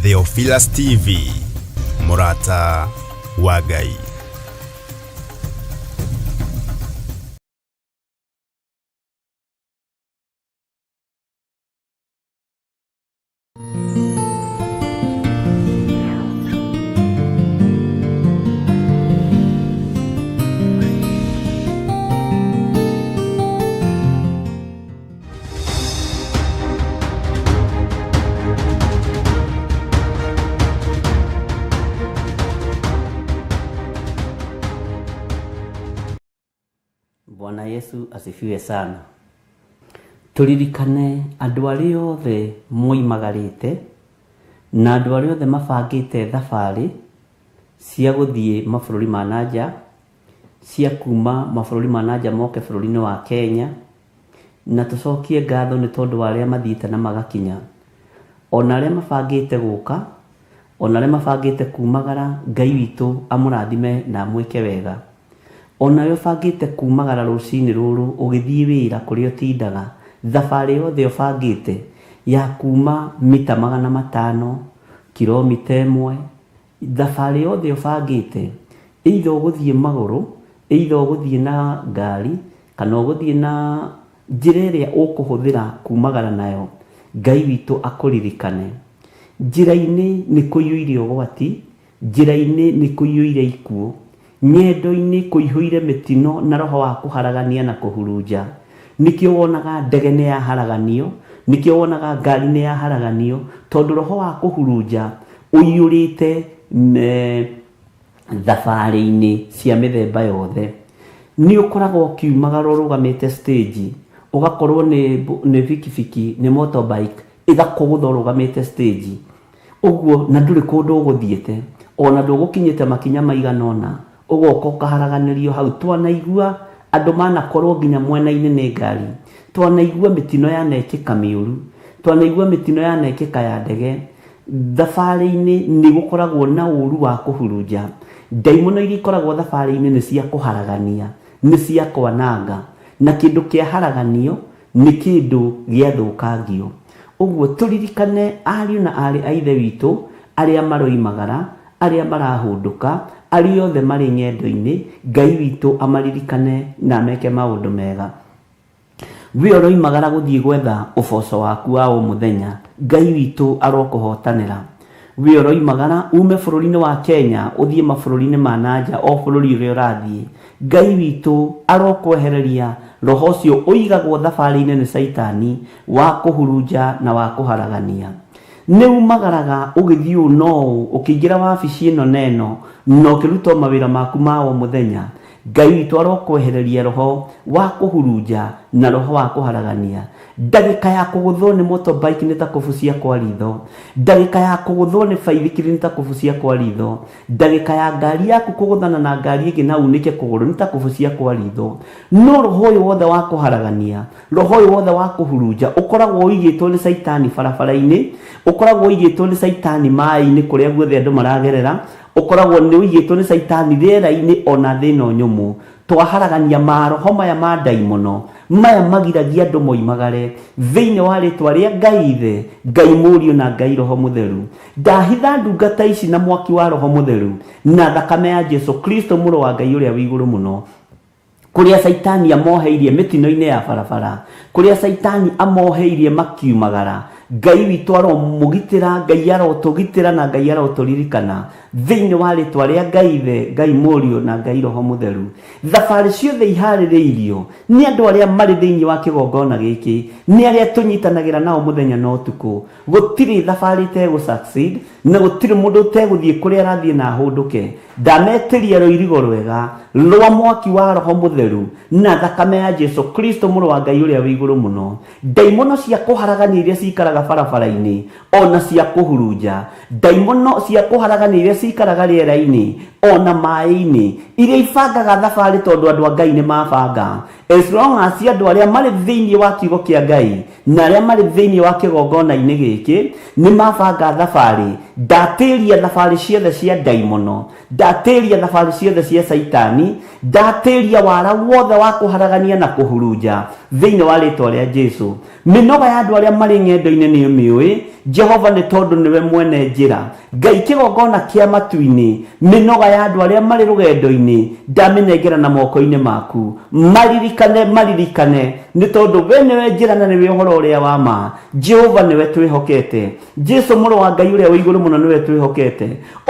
Theophilus TV, mũrata wa Ngai. Bwana Yesu asifiwe sana. Tũririkane andũ arĩa othe moimagarĩte na andũ arĩa othe mabangĩte thabarĩ cia gũthiĩ mabũrũri ma na nja, cia kuma mabũrũri ma na nja moke bũrũri-inĩ wa Kenya, na tũcokie ngatho nĩ tondũ wa arĩa mathiĩte na magakinya. Ona arĩa mabangĩte gũka, ona arĩa mabangĩte kumagara, Ngai witũ amũrathime na amwĩke wega. Onawe ũbangĩte kumagara rũcinĩ rũrũ ũgĩthiĩ wĩra kũrĩa ũtindaga, thabarĩ yothe ũbangĩte ya kuma mita 500, kilomita ĩmwe, thabarĩ yothe ũbangĩte, either ũgũthiĩ magũrũ, either ũgũthiĩ na ngari, kana ũgũthiĩ na njĩra ĩrĩa ũkũhũthĩra kumagara nayo, Ngai witũ akũririkane. Njĩra-inĩ nĩ kũiyũire ũgwati, Njĩra-inĩ nĩ kũiyũire ikuũ, Ng'endo-inĩ kũihũire mĩtino na roho wa kũharagania na kũhurunja. Nĩkĩo wonaga ndege nĩ yaharaganio, nĩkĩo wonaga ngari nĩ yaharaganio, tondũ roho wa kũhurunja ũiyũrĩte thabarĩ-inĩ cia mĩthemba yothe. Nĩ ũkoragwo ũkiumagara ũrũgamĩte stage, ũgakorwo nĩ bikibiki, nĩ motorbike, ĩgakũgũtha ũrũgamĩte stage. Ũguo na ndũrĩ kũndũ ũgũthiĩte, o na ndũgũkinyĩte makinya maigana ũna, ũgoka ũkaharaganĩrio hau. Twanaigua andũ manakorwo nginya mwena-inĩ nĩ ngari, twanaigua mĩtino yanekĩka mĩũru, twanaigua mĩtino yanekĩka ya ndege. Thabarĩ-inĩ nĩ gũkoragwo na ũru wa kũhurunja. Ndaimono iria ikoragwo thabarĩ-inĩ nĩ cia kũharagania, nĩ cia kwananga. Na kĩndũ kĩaharaganio nĩ kĩndũ gĩathũkangio. Ũguo tũririkane ariũ na aarĩ a Ithe witũ arĩa maroimagara, arĩa marahũndũka, arĩa othe marĩ ng'endo-inĩ, Ngai witũ amaririkane na ameke maũndũ mega. We ũroimagara gũthiĩ gwetha ũboco waku wa o mũthenya, Ngai witũ arokũhotanĩra. We ũroimagara ume bũrũri-inĩ wa Kenya ũthiĩ mabũrũri-inĩ ma na nja o bũrũri ũrĩa ũrathiĩ, Ngai witũ arokwehereria roho ũcio ũigagwo thabarĩ-inĩ nĩ Caitani wa kũhurunja na wa kũharagania. Nĩ umagaraga ũgĩthiĩ ũũ na ũũ, ũkĩingĩra wabici ĩno na ĩno, na ũkĩruta o mawĩra maku ma o mũthenya. Ngai witũ arokwehereria roho wa kũhurunja na roho wa kũharagania. Ndagĩka ya kũgũthwo nĩ motorbike nĩ ta kũbucia kwa ritho. Ndagĩka ya kũgũthwo nĩ baithikiri nĩ ta kũbucia kwa ritho. Ndagĩka ya ngari yaku kũgũthana na ngari ĩngĩ na unĩke kũgũrũ nĩ ta kũbucia kwa ritho. No roho ũyũ wothe wa kũharagania, roho ũyũ wothe wa kũhurunja ũkoragwo ũigĩtwo nĩ Caitani barabara-inĩ, ũkoragwo ũigĩtwo nĩ Caitani maĩ-inĩ kũrĩa guothe andũ maragerera, ũkoragwo nĩ ũigĩtwo nĩ Caitani rĩera-inĩ ona thĩ ĩno nyũmũ. Twaharagania maroho maya ma ndaimono, maya magiragia andũ moimagare, thĩinĩ wa rĩtwa rĩa Ngai Ithe, Ngai Mũriũ na Ngai Roho Mũtheru. Ndahitha ndungata ici na mwaki wa Roho Mũtheru na thakame ya Jesu Kristo Mũrũ wa Ngai ũrĩa wĩ igũrũ mũno. Kũrĩa Caitani amoheirie mĩtino-inĩ ya barabara, kũrĩa Caitani amoheirie makiumagara, Ngai witũ aromũgitĩra, Ngai arotũgitĩra na Ngai arotũririkana thĩinĩ wa rĩtwa rĩa Ngai Ithe, Ngai Mũriũ na Ngai Roho Mũtheru. Thabarĩ ciothe iharĩrĩirio nĩ andũ arĩa marĩ thĩinĩ wa kĩgongona gĩkĩ, nĩ arĩa tũnyitanagĩra nao mũthenya na ũtukũ. Gũtirĩ thabarĩ ĩtegũ succeed, na gũtirĩ mũndũ ũtegũthiĩ kũrĩa arathiĩ na ahũndũke. Ndametĩria rũirigo rwega rwa mwaki wa Roho Mũtheru na thakame ya Jesu Kristo Mũrũ wa Ngai ũrĩa wĩ igũrũ mũno. Ndaimono cia kũharagania iria cikaraga barabara-inĩ, o na cia kũhurunja, ndaimono cia kũharagania iria cikaraga rĩera-inĩ, o na maĩ-inĩ, iria ibangaga thabarĩ tondũ andũ a Ngai nĩ mabanga. As long as andũ arĩa marĩ thĩinĩ wa kiugo kĩa Ngai na arĩa marĩ thĩinĩ wa kĩgongona-inĩ gĩkĩ nĩ mabanga thabarĩ, ndatĩria thabarĩ ciothe cia ndaimono, ndatĩria thabarĩ ciothe cia Caitani, ndatĩria wara wothe wa kũharagania na kũhurunja. Thĩinĩ wa rĩtwa rĩa Jesu, mĩnoga ya andũ arĩa marĩ ng'endo-inĩ nĩ ũmĩũĩ Jehova, nĩ tondũ nĩwe mwene njĩra. Ngai kĩgongona kĩa matu-inĩ, mĩnoga ya andũ arĩa marĩ rũgendo-inĩ ndamĩnengera na moko-inĩ maku. Maririkane, maririkane, nĩ tondũ we nĩwe njĩra na nĩwe ũhoro ũrĩa wa ma. Jehova, nĩwe twĩhokete. Jesu mũrũ wa Ngai ũrĩa wĩ igũrũ mũno, nĩwe twĩhokete.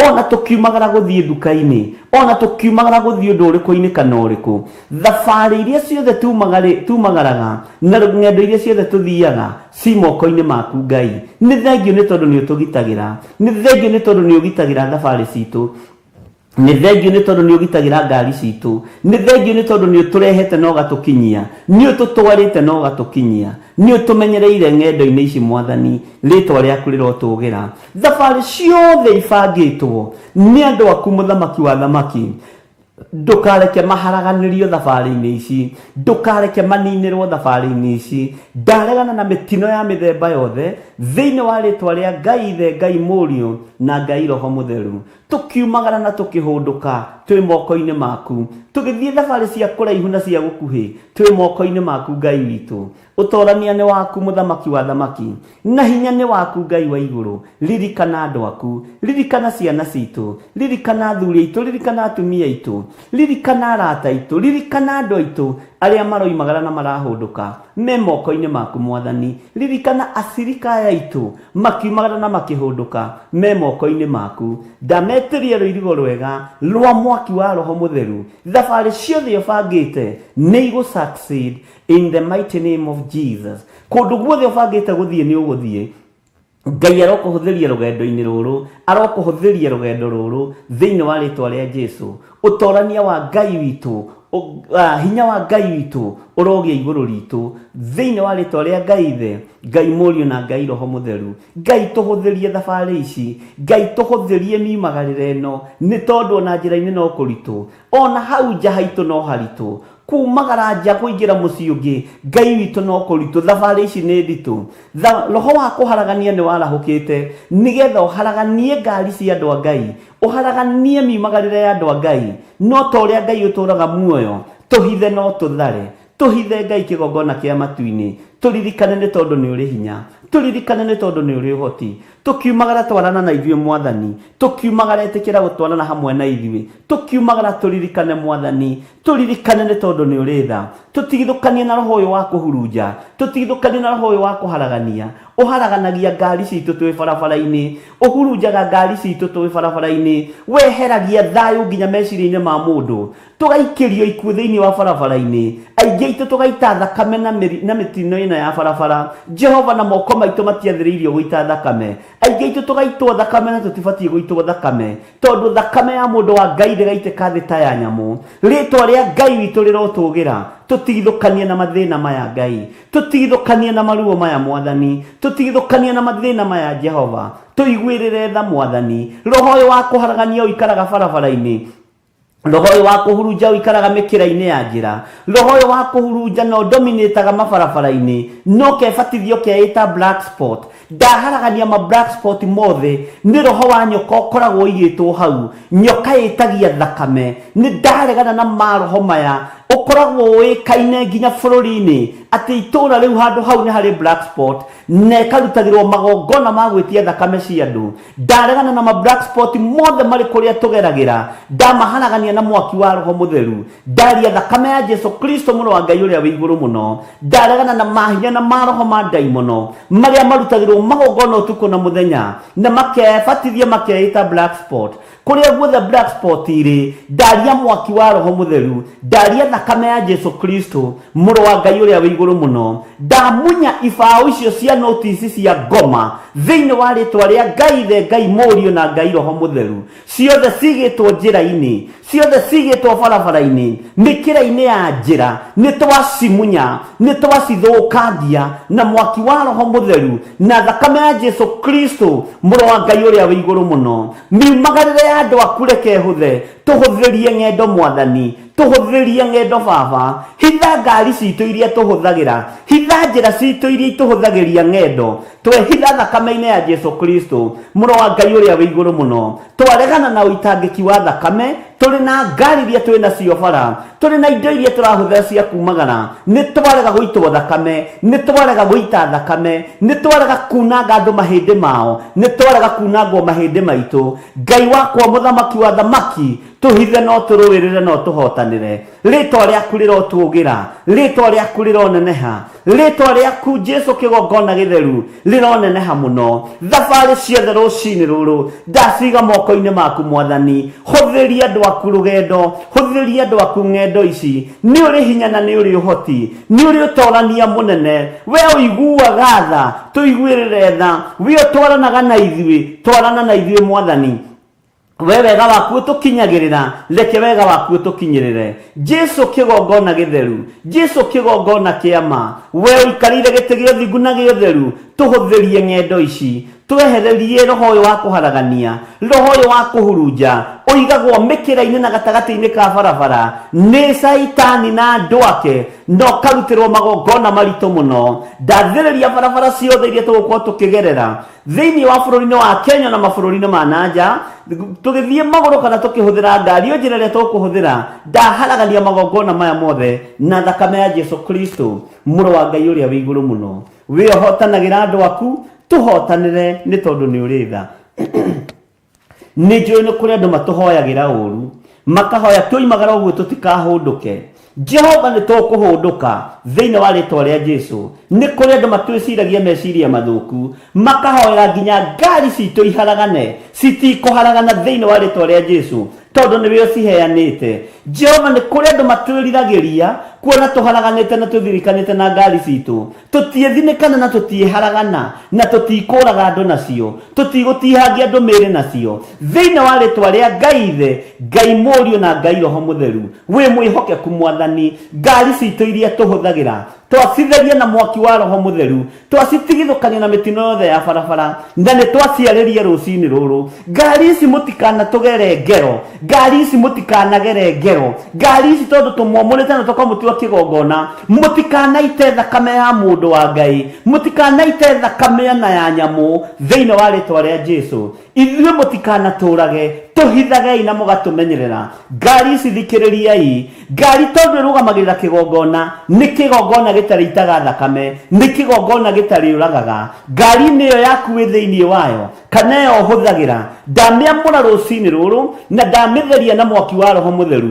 Ona tũkiumagara gũthiĩ nduka-inĩ, ona tũkiumagara gũthiĩ ũndũ ũrĩkũ-inĩ kana ũrĩkũ, thabarĩ iria ciothe tumagaraga na ng'endo iria ciothe tũthiaga ci moko-inĩ maku Ngai. Nĩ thengio nĩ tondũ nĩ ũtũgitagĩra, nĩ thengio nĩ tondũ nĩ ũgitagĩra thabarĩ citũ, nĩ thengio nĩ tondũ nĩ ũgitagĩra ngari citũ, nĩ thengio nĩ tondũ nĩ ũtũrehete na ũgatũkinyia, nĩ ũtũtwarĩte na ũgatũkinyia, nĩ ũtũmenyereire ng'endo-inĩ ici Mwathani. Rĩtwa rĩaku rĩrotũgĩra. Thabarĩ ciothe ibangĩtwo nĩ andũ aku, mũthamaki wa thamaki, ndũkareke maharaganĩrio thabarĩ-inĩ ici, ndũkareke maninĩrwo thabarĩ-inĩ ici. Ndaregana na mĩtino ya mĩthemba yothe thĩinĩ wa rĩtwa rĩa Ngai Ithe, Ngai Mũriũ na Ngai Roho Mũtheru. Tũkiumagara na tũkĩhũndũka twĩ moko-inĩ maku, tũgĩthiĩ thabarĩ cia kũraihu na cia gũkuhĩ twĩ moko-inĩ maku Ngai witũ. Ũtorania nĩ waku mũthamaki wa thamaki, na hinya nĩ waku Ngai wa igũrũ. Ririkana andũ aku, ririkana ciana citũ, ririkana athuri aitũ, ririkana atumia aitũ, ririkana arata aitũ, ririkana andũ aitũ arĩa maroimagara na marahũndũka me moko-inĩ maku Mwathani. Ririkana acirika aya aitũ makiumagara na makĩhũndũka me moko-inĩ maku. Ndametĩria rũirigo rwega rwa mwaki wa Roho Mũtheru. Thabarĩ ciothe ũbangĩte nĩ igũ succeed in the mighty name of Jesus. Kũndũ guothe ũbangĩte gũthiĩ nĩ ũgũthiĩ. Ngai arokũhũthĩria rũgendo-inĩ rũrũ, arokũhũthĩria rũgendo rũrũ thĩinĩ wa rĩtwa rĩa Jesu. Ũtorania wa Ngai witũ, hinya wa Ngai witũ ũrogĩa igũrũ ritũ thĩinĩ wa rĩtwa rĩa Ngai Ithe, Ngai Mũriũ na Ngai Roho Mũtheru. Ngai tũhũthĩrie thabarĩ ici, Ngai tũhũthĩrie miumagarĩre ĩno, nĩ tondũ ona njĩra-inĩ no kũritũ, ona hau nja haitũ no haritũ, kumagara nja kũingĩra mũciĩ ũngĩ Ngai witũ no kũritũ. Thabarĩ ici nĩ nditũ. Roho wa kũharagania nĩ warahũkĩte nĩgetha ũharaganie ngari cia andũ a Ngai, ũharaganie miumagarĩre ya andũ a Ngai. No ta ũrĩa Ngai ũtũraga muoyo, tũhithe no tũthare, tũhithe Ngai kĩgongona kĩa matu-inĩ. Tũririkane nĩ tondũ nĩ ũrĩ hinya, tũririkane nĩ tondũ nĩ ũrĩ ũhoti. Tũkiumagara twarana na ithuĩ Mwathani, tũkiumagara ĩtĩkĩra gũtwarana hamwe na ithuĩ, tũkiumagara tũririkane Mwathani, tũririkane nĩ tondũ nĩ ũrĩ tha. Tũtigithũkanie na roho ũyũ wa kũhurunja, tũtigithũkanie na roho ũyũ wa kũharagania. Ũharaganagia ngari citũ twĩ barabara-inĩ, ũhurunjaga ngari citũ twĩ barabara-inĩ, weheragia thayũ nginya meciria-inĩ ma mũndũ. Tũgaikĩrio ikuũ thĩinĩ wa barabara-inĩ, aingĩ aitũ tũgaita thakame na mĩtino ĩno ya barabara. Jehova, na moko maitũ matiathĩrĩirio gũita thakame. Aingĩ aitũ tũgaitwo thakame na tũtibatiĩ gũitwo thakame, tondũ thakame ya mũndũ wa Ngai ndĩgaitĩka thĩ ta ya nyamũ. Rĩtwa rĩa Ngai witũ rĩrotũgĩra. Tũtigithũkanie na mathĩna maya Ngai, tũtigithũkanie na maruo maya Mwathani, tũtigithũkanie na mathĩna maya Jehova. Tũiguĩrĩre tha Mwathani. Roho ũyũ wa kũharagania ũikaraga barabara-inĩ, roho ũyũ wa kũhurunja ũikaraga mĩkĩra-inĩ ya njĩra, roho ũyũ wa kũhurunja na ũdominĩtaga mabarabara-inĩ, no kebatithio keĩta black spot. Ndaharagania ma black spot mothe. Nĩ roho wa nyoka ũkoragwo ũigĩtwo hau, nyoka ĩtagia thakame. Nĩ ndaregana na maroho maya. Ũkoragwo ũĩkaine nginya bũrũri-inĩ atĩ itũũra rĩu handũ hau nĩ harĩ black spot, na ĩkarutagĩrwo magongona ma gwĩtia thakame cia andũ. Ndaregana na ma black spot mothe marĩ kũrĩa tũgeragĩra, ndamaharagania na mwaki wa Roho Mũtheru. Ndaria thakame ya Jesu Kristo mũrũ wa Ngai ũrĩa wĩ igũrũ mũno. Ndaregana na mahinya na maroho ma ndaimono marĩa marutagĩrwo magongona ũtukũ na mũthenya, na makebatithia makeĩta black spot. Kũrĩa guothe black spot irĩ, ndaria mwaki wa Roho Mũtheru, ndaria thakame ya Jesu Kristo mũrũ wa Ngai ũrĩa wĩ igũrũ mũno. Ndamunya ibaũ icio cia notisi cia ngoma thĩinĩ wa rĩtwa rĩa Ngai Ithe, Ngai Mũriũ na Ngai Roho Mũtheru. Ciothe cigĩtwo njĩra-inĩ, ciothe cigĩtwo barabara-inĩ, mĩkĩra-inĩ ya njĩra, nĩ twacimunya, nĩ twacithũkangia na mwaki wa Roho Mũtheru na thakame ya Jesu Kristo mũrũ wa Ngai ũrĩa wĩ igũrũ mũno. Miumagarĩre ya andũ aku reke ĩhũthe, tũhũthĩrie ng'endo Mwathani, tũhũthĩrie ng'endo Baba. Hitha ngari citũ iria tũhũthagĩra, hitha njĩra citũ iria itũhũthagĩria ng'endo. Twehitha thakame-inĩ ya Jesu Kristo mũrũ wa Ngai ũrĩa wĩ igũrũ mũno. Twaregana na ũitangĩki wa thakame, Tũrĩ na ngari iria twĩ nacio bara, tũrĩ na indo iria tũrahũthĩra cia kumagara, nĩ twarega gũitwo thakame, nĩ twarega gũita thakame, nĩ twarega kunanga andũ mahĩndĩ mao, nĩ twarega kunangwo mahĩndĩ maitũ. Ngai wakwa, mũthamaki wa thamaki, tũhithe no tũrũĩrĩre no tũhotanĩre. Rĩtwa rĩaku rĩrotũgĩra, rĩtwa rĩaku rĩroneneha, rĩtwa rĩaku Jesu kĩgongona gĩtheru rĩroneneha mũno. Thabarĩ ciothe rũcinĩ rũrũ ndaciga moko-inĩ maku Mwathani. Hũthĩria andũ aku rũgendo, hũthĩria andũ aku ng'endo ici. Nĩ ũrĩ hinya na nĩ ũrĩ ũhoti, nĩ ũrĩ ũtorania mũnene. We ũiguaga tha, tũiguĩrĩre tha. We ũtwaranaga na ithuĩ, twarana na ithuĩ Mwathani. We wega waku ũtũkinyagĩrĩra, reke wega waku ũtũkinyĩrĩre. Jesu kĩgongona gĩtheru, Jesu kĩgongona kĩa ma, we ũikarĩire gĩtĩ gĩa ũthingu na gĩa ũtheru, tũhũthĩrie ng'endo ici, twehererie roho ũyũ wa kũharagania, roho ũyũ wa kũhurunja, ũigagwo mĩkĩra-inĩ na gatagatĩ-inĩ ka barabara nĩ Caitani na andũ ake, na ũkarutĩrwo magongona maritũ mũno. Ndathĩrĩria barabara ciothe iria tũgũkorwo tũkĩgerera thĩinĩ wa bũrũri-inĩ wa Kenya na mabũrũri-inĩ ma nanja, tũgĩthiĩ magũrũ kana tũkĩhũthĩra ngari, o njĩra ĩrĩa tũkũhũthĩra, ndaharagania magongona maya mothe na thakame ya Jesu Kristo, mũrũ wa Ngai ũrĩa wĩ igũrũ mũno. We ũhotanagĩra andũ aku, tũhotanĩre nĩ tondũ nĩ ũrĩ tha. Nĩ njũĩ nĩ kũrĩ andũ matũhoyagĩra ũru, makahoya twoimagara ũguo tũtikahũndũke. Jehova, nĩ tũkũhũndũka thĩinĩ wa rĩtwa rĩa Jesu. Nĩ kũrĩ andũ matwĩciragia meciria mathũku, makahoera nginya ngari citũ iharagane. Citikũharagana thĩinĩ wa rĩtwa rĩa Jesu, tondũ nĩwe ũciheanĩte. Jehova, nĩ kũrĩ andũ matwĩriragĩria kuona tũharaganĩte na tũthirikanĩte na ngari citũ. Tũtiĩthinĩkana na tũtiĩharagana, na tũtikũraga andũ nacio, tũtigũtihangia andũ mĩĩrĩ nacio. Thĩinĩ wa rĩtwa rĩa Ngai Ithe, Ngai Mũriũ na Ngai Roho Mũtheru, wĩ mwĩhokeku Mwathani. Ngari citũ iria tũhũthagĩra, twacitheria na mwaki wa Roho Mũtheru, twacitigithũkania na mĩtino yothe ya barabara, na nĩ twaciarĩria rũcinĩ rũrũ. Ngari ici mũtikanatũgere ngero, ngari ici mũtikanagere ngero, ngari ici tondũ tũmwamũrĩte na tũkamũtua kĩgongona, mũtikanaite thakame ya mũndũ wa Ngai, mũtikanaite thakame ona ya nyamũ thĩinĩ wa rĩtwa rĩa Jesu. Ithuĩ mũtikanatũrage, tũhithagei na mũgatũmenyerera. Ngari ici thikĩrĩriai, ngari tondũ ĩrũgamagĩrĩra kĩgongona, nĩ kĩgongona gĩtarĩitaga thakame, nĩ kĩgongona gĩtarĩũragaga. Ngari-inĩ ĩyo yaku wĩ thĩinĩ wayo, kana ĩyo ũhũthagĩra, ndamĩamũra rũcinĩ rũrũ na ndamĩtheria na mwaki wa Roho Mũtheru,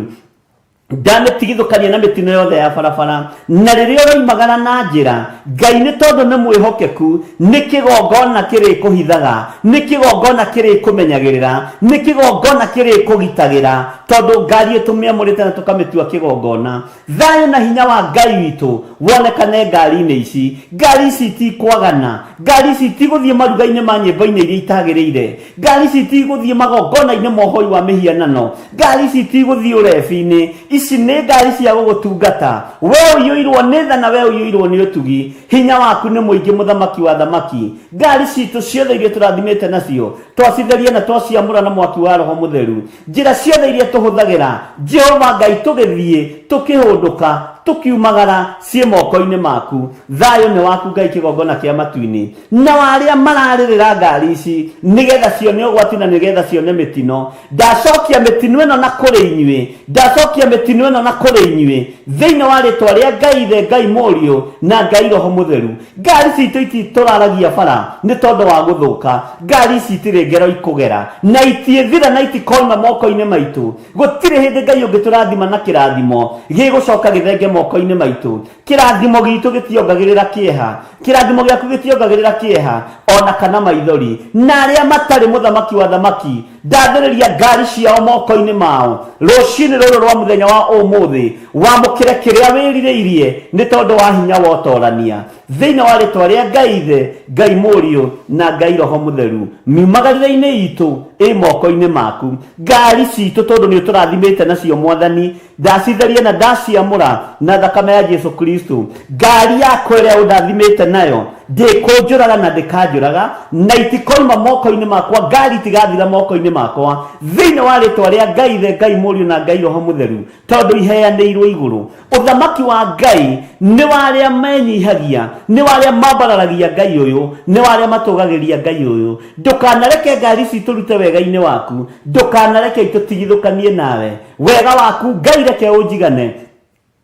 ndamĩtigithũkania na mĩtino yothe ya barabara. Na rĩrĩa ũroimagara na njĩra, Ngai nĩ tondũ nĩ mwĩhokeku, nĩ kĩgongona kĩrĩkũhithaga, nĩ kĩgongona kĩrĩkũmenyagĩrĩra, nĩ kĩgongona kĩrĩkũgitagĩra, tondũ ngari tũmĩamũrĩte na tũkamĩtua kĩgongona. Thayũ na hinya wa Ngai witũ wonekane ngari-inĩ ici. Ngari ici itikwagana, ngari ici itigũthiĩ maruga-inĩ ma nyĩmbo-inĩ iria itagĩrĩire, ngari ici itigũthiĩ magongona-inĩ ma ũhoi wa mĩhianano, ngari ici itigũthiĩ ũrebi-inĩ. Ici nĩ ngari cia gũgũtungata. We ũiyũirwo nĩ tha na we ũiyũirwo nĩ ũtugi, hinya waku nĩ mũingĩ, mũthamaki wa thamaki. Ngari citũ ciothe iria tũrathimĩte nacio, twacitheria na twaciamũra na mwaki wa Roho Mũtheru. Njĩra ciothe iria tũhũthagĩra, Jehova Ngai, tũgĩthiĩ, tũkĩhũndũka, tũkiumagara, ciĩ moko-inĩ maku. Thayũ nĩ waku Ngai, kĩgongona kĩa matu-inĩ. Nao arĩa mararĩrĩra ngari ici nĩgetha cione ũgwati na nĩgetha cione mĩtino, ndacokia mĩtino ĩno na kũrĩ inyuĩ, ndacokia mĩtino ĩno na kũrĩ inyuĩ thĩinĩ wa rĩtwa rĩa Ngai Ithe, Ngai Mũriũ na Ngai Roho Mũtheru. Ngari citũ ititũraragia bara nĩ tondũ wa gũthũka, ngari ici itirĩ ngero ikũgera na itiĩthira na itikoima moko-inĩ maitũ. Gũtirĩ hĩndĩ Ngai ũngĩtũrathima na kĩrathimo gĩgũcoka gĩthenge moko-inĩ maitũ. Kĩrathimo gitũ gĩtiongagĩrĩra kĩeha, kĩrathimo gĩaku gĩtiongagĩrĩra kĩeha ona kana maithori. Na arĩa matarĩ mũthamaki wa thamaki, ndathĩrĩria ngari ciao moko-inĩ mao rũcinĩ rũrũ rwa mũthenya wa ũmũthĩ. Wamũkĩre kĩrĩa wĩrirĩirie nĩ tondũ wa hinya wa ũtorania thĩinĩ wa rĩtwa rĩa Ngai Ithe, Ngai Mũriũ na Ngai Roho Mũtheru. Miumagarĩre-inĩ itũ ĩ moko-inĩ maku. Ngari citũ tondũ nĩ ũtũrathimĩte nacio Mwathani, ndacitheria na ndaciamũra na thakame ya Jesu Kristo. Ngari yakwa ĩrĩa ũndathimĩte nayo, Ndĩkũnjũraga na ndĩkanjũraga, na itikoima moko-inĩ makwa, ngari itigathira moko-inĩ makwa, thĩinĩ wa rĩtwa rĩa Ngai Ithe, Ngai Mũriũ na Ngai Roho Mũtheru, tondũ iheanĩirwo igũrũ. Ũthamaki wa Ngai nĩ wa arĩa menyihagia, nĩ wa arĩa mambararagia Ngai ũyũ, nĩ wa arĩa matũgagĩria Ngai ũyũ. Ndũkanareke ngari ici itũrute wega-inĩ waku, ndũkanareke itũtigithũkanie nawe. Wega waku Ngai reke ũnjigane,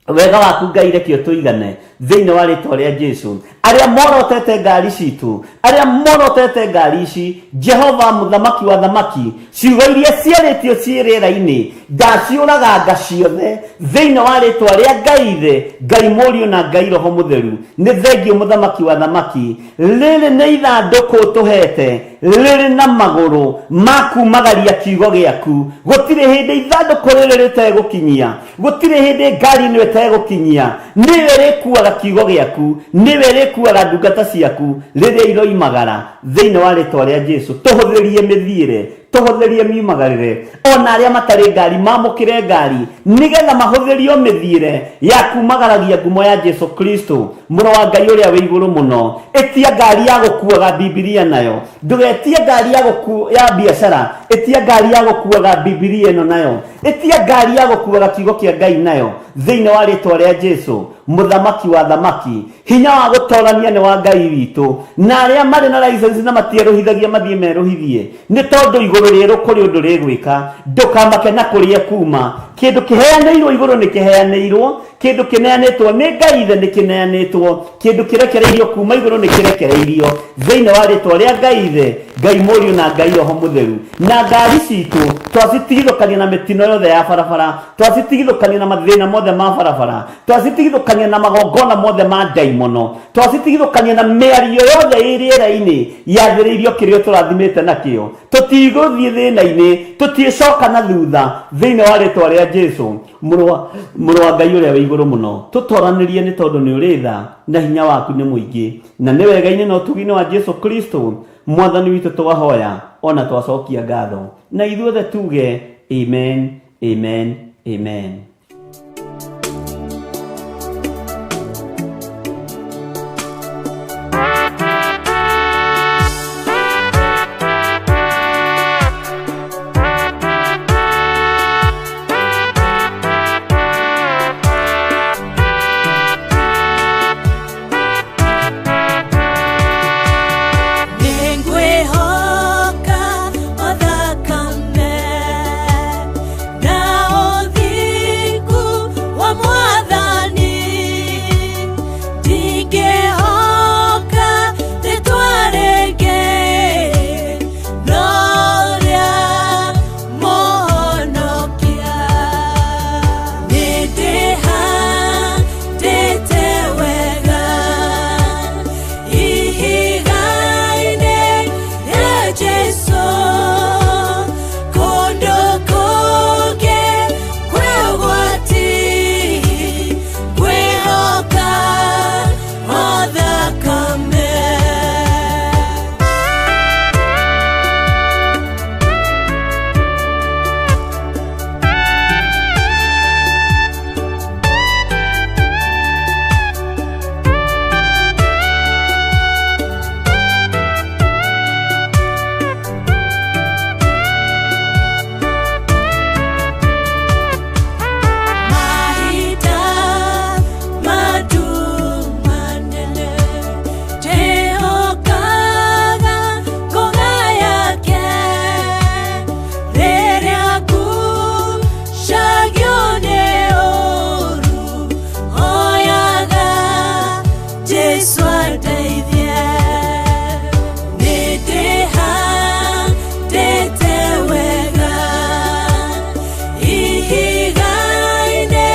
wega waku Ngai reke ũtũigane, thĩinĩ wa rĩtwa rĩa Jesu. Arĩa morotete ngari citũ, arĩa morotete ngari ici, Jehova mũthamaki wa thamaki, ciugo iria ciarĩtio ciĩ rĩera-inĩ ndaciũraganga ciothe, thĩinĩ wa rĩtwa rĩa Ngai Ithe, Ngai Mũriũ na Ngai Roho Mũtheru. Nĩ thengiũ mũthamaki wa thamaki. Rĩrĩ nĩ ithandũkũ tũhete rĩrĩ na magũrũ ma kumagaria kiugo gĩaku. Gũtirĩ hĩndĩ ithandũkũ rĩrĩ rĩtegũkinyia, gũtirĩ hĩndĩ ngari ĩno ĩtegũkinyia. Nĩwe rĩkuaga kiugo gĩaku, nĩwe rĩkuaga ndungata ciaku rĩrĩa iroimagara, thĩinĩ wa rĩtwa rĩa Jesu. Tũhũthĩrie mĩthiĩre, tũhũthĩrie miumagarĩre, ona arĩa matarĩ ngari mamũkĩre ngari, nĩgetha mahũthĩrio mĩthiĩre ya kumagaragia ngumo ya Jesu Kristo, mũrũ wa Ngai ũrĩa wĩ igũrũ mũno. Ĩtia ngari ya gũkuaga Bibilia nayo, ndũgetie ngari ya ya biacara, ĩtia ngari ya gũkuaga Bibilia ĩno nayo, ĩtia ngari ya gũkuaga kiugo kĩa Ngai nayo, thĩinĩ wa rĩtwa rĩa Jesu, mũthamaki wa thamaki. Hinya wa gũtorania nĩ wa Ngai witũ, na arĩa marĩ na license na matierũhithagia mathiĩ merũhithie, nĩ tondũ igũrũ rĩerũ kũrĩ ũndũ rĩgwĩka. Ndũkamake na kũrĩa kuma. Kĩndũ kĩheanĩirwo igũrũ nĩ kĩheanĩirwo, kĩndũ kĩneanĩtwo nĩ Ngai Ithe nĩ kĩneanĩtwo, kĩndũ kĩrekereirio kuma igũrũ nĩ kĩrekereirio, thĩinĩ wa rĩtwa rĩa Ngai Ithe, Ngai Mũriũ na Ngai Roho Mũtheru. Na ngari citũ twacitigithũkania na mĩtino yothe ya barabara, twacitigithũkania na mathĩna mothe ma barabara, twacitigithũkania na magongona mothe ma ndaimono, twacitigithũkania na mĩario yothe ĩ rĩera-inĩ yathĩrĩirio kĩrĩa tũrathimĩte nakĩo. Tũtigũthiĩ thĩna-inĩ, tũtiĩcoka na thutha, thĩinĩ wa rĩtwa rĩa Jesu, mũrũ wa Ngai ũrĩa wĩ igũrũ mũno. Tũtoranĩrie nĩ tondũ nĩ ũrĩ tha na hinya waku nĩ mũingĩ, na nĩ wega-inĩ na ũtugi-inĩ wa Jesu Kristo mwathani witũ twahoya ona twacokia ngatho, na ithuothe tuge amen, amen, amen. Nĩngwĩhoka o thakame na ũthingu wa Mwathani, ndingĩhoka rĩtwa rĩngĩ no rĩa Mũhonokia. Nĩndĩhandĩte wega ihiga-inĩ rĩa Jesũ, kũndũ kũngĩ kwĩ ũgwati, ngwĩhoka o thakame. Mahinda manene njĩhokaga ngoga yake, rĩrĩa ngucagio nĩ ũũru, hoyaga Jesũ andeithie. Nĩndĩhandĩte wega ihiga-inĩ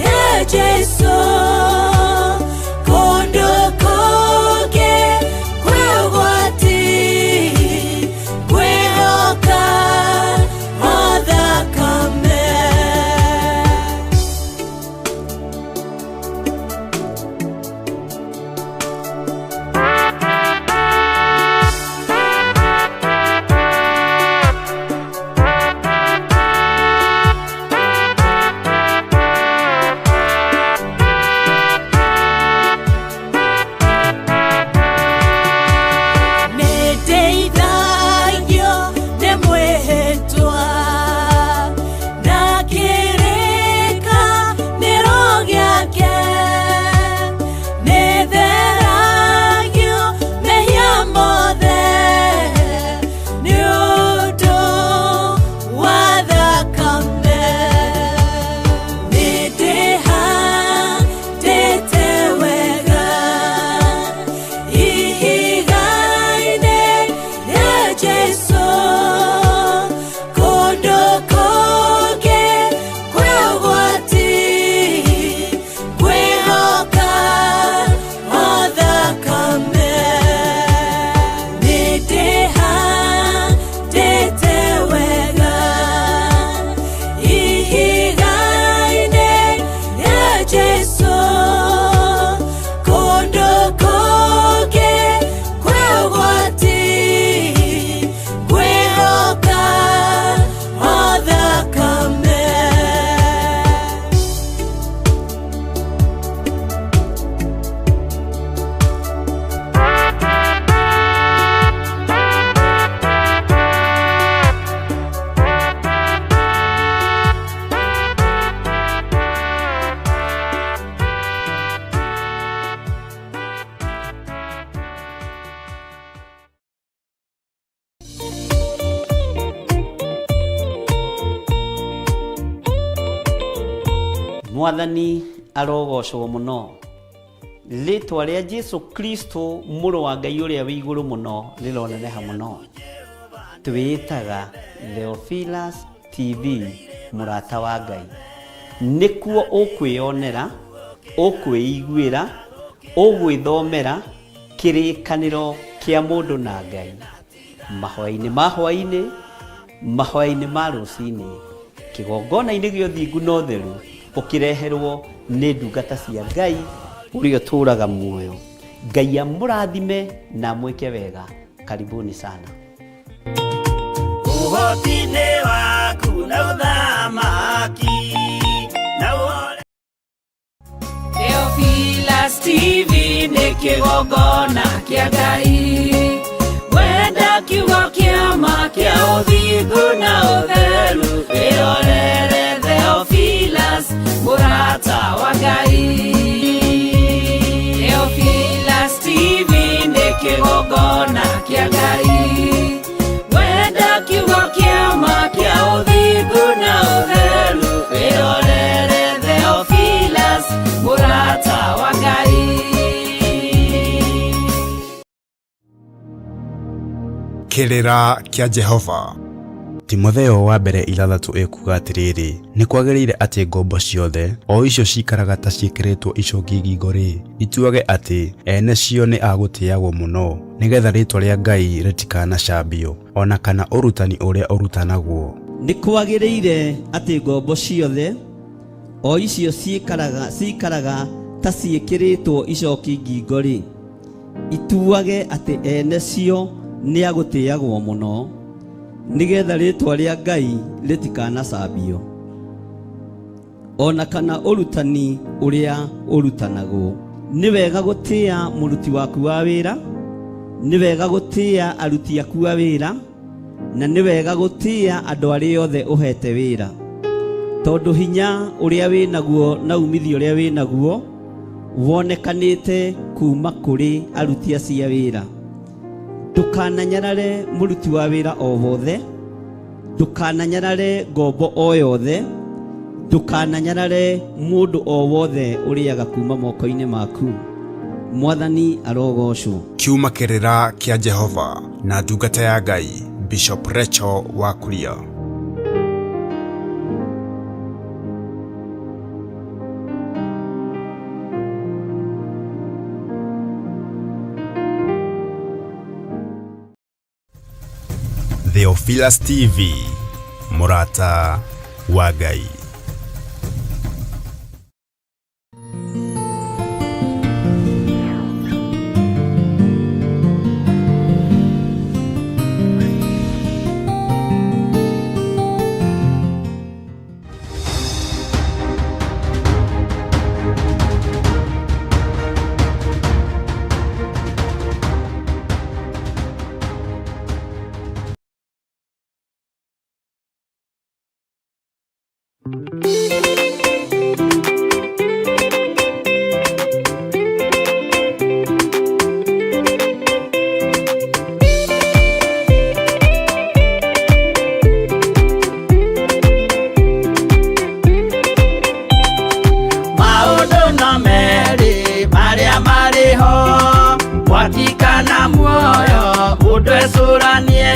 rĩa Jesũ, kũndũ kũngĩ kwĩ ũgwati, ngwĩhoka o thakame. Mwathani arogocwo mũno. Rĩtwa rĩa Jesu Kristo mũrũ wa Ngai ũrĩa wĩ igũrũ mũno rĩroneneha mũno. Twĩĩtaga Theophilus TV mũrata wa Ngai. Nĩkuo ũkwĩyonera, ũkwĩiguĩra, ũgwĩthomera kĩrĩkanĩro kĩa mũndũ na Ngai. Mahoya-inĩ ma hwaĩ-inĩ, mahoya-inĩ ma rũcinĩ, kĩgongona-inĩ gĩa ũthingu na ũtheru, ũkĩreherwo nĩ ndungata cia Ngai ũrĩa ũtũraga muoyo. Ngai amũrathime na amwĩke wega. Karibuni sana. Ũhoti-inĩ waku na ũthamaki na ũhore. Theophilus TV nĩ kĩgongona kĩa Ngai. Wenda kiugo kĩa ma kĩa ũthingu na ũtheru, wĩrorere Theophilus mũrata wa Ngai. Theophilus TV nĩ kĩgongona kĩa Ngai. Wenda kiugo kĩa ma kĩa ũthingu na ũtheru, wĩrorere Theophilus mũrata wa Ngai. Kĩrĩra kĩa Jehova. Timotheo wa mbere ithathatũ ĩkuga atĩrĩrĩ, nĩ kwagĩrĩire atĩ ngombo ciothe, o icio cikaraga ta ciĩkĩrĩtwo icoki ngingo-rĩ, ituage atĩ ene cio nĩ a gũtĩagwo mũno, nĩgetha rĩĩtwa rĩa Ngai rĩtikanacambio, o na kana ũrutani ũrĩa ũrutanagwo. Nĩ kwagĩrĩire atĩ ngombo ciothe o icio cikaraga ta ciĩkĩrĩtwo icoki ngingo-rĩ, ituage atĩ ene cio nĩ a gũtĩagwo mũno, nĩgetha rĩĩtwa rĩa Ngai rĩtikanacambio, o na kana ũrutani ũrĩa ũrutanagwo. Nĩ wega gũtĩa mũruti waku wa wĩra, nĩ wega gũtĩa aruti aku a wĩra, na nĩ wega gũtĩa andũ arĩa othe ũhete wĩra, tondũ hinya ũrĩa wĩnaguo na umithio ũrĩa wĩnaguo wonekanĩte kuma kũrĩ aruti acio a wĩra. Ndũkananyarare mũruti wa wĩra o wothe, ndũkananyarare ngombo o yothe, ndũkananyarare mũndũ o wothe ũrĩaga kuma moko-inĩ maku. Mwathani arogocwo. Kiuma kĩrĩra kĩa Jehova na ndungata ya Ngai Bishop Rachel wa Kuria. Theophilus TV, mũrata wa Ngai. Maũndũ no merĩ marĩa marĩ ho, mwaki kana muoyo, mũndũ ecũranie.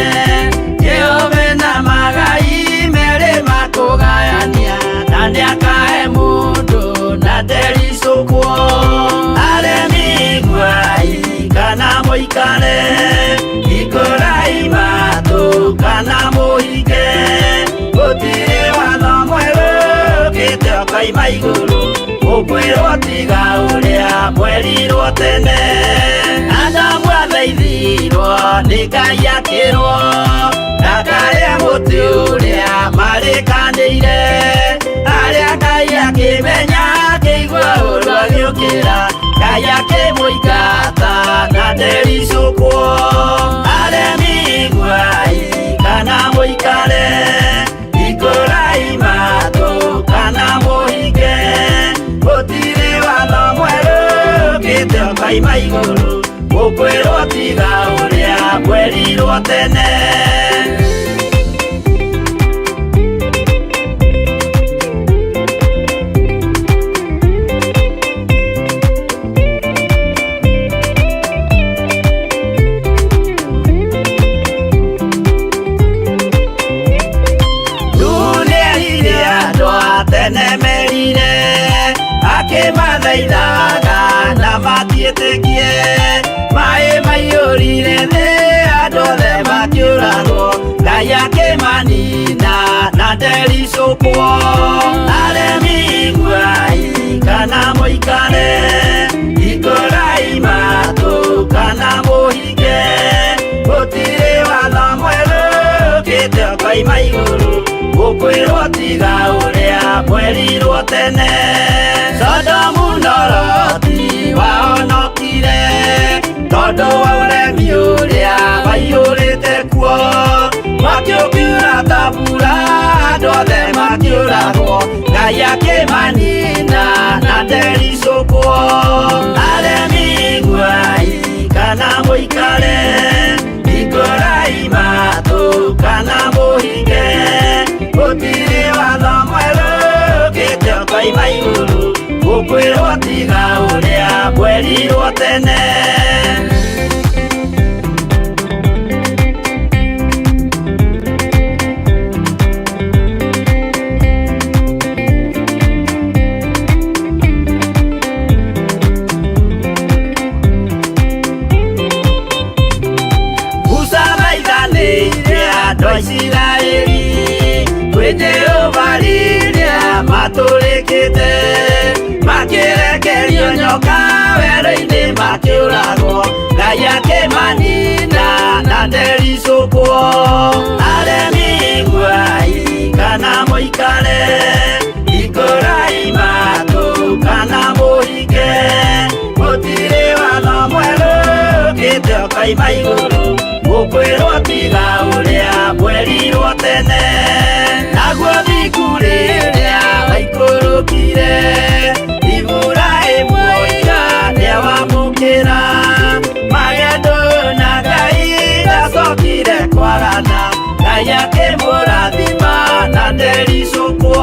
Jehova na magai merĩ makũgayania, na nĩakahe mũndũ na ndericũkwo. Aremi iguai kana mũikare, hingũrai matũ kana mũhinge, gũtirĩ watho mwerũ ũkĩte ũkoima igũrũ, ũkwĩrwo tiga ũrĩa mwerirwo tene. Adamu athaithirwo nĩ Ngai akĩrwo ndakarĩe mũtĩ ũrĩa marĩkanĩire, arĩa Ngai akĩmenya akĩigua ũru agĩũkĩra, Ngai akĩmũingata na ndericũkwo. Aremi iguai kana mũikare, hingũrai matũ kana mũhinge, gũtirĩ watho mwerũ ũkĩte ũkoima igũrũ, ũkwĩrwo tiga ũrĩa mwerirwo tene. ndericũkwo. Aremi iguai kana mũikare, hingũrai matũ kana mũhinge, gũtirĩ watho mwerũ ũkĩte ũkoima igũrũ, gũkwĩrwo tiga ũrĩa mwerirwo tene. Sodomu na Loti wahonokire tondũ wa ũremi ũrĩa waiyũrĩte kuo, mwaki ũkiura ta mbura, andũ othe makĩũragwo, Ngai akĩmanina na ndericũkwo. Aremi iguai kana mũikare, hingũrai matũ kana mũhinge, gũtirĩ watho mwerũ ũkĩte ũkoima igũrũ, gũkwĩrwo tiga ũrĩa mwerirwo tene. Musa thaithanĩire andũ a Isiraeli kwĩ Jehova rĩrĩa matũrĩkĩte, makĩrekerio nyoka werũ-inĩ makĩũragwo, Ngai akĩmanina na ndericũkwo. Aremi iguai kana mũikare, hingũrai matũ kana mũhinge, gũtirĩ watho mwerũ ũkĩte ũkoima igũrũ, gũkwĩrwo tiga ũrĩa mwerirwo tene. Naguo thingu rĩrĩa waikũrũkire, Iburahĩmu oiga nĩawamũkĩra, magendo na Ngai ndacokire kwagana, Ngai akĩmũrathima na ndericũkwo.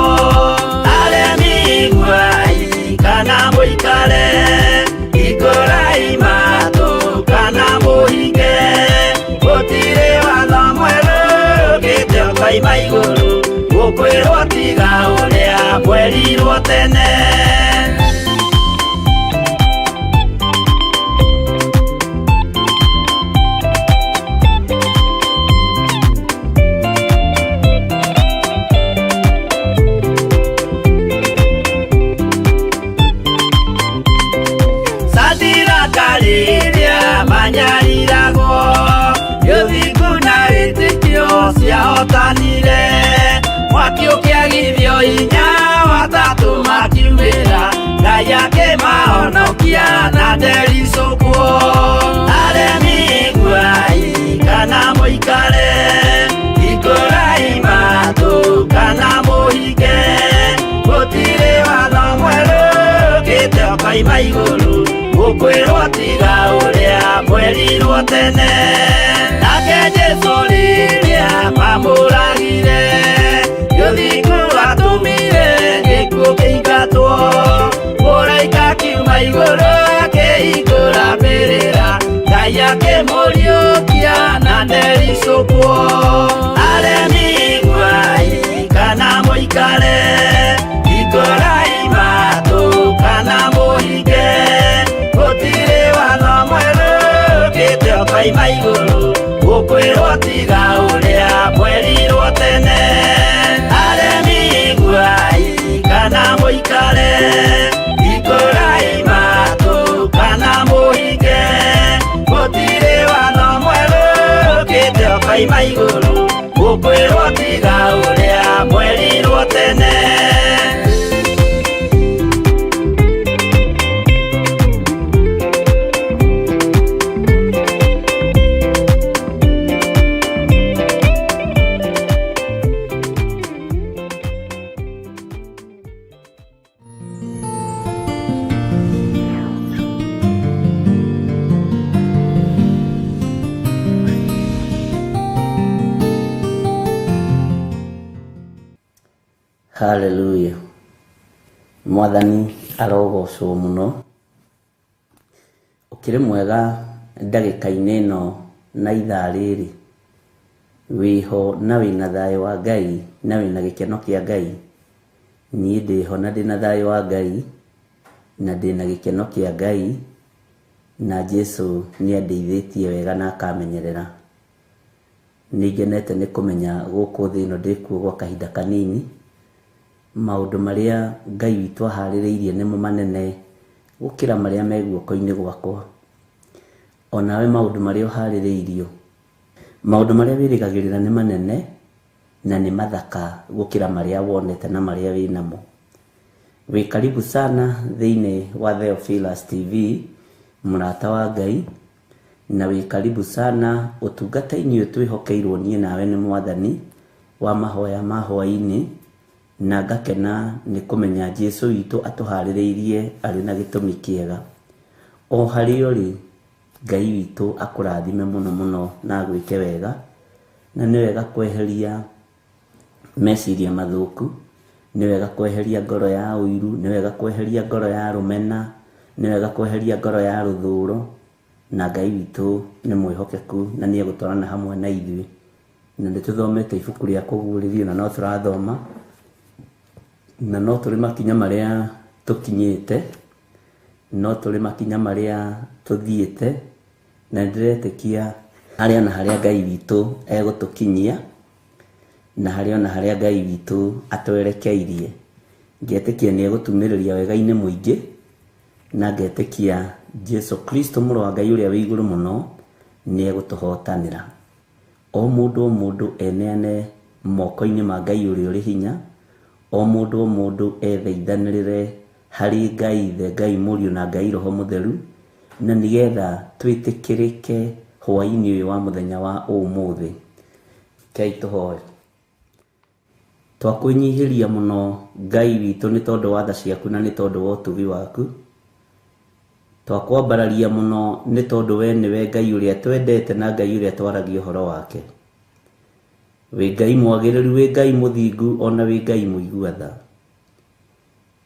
Aremi iguai kana mũikare, hingũrai matũ kana mũhinge, gũtirĩ watho mwerũ ũkĩte ũkoima igũrũ, gũkwĩrwo tiga ũrĩa mwerirwo tene. Sadiraka rĩrĩa manyariragwo, ũthingu na wĩtĩkio ciahotanire, mwaki ũkĩagithio hinya watatũ makiumĩra, Ngai akĩmahonokia na ndericũkwo. Aremi iguai kana mũikare, hingũrai matũ kana mũhinge, gũtirĩ watho mwerũ ũkĩte ũkoima igũrũ, gũkwĩrwo tiga ũrĩa mwerirwo tene. Nake Jesũ rĩrĩa mamũragire, ũthingu watũmire gĩkuũ kĩingatwo, mũraika akiuma igũrũ akĩhingũra mbĩrĩra, Ngai akĩmũriũkia na ndericũkwo. Aremi iguai kana mũikare, hingũrai matũ kana mũhinge, gũtirĩ watho mwerũ ũkĩte ũkoima igũrũ, gũkwĩrwo tiga ũrĩa mwerirwo tene. Aremi iguai kana mũikare, hingũrai matũ kana mũhinge, gũtirĩ watho mwerũ ũkĩte ũkoima igũrũ, gũkwĩrwo tiga ũrĩa mwerirwo tene. Haleluya. Mwathani arogocwo mũno. Ũkĩrĩ mwega ndagĩka-inĩ ĩno na ithaa rĩrĩ, wĩho na wĩna thayũ wa Ngai na wĩna gĩkeno kĩa Ngai. Niĩ ndĩho na ndĩna thayũ wa Ngai na ndĩna gĩkeno kĩa Ngai, na Jesũ nĩ andeithĩtie wega na akamenyerera. Nĩ ngenete nĩ kũmenya gũkũ thĩ ĩno ndĩkuo gwa kahinda kanini. Maũndũ marĩa Ngai witũ aharĩrĩirie nĩmo manene gũkĩra marĩa me guoko-inĩ gwakwa. O nawe maũndũ marĩa ũharĩrĩirio, maũndũ marĩa wĩrĩgagĩrĩra nĩ manene na nĩ mathaka gũkĩra marĩa wonete na marĩa wĩ namo. Wĩ karibu sana thĩinĩ wa Theophilus TV, mũrata wa Ngai, na wĩ karibu sana ũtungata-inĩ ũyũ twĩhokeirwo niĩ nawe nĩ Mwathani wa mahoya ma hwaĩ-inĩ, na ngakena nĩ kũmenya Jesu witũ atũharĩrĩirie arĩ na gĩtũmi kĩega. O harĩa ũrĩ, Ngai witũ akũrathime mũno mũno na agwĩke wega, na nĩ wega kweheria meciria mathũku, nĩ wega kweheria ngoro ya ũiru, nĩ wega kweheria ngoro ya rũmena, nĩ wega kweheria ngoro ya rũthũro, na Ngai witũ nĩ mwĩhokeku na nĩ egũtwarana hamwe na ithuĩ. Na nĩ tũthomete ibuku rĩa Kũguũrĩrio na no tũrathoma, na no tũrĩ makinya marĩa tũkinyĩte, no tũrĩ makinya marĩa tũthiĩte, na nĩndĩretĩkia harĩa na harĩa Ngai witũ egũtũkinyia, na harĩa ona harĩa Ngai witũ atwerekeirie. Ngetĩkia nĩ egũtumĩrĩria wega-inĩ mũingĩ, na ngetĩkia Jesu Kristo mũrũ wa Ngai ũrĩa wĩ igũrũ mũno nĩ egũtũhotanĩra. O mũndũ o mũndũ eneane moko-inĩ ma Ngai ũrĩa ũrĩ hinya, o mũndũ o mũndũ ethaithanĩrĩre harĩ Ngai Ithe, Ngai Mũriũ na Ngai Roho Mũtheru, na nĩgetha twĩtĩkĩrĩke hwaĩ-inĩ ũyũ wa mũthenya wa ũmũthĩ. Rekei tũhoe. Twakwĩnyihĩria mũno Ngai witũ nĩ tondũ wa tha ciaku na nĩ tondũ wa ũtugi waku. Twakwambararia mũno nĩ tondũ we nĩwe Ngai ũrĩa twendete na Ngai ũrĩa twaragia ũhoro wake. Wĩ Ngai mwagĩrĩru, wĩ Ngai mũthingu, ona wĩ Ngai mũigua tha.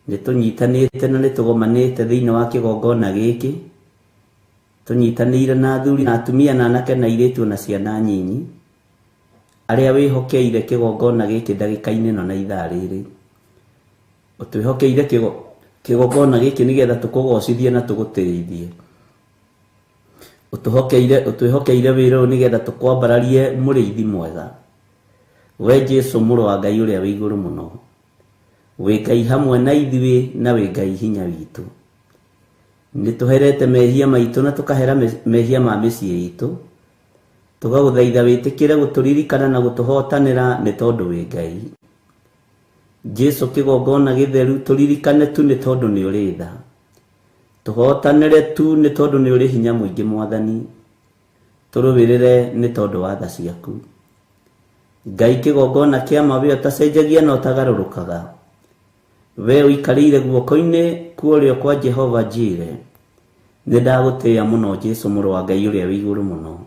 Nĩ tũnyitanĩte na nĩ tũgomanĩte thĩinĩ wa kĩgongona gĩkĩ, tũnyitanĩire na athuri na atumia na anake na airĩtu na ciana nyinyi, arĩa wĩhokeire kĩgongona gĩkĩ ndagĩka-inĩ ĩno na ithaa rĩrĩ. Ũtwĩhokeire kĩgongona gĩkĩ nĩgetha tũkũgocithie na tũgũtĩithie. Ũtũhokeire ũtwĩhokeire wĩra ũyũ nĩgetha tũkwambararie mũrĩithi mwega. We Jesu mũrũ wa Ngai ũrĩa wĩ igũrũ mũno. Wĩ Ngai hamwe na ithuĩ na wĩ Ngai hinya witũ. Nĩ tũherete mehia maitũ na tũkahera mehia ma mĩciĩ itũ. Tũgagũthaitha wĩtĩkĩre gũtũririkana na gũtũhotanĩra nĩ tondũ wĩ Ngai. Jesu kĩgongona gĩtheru tũririkane tu nĩ tondũ nĩ ũrĩ tha. Tũhotanĩre tu nĩ tondũ nĩ ũrĩ hinya mũingĩ Mwathani. Tũrũĩrĩre nĩ tondũ wa tha ciaku. Ngai kĩgongona kĩa ma we ũtacenjagia na ũtagarũrũkaga. We ũikarĩire guoko-inĩ kwa ũrĩo kwa Jehova Jire. Nĩ ndagũtĩĩa mũno Jesu mũrũ wa Ngai ũrĩa wĩ igũrũ mũno.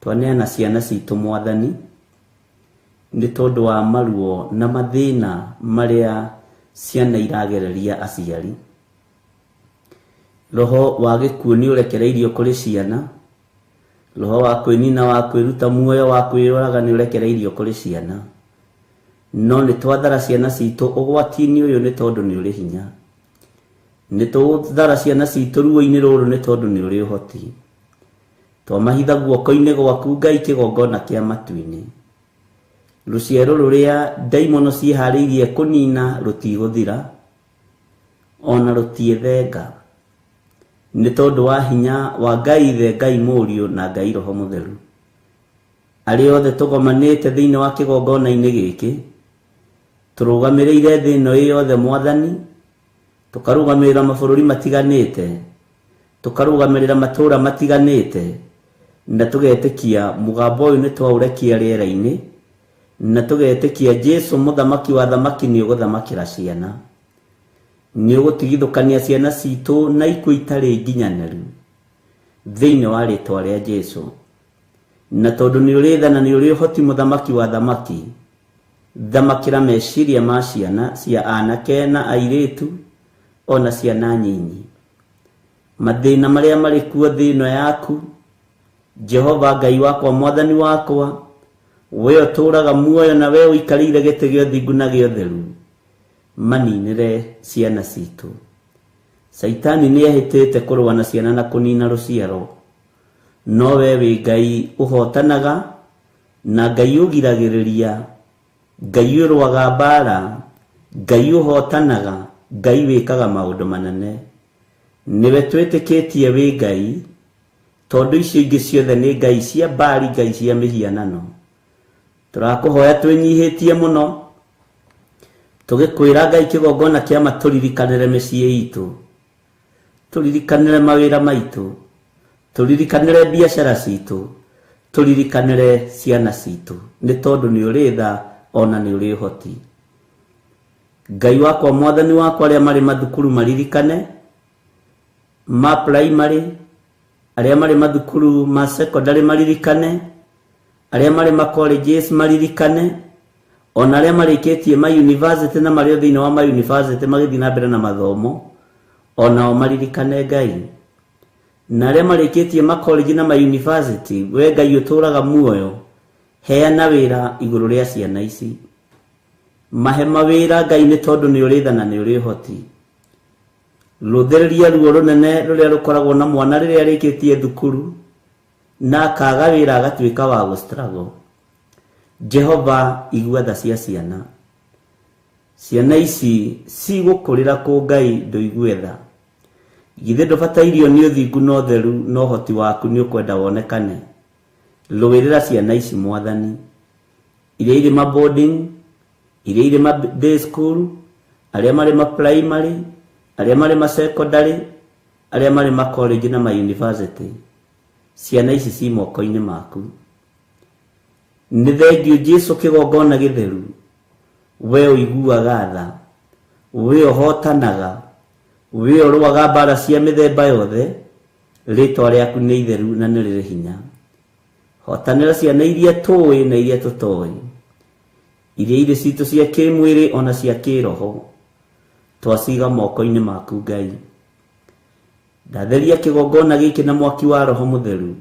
Twaneana ciana citũ Mwathani nĩ tondũ wa maruo na mathĩna marĩa ciana iragereria aciari. Roho wa gĩkuũ nĩ ũrekereirio kũrĩ ciana, roho wa kwĩnina, wa kwĩruta muoyo, wa kwĩyũraga nĩ ũrekereirio kũrĩ ciana. No nĩ twathara ciana citũ ũgwati-inĩ ũyũ nĩ tondũ nĩ ũrĩ hinya. Nĩ tũthara ciana citũ ruo-inĩ rũrũ nĩ tondũ nĩ ũrĩ ũhoti. Twamahitha guoko-inĩ gwaku Ngai kĩgongona kĩa matu-inĩ. Rũciaro rũrĩa ndaimono ciĩharĩirie kũnina rũtigũthira, ona rũtiĩthenga. Nĩ tondũ wa hinya wa Ngai Ithe, Ngai Mũriũ na Ngai Roho Mũtheru. Arĩa othe tũgomanĩte thĩinĩ wa kĩgongona-inĩ gĩkĩ, tũrũgamĩrĩire thĩ ĩno ĩ yothe Mwathani, tũkarũgamĩrĩra mabũrũri matiganĩte, tũkarũgamĩrĩra matũũra matiganĩte, na tũgetĩkia mũgambo ũyũ nĩ twaũrekia rĩera-inĩ, na tũgetĩkia Jesu mũthamaki wa thamaki nĩ ũgũthamakĩra ciana. Nĩ ũgũtigithũkania ciana citũ na ikuũ itarĩ nginyanĩru thĩinĩ wa rĩtwa rĩa Jesu. Na tondũ nĩ ũrĩ tha na nĩ ũrĩ ũhoti mũthamaki wa thamaki, thamakĩra meciria ma ciana cia anake na airĩtu ona ciana nyinyi. Mathĩna marĩa marĩ kuo thĩ ĩno yaku, Jehova Ngai wakwa Mwathani wakwa, we ũtũũraga muoyo na we ũikarĩire gĩtĩ gĩa ũthingu na gĩa ũtheru, maninĩre ciana citũ. Caitani nĩ ehĩtĩte kũrũa na ciana na kũnina rũciaro, no we wĩ Ngai ũhotanaga, Na Ngai ũgiragĩrĩria, Ngai ũrũaga mbaara, Ngai ũhootanaga, Ngai wĩkaga maũndũ manene. Nĩwe twĩtĩkĩtie wĩ Ngai, tondũ icio ingĩ ciothe nĩ ngai cia Baali, ngai cia mĩhianano. Tũrakũhoya twĩnyihĩtie mũno, tũgĩkwĩra Ngai kĩgongona kĩa ma tũririkanĩre mĩciĩ itũ, tũririkanĩre mawĩra maitũ, tũririkanĩre biacara citũ, tũririkanĩre ciana citũ, nĩ tondũ nĩ ũrĩ tha ona nĩ ũrĩ ũhoti. Ngai wakwa, mwathani wakwa, arĩa marĩ mathukuru maririkane, ma primary, arĩa marĩ mathukuru ma secondary maririkane, arĩa marĩ ma colleges maririkane, ona arĩa marĩkĩtie ma university na marĩ o thĩinĩ wa ma university magĩthiĩ na mbere na mathomo, onao maririkane Ngai. Na arĩa marĩkĩtie ma college na ma university, we Ngai ũtũraga muoyo, heana wĩra igũrũ rĩa ciana ici. Mahe mawĩra Ngai nĩ tondũ nĩ ũrĩ tha na nĩ ũrĩ ũhoti. Rũthĩrĩria ruo rũnene rũrĩa rũkoragwo na mwana rĩrĩa arĩkĩtie thukuru na akaga wĩra agatuĩka wa gũ struggle. Jehova igua tha cia ciana. Ciana ici cigũkũrĩra kũ Ngai ndũigue tha. Githĩ ndũbatairio nĩ ũthingu na ũtheru na ũhoti waku nĩ ũkwenda wonekane. Rũĩrĩra ciana ici Mwathani. Iria irĩ ma boarding, iria irĩ ma day school, arĩa marĩ ma primary, arĩa marĩ ma secondary, arĩa marĩ ma college na ma university. Ciana ici ci moko-inĩ maku. Nĩ thengiũ Jesu kĩgongona gĩtheru, we ũiguaga tha, we ũhotanaga, we ũrũaga mbara cia mĩthemba yothe, rĩtwa rĩaku nĩ itheru na nĩ rĩrĩ hinya. Hotanĩra ciana iria tũĩ na iria tũtoĩ, iria irĩ citũ cia kĩmwĩrĩ ona cia kĩroho, twaciga moko-inĩ maku Ngai. Ndatheria kĩgongona gĩkĩ na mwaki wa Roho Mũtheru,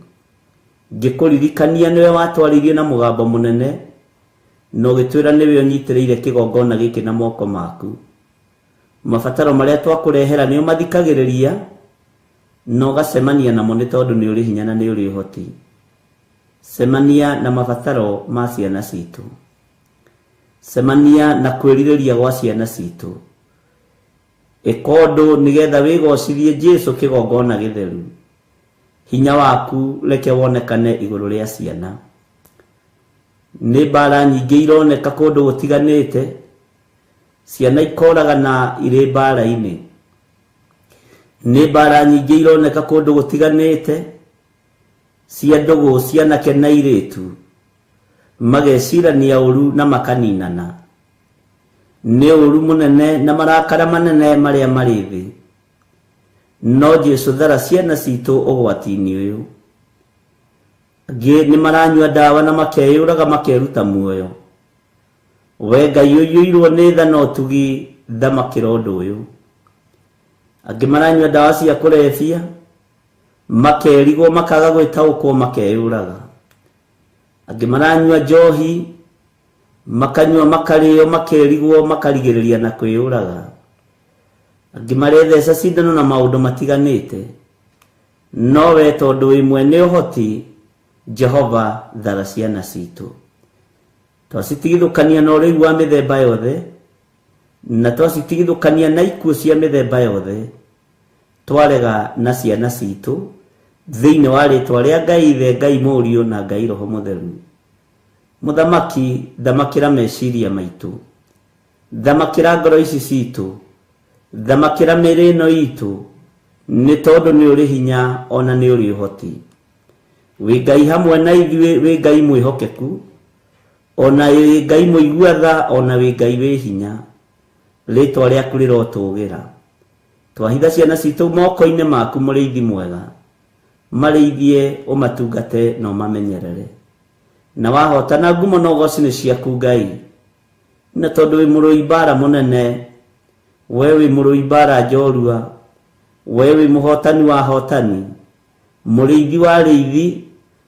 ngĩkũririkania nĩwe watwarĩirie na mũgambo mũnene, na ũgĩtwĩra nĩwe ũnyitĩrĩire kĩgongona gĩkĩ na moko maku. Mabataro marĩa twakũrehera nĩ ũmathikagĩrĩria, na ũgacemania namo nĩ tondũ nĩ ũrĩ hinya na nĩ ũrĩ ũhoti. Cemania na mabataro ma ciana citũ. Cemania na kwĩrirĩria gwa ciana citũ. Ĩka ũndũ nĩgetha wĩgocithie Jesu kĩgongona gĩtheru. Hinya waku reke wonekane igũrũ rĩa ciana. Nĩ mbara nyingĩ ironeka kũndũ gũtiganĩte, ciana ikoragana irĩ mbara-inĩ. Nĩ mbara nyingĩ ironeka kũndũ gũtiganĩte, cia ndũgũ cia anake na airĩtu, magecirania ũru na makaninana. Nĩ ũru mũnene na marakara manene marĩa marĩ thĩ. No Jesu thara ciana citũ ũgwati-inĩ ũyũ. Angĩ nĩ maranyua ndawa na makeyũraga makeruta muoyo. We Ngai ũiyũirwo nĩ tha na ũtugi, thamakĩra ũndũ ũyũ. Angĩ maranyua ndawa cia kũrebia, makerigwo makaga gwĩtaũkwo makeyũraga. Angĩ maranyua njohi, makanyua makarĩo makerigwo makarigĩrĩria na kwĩyũraga. Angĩ maretheca cindano na maũndũ matiganĩte. No we tondũ wĩ mwene ũhoti, Jehova thara ciana citũ. Twacitigithũkania na ũrĩu wa mĩthemba yothe, na twacitigithũkania na ikuũ cia mĩthemba yothe, twarega na ciana citũ, thĩinĩ wa rĩtwa rĩa Ngai Ithe, Ngai Mũriũ na Ngai Roho Mũtheru. Mũthamaki, thamakĩra meciria maitũ. Thamakĩra ngoro ici citũ. Thamakĩra mĩĩrĩ ĩno itũ, nĩ tondũ nĩ ũrĩ hinya ona nĩ ũrĩ ũhoti. Wĩ Ngai hamwe na ithuĩ, wĩ Ngai mwĩhokeku, ona wĩ Ngai mũigua tha, ona wĩ Ngai wĩ hinya. Rĩtwa rĩaku rĩrotũgĩra. Twahitha ciana citũ moko-inĩ maku mũrĩithi mwega. Marĩithie, ũmatungate na ũmamenyerere. Na wahotana ngumo na ũgoci nĩ ciaku Ngai. Na tondũ wĩ mũrũi mbara mũnene, we wĩ mũrũi mbara njorua, we wĩ mũhotani wa ahotani, mũrĩithi wa arĩithi,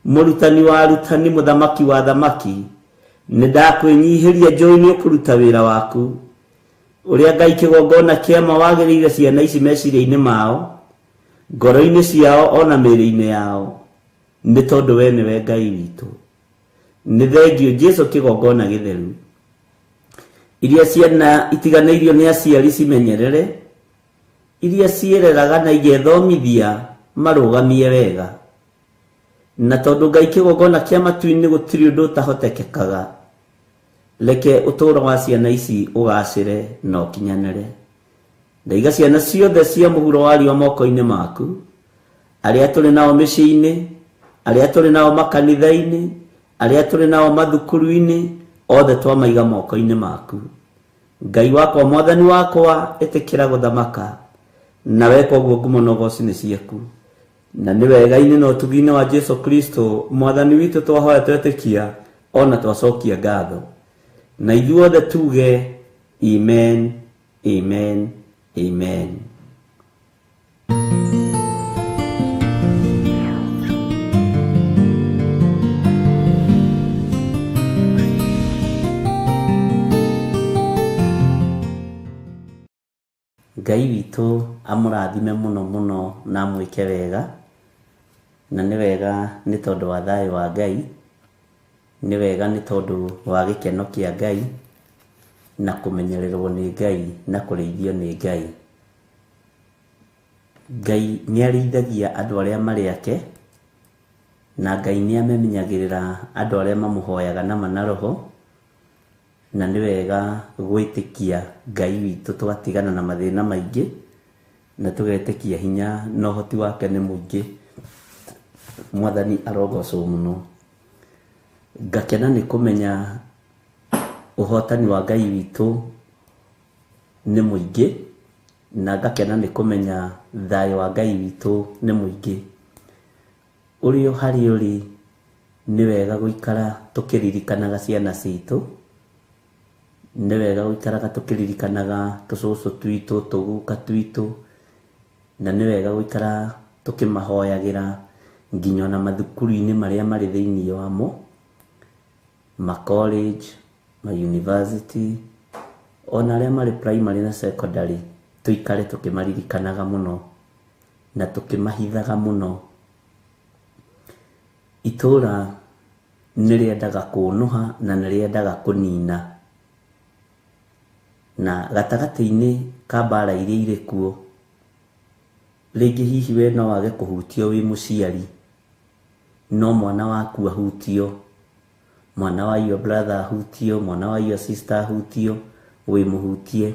mũrutani wa arutani, mũthamaki wa athamaki, nĩ ndakwĩnyihĩria njũĩ nĩ ũkũruta wĩra waku. Ũrĩa Ngai kĩgongona kĩa ma wagĩrĩire ciana ici meciria-inĩ mao, ngoro-inĩ ciao ona mĩĩrĩ-inĩ yao, nĩ tondũ we nĩwe Ngai witũ. Nĩ thengio Jesu kĩgongona gĩtheru. Iria ciana itiganĩirio nĩ aciari cimenyerere, iria ciĩreraga na igethomithia marũgamie wega. Na tondũ Ngai kĩgongona kĩa matu-inĩ gũtirĩ ũndũ ũtahotekekaga, reke ũtũũro wa ciana ici ũgacĩre na ũkinyanĩre. Ndaiga ciana ciothe cia mũhuro wa riũa moko-inĩ maku, arĩa tũrĩ nao mĩciĩ-inĩ, arĩa tũrĩ nao makanitha-inĩ, arĩa tũrĩ nao mathukuru-inĩ, othe twamaiga moko-inĩ maku. Ngai wakwa, Mwathani wakwa, ĩtĩkĩra gũthamaka, na weka ũguo ngumo na ũgoci nĩ ciaku. Na nĩ wega-inĩ na ũtugi-inĩ wa Jesu Kristo Mwathani witũ twahoya twetĩkia ona twacokia ngatho. Na ithuothe tuge amen, amen, amen. Ngai witũ amũrathime mũno mũno na amwĩke wega, na nĩ wega nĩ tondũ wa thayũ wa Ngai, nĩ wega nĩ tondũ wa gĩkeno kĩa Ngai, na kũmenyererwo nĩ Ngai na kũrĩithio nĩ Ngai. Ngai nĩ arĩithagia andũ arĩa marĩ ake, na Ngai nĩ amenyagĩrĩra andũ arĩa mamũhoyaga na ma na roho, na nĩ wega gwĩtĩkia Ngai witũ tũgatigana na mathĩna maingĩ, na tũgetĩkia hinya na ũhoti wake nĩ mũingĩ. Mwathani arogocwo mũno. Ngakena nĩ kũmenya ũhotani wa Ngai witũ nĩ mũingĩ, na ngakena nĩ kũmenya thayũ wa Ngai witũ nĩ mũingĩ. Ũrĩ o harĩa ũrĩ, nĩ wega gũikara tũkĩririkanaga ciana citũ, nĩ wega gũikaraga tũkĩririkanaga tũcũcũ twitũ, tũguka twitũ, na nĩ wega gũikara tũkĩmahoyagĩra nginya ona mathukuru-inĩ marĩa marĩ thĩinĩ wamo, ma college, ma university, ona arĩa marĩ primary na secondary, tũikare tũkĩmaririkanaga mũno na tũkĩmahithaga mũno. Itũũra nĩ rĩendaga kũnũha na nĩ rĩendaga kũnina. Na gatagatĩ-inĩ ka mbara iria irĩ kuo, rĩngĩ hihi we no wage kũhutio wĩ mũciari, no mwana waku ahutio, mwana wa your brother ahutio, mwana wa your sister ahutio, wĩ mũhutie,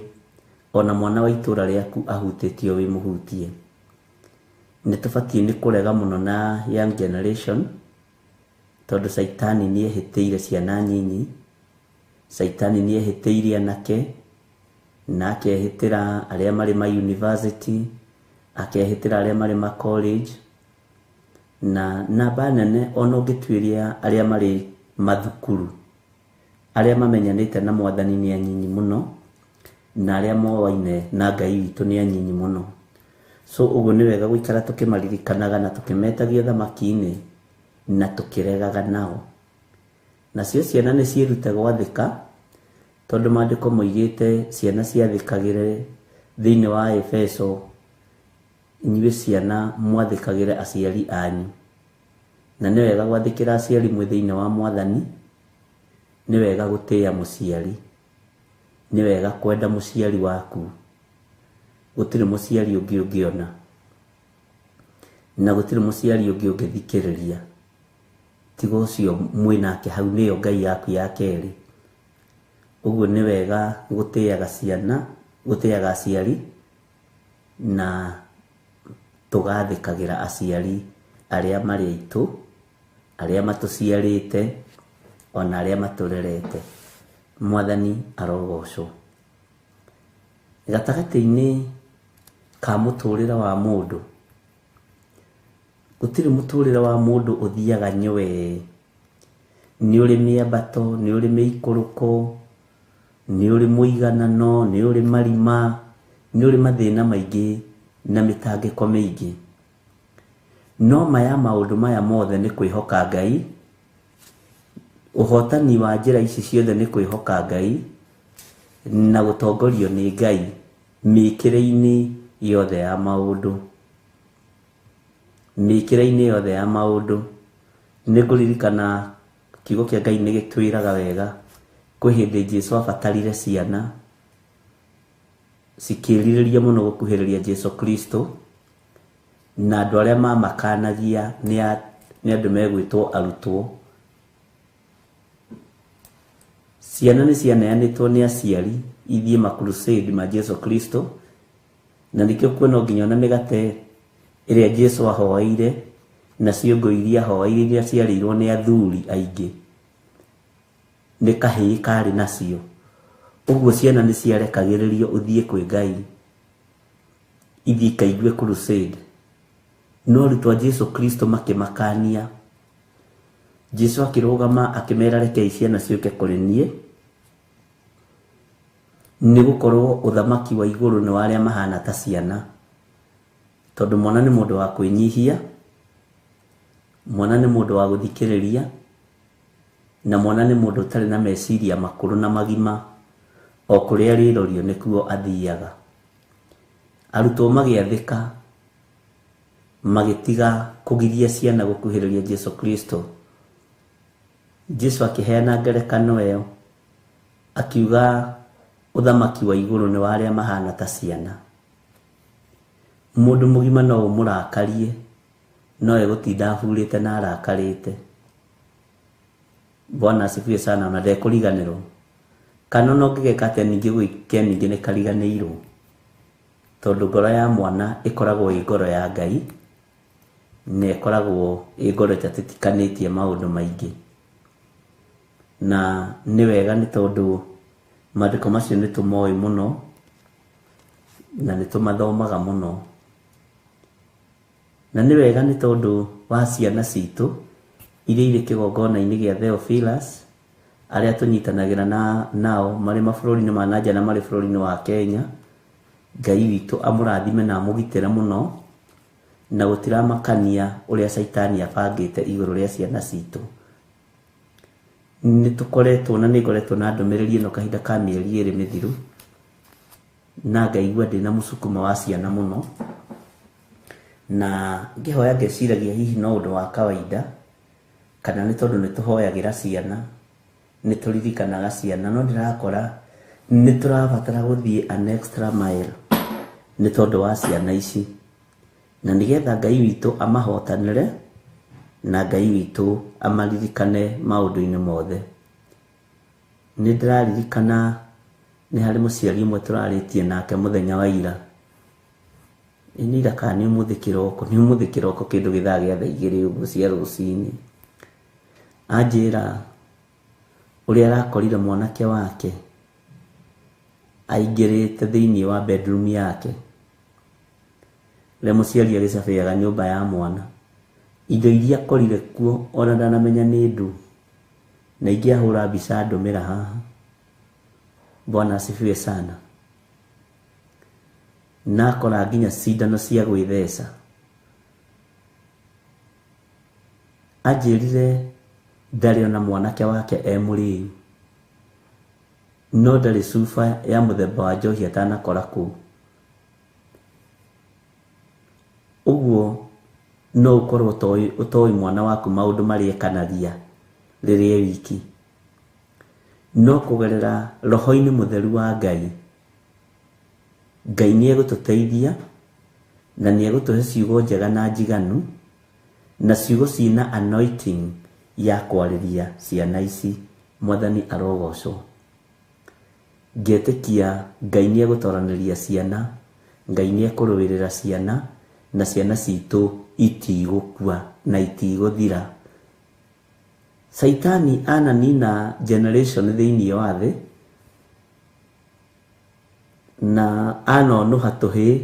ona mwana wa itũũra rĩaku ahutĩtio wĩ mũhutie. Nĩ tũbatiĩ nĩ kũrega mũno na young generation, tondũ caitani nĩ ehĩtĩire ciana nyinyi, caitani nĩ ehĩtĩire anake, na akehĩtĩra arĩa marĩ ma university, akehĩtĩra arĩa marĩ ma college, na namba nene ona ũngĩtuĩria arĩa marĩ mathukuru, arĩa mamenyanĩte na Mwathani nĩ anyinyi mũno, na arĩa moaine na Ngai witũ nĩ anyinyi mũno. So ũguo nĩ wega gũikara tũkĩmaririkanaga na tũkĩmetagia thamaki-inĩ na tũkĩregaga nao. Nacio ciana nĩ ciĩrute gwathĩka, tondũ maandĩko moigĩte ciana ciathĩkagĩre thĩinĩ wa Efeso, inyuĩ ciana mwathĩkagĩre aciari anyu. Na nĩ wega gwathĩkĩra aciari mwĩ thĩinĩ wa Mwathani, nĩ wega gũtĩĩa mũciari, nĩ wega kwenda mũciari waku. Gũtirĩ mũciari ũngĩ ũngĩona, na gũtirĩ mũciari ũngĩ ũngĩthikĩrĩria, tiga ũcio mwĩ nake hau, nĩyo Ngai yaku ya kerĩ. Ũguo nĩ wega gũtĩaga ciana, gũtĩaga aciari, na tũgathĩkagĩra aciari arĩa marĩ aitũ, arĩa matũciarĩte, ona arĩa matũrerete. Mwathani arogocwo. Gatagatĩ-inĩ ka mũtũrĩre wa mũndũ, gũtirĩ mũtũrĩre wa mũndũ ũthiaga nywee. Nĩ ũrĩ mĩambato, nĩ ũrĩ mĩikũrũko, nĩ ũrĩ mũiganano, nĩ ũrĩ marima, nĩ ũrĩ mathĩna maingĩ na mĩtangĩko mĩingĩ. No maya maũndũ maya mothe nĩ kwĩhoka Ngai. Ũhotani wa njĩra ici ciothe nĩ kwĩhoka Ngai na gũtongorio nĩ Ngai mĩkĩre-inĩ yothe ya maũndũ. Mĩkĩre-inĩ yothe ya maũndũ. Nĩ ngũririkana Kiugo kĩa Ngai nĩ gĩtwĩraga wega kwĩ hĩndĩ Jesu abatarire ciana cikĩrirĩria mũno gũkuhĩrĩria Jesu Kristo, na andũ arĩa mamakanagia nĩ andũ megwĩtwo arutwo. Ciana nĩ cianeanĩtwo nĩ aciari ithiĩ ma crusade ma Jesu Kristo, na nĩkĩo kuona nginya ona mĩgate ĩrĩa Jesu ahoeire na ciongo iria ahoeire iria ciarĩirwo nĩ athuri aingĩ nĩ kahĩĩ karĩ nacio. Ũguo ciana nĩ ciarekagĩrĩrio ũthiĩ kwĩ Ngai ithiĩ ikaigue crusade. No arutwo a Jesu Kristo makĩmakania. Jesu akĩrũgama akĩmera rekei ciana ciũke kũrĩ niĩ, nĩ gũkorwo ũthamaki wa igũrũ nĩ wa arĩa mahana ta ciana. Tondũ mwana nĩ mũndũ wa kwĩnyihia, mwana nĩ mũndũ wa gũthikĩrĩria, na mwana nĩ mũndũ ũtarĩ na meciria makũrũ na magima, o kũrĩa arĩrorio nĩkuo athiaga. Arutwo magĩathĩka, magĩtiga kũgiria ciana gũkuhĩrĩria Jesu Kristo. Jesu akĩheana ngerekano ĩyo akiuga ũthamaki wa igũrũ nĩ wa arĩa mahana ta ciana. Mũndũ mũgima no ũmũrakarie, no egũtinda aburĩte na arakarĩte. Bwana asifiwe sana, ona ndekũriganĩrwo. Kana ona ũngĩgeka atĩa ningĩ gwĩke ningĩ nĩ kariganĩirwo, tondũ ngoro ya mwana ĩkoragwo ĩ ngoro ya Ngai, na ĩkoragwo ĩ ngoro ĩtatitikanĩtie maũndũ maingĩ. Na nĩ wega nĩ tondũ maandĩko macio nĩ tũmoĩ mũno na nĩ tũmathomaga mũno. Na nĩ wega nĩ tondũ wa ciana citũ iria irĩ kĩgongona-inĩ gĩa Theophilus, arĩa tũnyitanagĩra nao marĩ mabũrũri-inĩ ma nanja na marĩ bũrũri-inĩ wa Kenya. Ngai witũ amũrathime na amũgitĩre mũno, na gũtiramakania ũrĩa Caitani abangĩte igũrũ rĩa ciana citũ. Nĩ tũkoretwo na nĩ ngoretwo na ndũmĩrĩri ĩno kahinda ka mĩeri ĩrĩ mĩthiru, na ngaigua ndĩna mũsukumo wa ciana mũno, na ngĩhoya ngeciragia hihi no ũndũ wa kawaida, kana nĩ tondũ nĩ tũhoyagĩra ciana, nĩ tũririkanaga ciana, no ndĩrakora nĩ tũrabatara gũthiĩ an extra mile nĩ tondũ wa ciana ici, na nĩgetha Ngai witũ amahotanĩre na Ngai witũ amaririkane maũndũ-inĩ mothe. Nĩ ndĩraririkana nĩ harĩ mũciari ũmwe tũrarĩtie nake mũthenya wa ira. Nĩ ira kana nĩ ũmũthĩ kĩroko, nĩ ũmũthĩ kĩroko kĩndũ gĩthaa gĩa thaa igĩrĩ ũguo cia rũcinĩ. Anjĩra ũrĩa arakorire mwanake wake aingĩrĩte thĩinĩ wa bedroom yake, ũrĩa mũciari agĩcabeaga nyũmba ya mwana. Indo iria akorire kuo ona ndanamenya nĩ ndũ, na ingĩ ahũra mbica ndũmĩra haha. Bwana asifiwe sana. Na akora nginya cindano cia gwĩtheca. Anjĩrire ndarĩ ona mwanake wake e mũrĩu, no ndarĩ cuba ya mũthemba wa njohi atanakora kũu. Ũguo no ũkorwo ũtoĩ mwana waku maũndũ marĩa ekanagia rĩrĩa e wiki, no kũgerera roho-inĩ mũtheru wa Ngai, Ngai nĩ egũtũteithia na nĩ egũtũhe ciugo njega na njiganu, na ciugo ciĩna anointing ya kwarĩria ciana ici. Mwathani arogocwo. Ngetĩkia Ngai nĩ egũtoranĩria ciana, Ngai nĩ ekũrũĩrĩra ciana, na ciana citũ itigũkua na itigũthira. Caitani ananina generation thĩinĩ wa thĩ, na anonũha tũhĩĩ,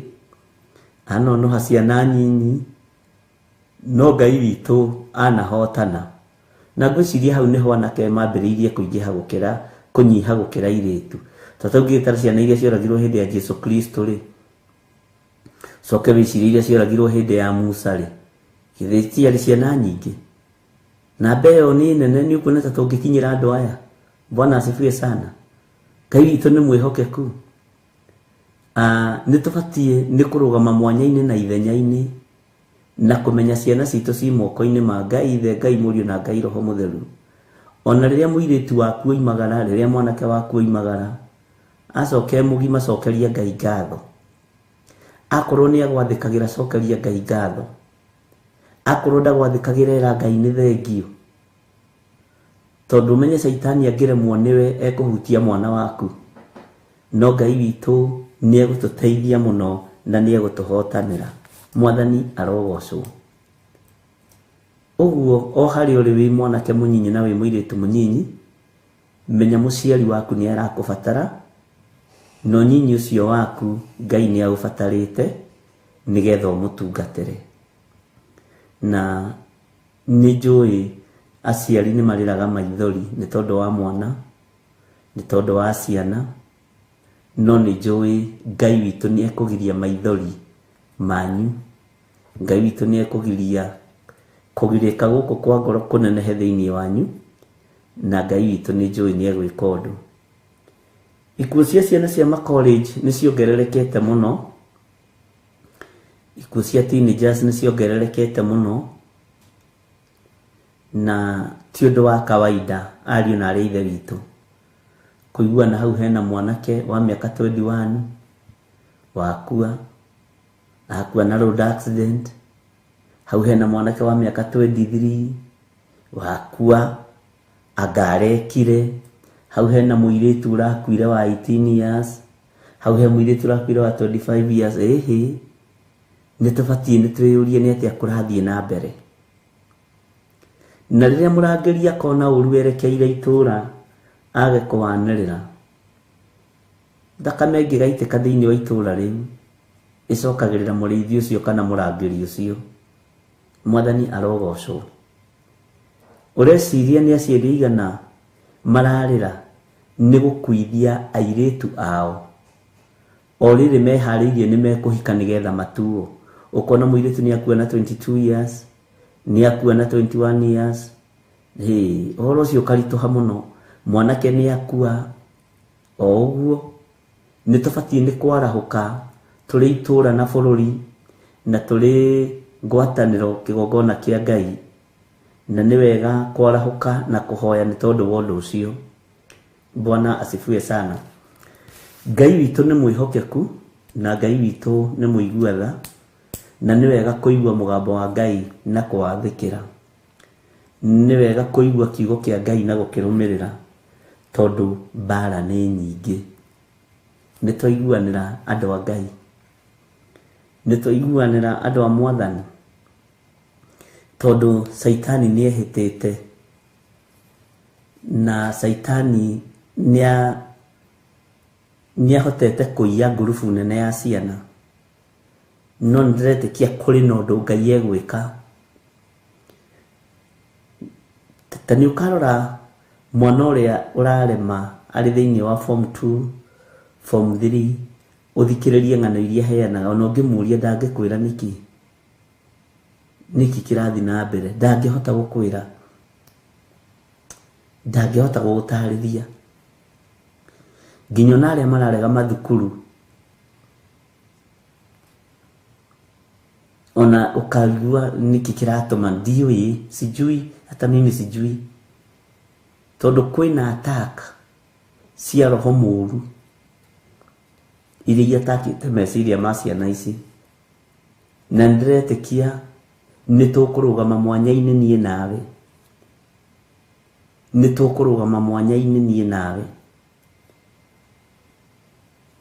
anonũha ciana nyinyi, no Ngai witũ anahotana. Na ngwĩciria hau nĩho anake mambĩrĩirie kũingĩha gũkĩra kũnyiha gũkĩra airĩtu. Tondũ ũngĩtara ciana iria cioragirwo hĩndĩ ya Jesu Kristo rĩ, coke wĩcirie iria cioragirwo hĩndĩ ya Musa rĩ, githĩ ciarĩ ciana nyingĩ? Namba ĩyo nĩ nene, nĩ ũkuona ta tũngĩkinyĩra andũ aya. Bwana asifiwe sana. Ngai witũ nĩ mwĩhokeku. Nĩ tũbatiĩ nĩ kũrũgama mwanya-inĩ na ithenya-inĩ, na kũmenya ciana citũ ci moko-inĩ ma Ngai Ithe, Ngai Mũriũ na Ngai Roho Mũtheru. Ona rĩrĩa mũirĩtu waku oimagara, rĩrĩa mwanake waku oimagara, acoke mũgima, cokeria Ngai ngatho. Akorwo nĩ agwathĩkagĩra, cokeria Ngai ngatho. Akorwo ndagwathĩkagĩra, ĩra Ngai nĩ thengio. Tondũ ũmenye caitani angĩremwo nĩwe ekũhutia mwana waku. No Ngai witũ nĩ egũtũteithia mũno na nĩ egũtũhotanĩra. Mwathani arogocwo. Ũguo o harĩa ũrĩ wĩ mwanake mũnyinyi na wĩ mũirĩtu mũnyinyi, menya mũciari waku nĩ arakũbatara, na ũnyinyi ũcio waku Ngai nĩ aũbatarĩte nĩgetha ũmũtungatĩre. Na nĩ njũĩ aciari nĩ marĩraga maithori nĩ tondũ wa mwana, nĩ tondũ wa ciana, no nĩ njũĩ Ngai witũ nĩ ekũgiria maithori manyu. Ngai witũ nĩ ekũgiria kũgirĩka gũkũ kwa ngoro kũnenehe thĩinĩ wanyu, na Ngai witũ nĩ njũĩ nĩ egwĩka ũndũ. Ikuũ cia ciana cia ma-college nĩ ciongererekete mũno, ikuũ cia teenagers nĩ ciongererekete mũno, na ti ũndũ wa kawaida ariũ na arĩ ithe witũ kũigua na hau hena mwanake wa mĩaka 21 wakua, akua na road accident. Hau hena mwanake wa mĩaka 23 wakua, anga arekire. Hau hena mũirĩtu ũrakuire wa 18 years, hau he mũirĩtu ũrakuire wa 25 years. Ĩhĩ, nĩ tũbatiĩ nĩ twĩyũrie nĩ atĩa kũrathiĩ na mbere. Na rĩrĩa mũrangĩri akona ũru erekeire itũra, age kũwanĩrĩra, thakame ĩngĩgaitĩka thĩinĩ wa itũra rĩu, ĩcokagĩrĩra mũrĩithi ũcio kana mũrangĩri ũcio. Mwathani arogocwo. Ũreciria nĩ aciari aigana mararĩra nĩ gũkuithia airĩtu ao o rĩrĩ meharĩirie nĩ mekũhika nĩgetha matuo. Ũkona mũirĩtu nĩ akua na 22 years, nĩ akua na 21 years. Hĩ, ũhoro ũcio ũkaritũha mũno. Mwanake nĩ akua o ũguo. Nĩ tũbatiĩ nĩ kwarahũka tũrĩ itũra na bũrũri na tũrĩ ngwatanĩro kĩgongona kĩa Ngai, na nĩ wega kwarahũka na kũhoya nĩ tondũ wa ũndũ ũcio. Bwana asifiwe sana. Ngai witũ nĩ mwĩhokeku na Ngai witũ nĩ mũigua tha, na nĩ wega kũigua mũgambo wa Ngai na kũwathĩkĩra. Nĩ wega kũigua kiugo kĩa Ngai na gũkĩrũmĩrĩra, tondũ mbara nĩ nyingĩ. Nĩ twaiguanĩra andũ a Ngai, nĩ twaiguanĩra andũ a Mwathani, tondũ caitani nĩ ehĩtĩte, na caitani nĩ ahotete kũiya ngurubu nene ya ciana. No nĩ ndĩretĩkia kũrĩ na ũndũ Ngai egwĩka. Ta nĩ ũkarora mwana ũrĩa ũrarema arĩ thĩinĩ wa form 2, form 3, ũthikĩrĩrie ng'ano iria aheanaga, ona ũngĩmũria ndangĩkwĩra nĩkĩ, nĩkĩ kĩrathiĩ na mbere, ndangĩhota gũkwĩra, ndangĩhota gũgũtarĩria. Nginya ona arĩa mararega mathukuru, ona ũkaigua nĩkĩ kĩratũma, ndiũĩ, sijui, hata mimi sijui. Tondũ kwĩna attack cia roho mũru iria iatakĩte meciria ma ciana ici, na nĩndĩretĩkia nĩ tũkũrũgama mwanya-inĩ niĩ nawe, nĩ tũkũrũgama mwanya-inĩ niĩ nawe,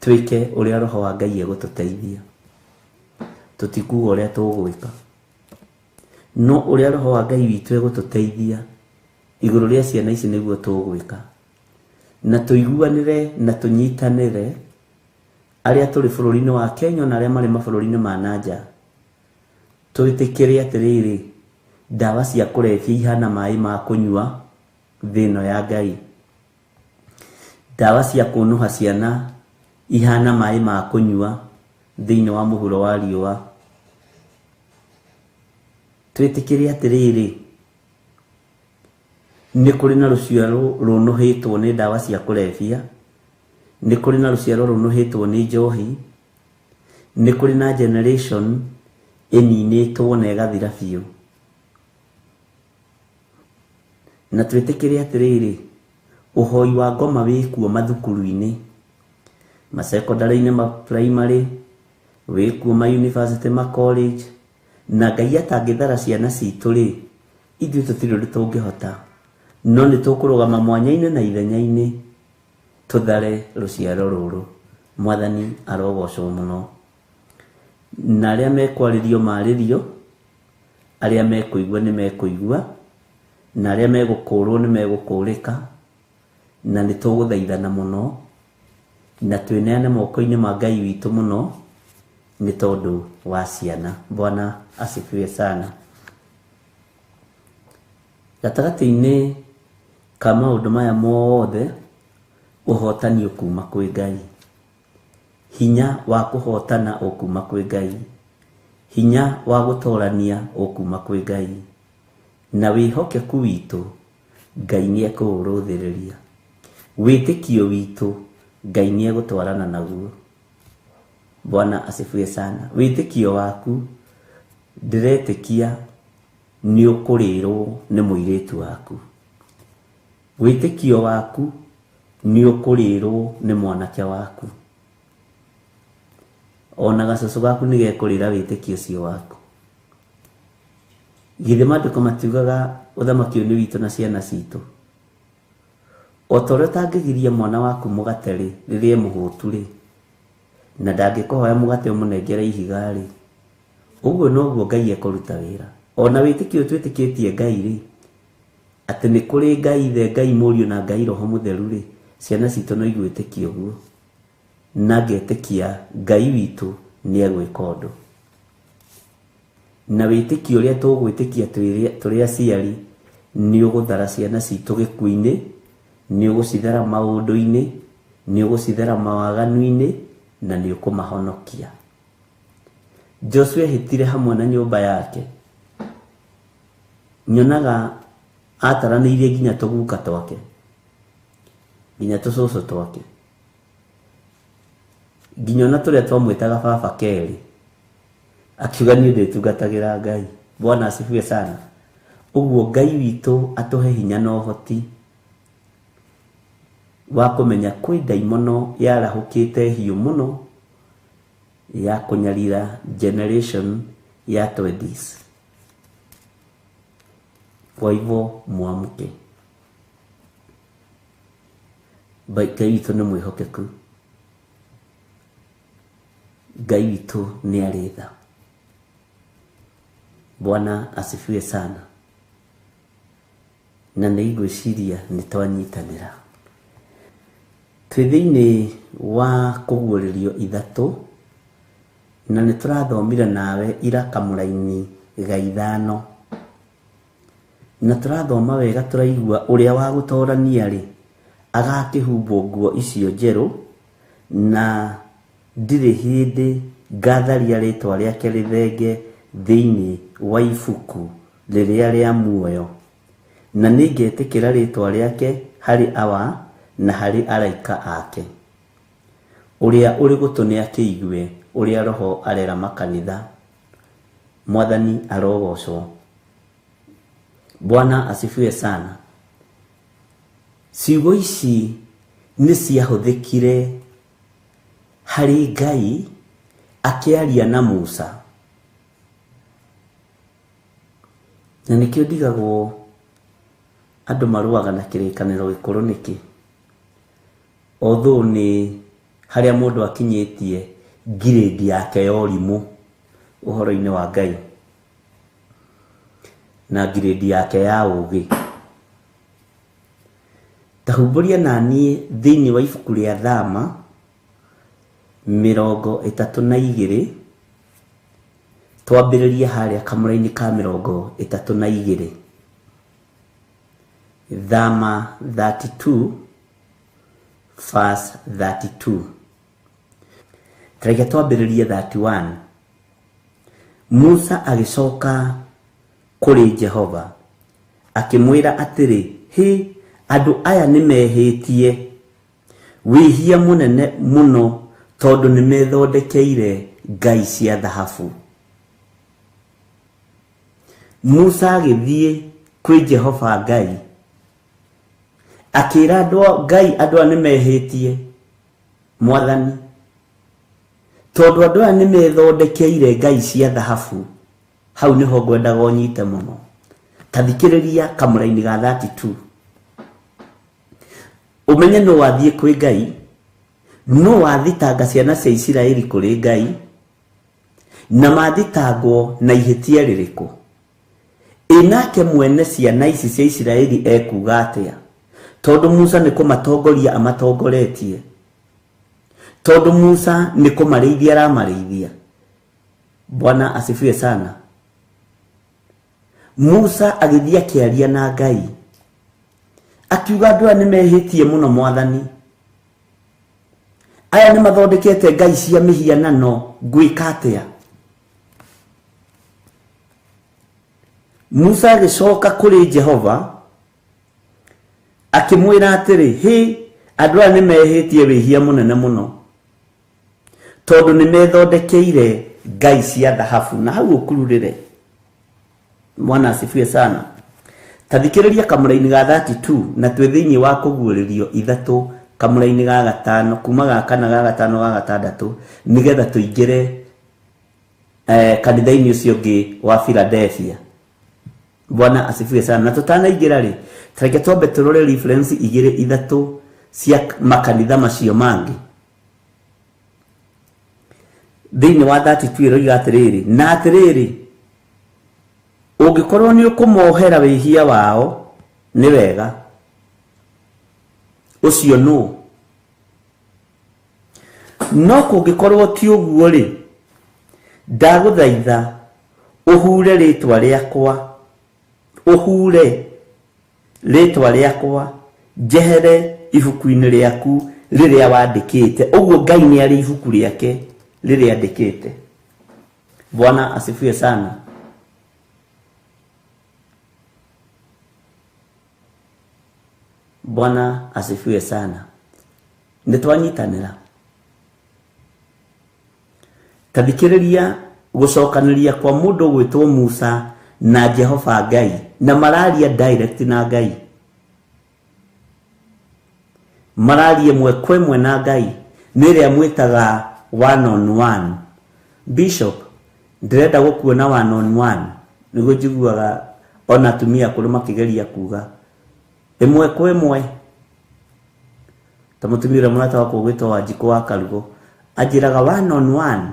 twĩke ũrĩa roho wa Ngai egũtũteithia. Tũtikuga ũrĩa tũgwĩka, no ũrĩa roho wa Ngai witũ egũtũteithia igũrũ rĩa ciana ici nĩguo tũgwĩka. Na tũiguanĩre na tũnyitanĩre arĩa tũrĩ bũrũri-inĩ wa Kenya na arĩa marĩ mabũrũri-inĩ ma na nja, twĩtĩkĩre atĩrĩrĩ, ndawa cia kũrebia ihana maĩ ma kũnyua thĩ ĩno ya Ngai, ndawa cia kũnũha ciana ihana maĩ ma kũnyua thĩinĩ wa mũhuro wa riũa. Twĩtĩkĩre atĩrĩrĩ, nĩ kũrĩ na rũciaro rũnũhĩtwo nĩ ndawa cia kũrebia, nĩ kũrĩ na rũciaro rũnũhĩtwo nĩ njohi, nĩ kũrĩ na generation ĩninĩtwo na ĩgathira biũ. Na twĩtĩkĩre atĩrĩrĩ, ũhoi wa ngoma wĩkuo mathukuru-inĩ, masekondarĩ-inĩ, ma primary, wĩkuo ma university, ma college, na Ngai atangĩthara ciana citũ rĩ, ithuĩ tũtirĩ ũndũ tũngĩhota, no nĩ tũkũrũgama mwanya-inĩ na ithenya-inĩ tũthare rũciaro rũrũ. Mwathani arogocwo mũno. Na arĩa mekwarĩrio marĩrio, arĩa mekũigua nĩ mekũigua, na arĩa megũkũrwo nĩ megũkũrĩka, na nĩ tũgũthaithana mũno, na twĩneane moko-inĩ ma Ngai witũ mũno nĩ tondũ wa ciana. Bwana asifiwe sana. Gatagatĩ-inĩ ka maũndũ maya mothe, ũhotani ũkuma kwĩ Ngai, hinya wa kũhotana ũkuma kwĩ Ngai, hinya wa gũtorania ũkuma kwĩ Ngai, na wĩhokeku witũ Ngai nĩ ekũũrũthĩrĩria, wĩtĩkio witũ Ngai nĩ egũtwarana naguo. Bwana asifiwe sana. Wĩtĩkio waku ndĩretĩkia nĩ ũkũrĩrwo nĩ mũirĩtu waku, wĩtĩkio waku nĩ ũkũrĩrwo nĩ mwanake waku, ona gacũcũ gaku nĩ gekũrĩra wĩtĩkio ũcio waku. Githĩ maandĩko matiugaga ũthamaki ũyũ nĩ witũ na ciana citũ? O ta ũrĩa ũtangĩgiria mwana waku mũgate rĩ, rĩrĩa e mũhũtu rĩ, na ndangĩkũhoya mũgate ũmũnengere ihiga rĩ, ũguo noguo Ngai ekũruta wĩra. Ona wĩtĩkio twĩtĩkĩtie Ngai rĩ, atĩ nĩ kũrĩ Ngai Ithe, Ngai Mũriũ na Ngai Roho Mũtheru rĩ, ciana citũ no igwĩtĩkia ũguo, na ngetĩkia Ngai witũ nĩ egwĩka ũndũ. Na wĩtĩkio ũrĩa tũgwĩtĩkia tũrĩ aciari nĩ ũgũthara ciana citũ gĩkuũ-inĩ, nĩ ũgũcithara maũndũ-inĩ, nĩ ũgũcithara mawaganu-inĩ, na nĩ ũkũmahonokia. Joshua ehĩtire hamwe na nyũmba yake. Nyonaga ataranĩirie nginya tũguka twake, nginya tũcũcũ twake, nginya ona tũrĩa twamwĩtaga baba kerĩ, akiuga niĩ ndĩtungatagĩra Ngai. Bwana asifiwe sana. Ũguo Ngai witũ atũhe hinya na ũhoti wa kũmenya kwĩ ndaimono yarahũkĩte hiũ mũno ya kũnyarira generation ya 20s. Kwa hivyo muamke. Ngai witũ nĩ mwĩhokeku, Ngai witũ nĩ arĩ tha. Bwana asifiwe sana. Na nĩ ngwĩciria nĩ twanyitanĩra. Twĩ thĩinĩ wa kũguũrĩrio ithatũ, na nĩ tũrathomire nawe ira kamũraini ga ithano, na tũrathoma wega tũraigua ũrĩa wa gũtorania rĩ agakĩhumbwo nguo icio njerũ, na ndirĩ hĩndĩ ngatharia rĩtwa rĩake rĩthenge thĩinĩ wa ibuku rĩrĩa rĩa muoyo, na nĩngetĩkĩra rĩtwa rĩake harĩ Awa na harĩ araika ake. Ũrĩa ũrĩ gũtũ nĩakĩigue ũrĩa Roho arera makanitha. Mwathani arogocwo. Bwana asifiwe sana. Ciugo ici nĩ ciahũthĩkire harĩ Ngai akĩaria na Musa, na nĩkĩo ndigagwo andũ marũaga na kĩrĩkanĩro gĩkũrũ nĩkĩ, although nĩ harĩa mũndũ akinyĩtie ngirĩndi yake ya ũrimũ ũhoro-inĩ wa Ngai na ngirĩndi yake ya ũgĩ. Ta humbũria naniĩ thĩinĩ wa ibuku rĩa Thama 32, twambĩrĩrie harĩa kamũra-inĩ ka 32. Thama 32 verse 32. Tareke twambĩrĩrie 31. Musa agĩcoka kũrĩ Jehova akĩmwĩra atĩrĩ, hĩ, andũ aya nĩmehĩtie wĩhia mũnene mũno, tondũ nĩmethondekeire ngai cia thahabu. Musa agĩthiĩ kwĩ Jehova Ngai Akĩra andũ Ngai andũ aya nĩmehĩtie mwathani, tondũ andũ aya nĩmethondekeire ngai cia thahabu. Hau nĩho ngwendaga ũnyite mũno. Ta thikĩrĩria kamũraini ga 32 ũmenye nũ wathiĩ kwĩ Ngai, nũ wathitanga ciana cia Isiraeli kũrĩ Ngai, na mathitangwo na ihĩtia rĩrĩkũ. Ĩ nake mwene ciana ici cia Isiraeli ekuga atĩa? Tondũ Musa nĩ kũmatongoria amatongoretie, tondũ Musa nĩ kũmarĩithia aramarĩithia. Bwana asifiwe sana. Musa agĩthiĩ akĩaria na Ngai akiuga andũ aya nĩmehĩtie mũno mwathani, aya nĩmathondekete ngai cia mĩhianano, ngwĩka atĩa? Musa agĩcoka kũrĩ Jehova akĩmwĩra atĩrĩ, hĩ, andũ aya nĩmehĩtie wĩhia mũnene mũno, tondũ nĩmethondekeire ngai cia thahabu. Na hau ũkururĩre. Mwana asifiwe sana. Ta thikĩrĩria kamũraini ga 32 na twĩ thĩinĩ wa kũguũrĩrio ithatũ kamũraini ga gatano kuma ga kana ga gatano ga gatandatũ, nĩgetha tũingĩre kanitha-inĩ ũcio ũngĩ wa Philadelphia. Bwana asifiwe sana. Na tũtanaingĩra rĩ, tareke twambe tũrore reference igĩrĩ ithatũ cia makanitha macio mangĩ. Thĩinĩ wa 32 ĩroiga atĩrĩrĩ, na atĩrĩrĩ, ũngĩkorwo nĩ ũkũmohera wĩhia wao nĩ wega, ũcio nũ? No kũngĩkorwo ti ũguo rĩ, ndagũthaitha ũhure rĩtwa rĩakwa, ũhure rĩtwa rĩakwa njehere ibuku-inĩ rĩaku rĩrĩa wandĩkĩte. Ũguo Ngai nĩ arĩ ibuku rĩake rĩrĩa andĩkĩte. Bwana asifiwe sana. Bwana asifiwe sana. Nĩ twanyitanĩra. Ta thikĩrĩria gũcokanĩria kwa mũndũ ũgwĩtwo Musa na Jehova Ngai, na mararia direct na Ngai, mararia ĩmwe kwa ĩmwe na Ngai, nĩ ĩrĩa mwĩtaga one on one. Bishop, ndĩrenda gũkuona one on one, nĩguo njiguaga ona atumia akũrũ makĩgeria kuga ĩmwe kwa ĩmwe. Ta mũtumia ũrĩa mũrata wakwa ũgwĩtwo Wanjikũ wa Karugo anjĩraga one on one,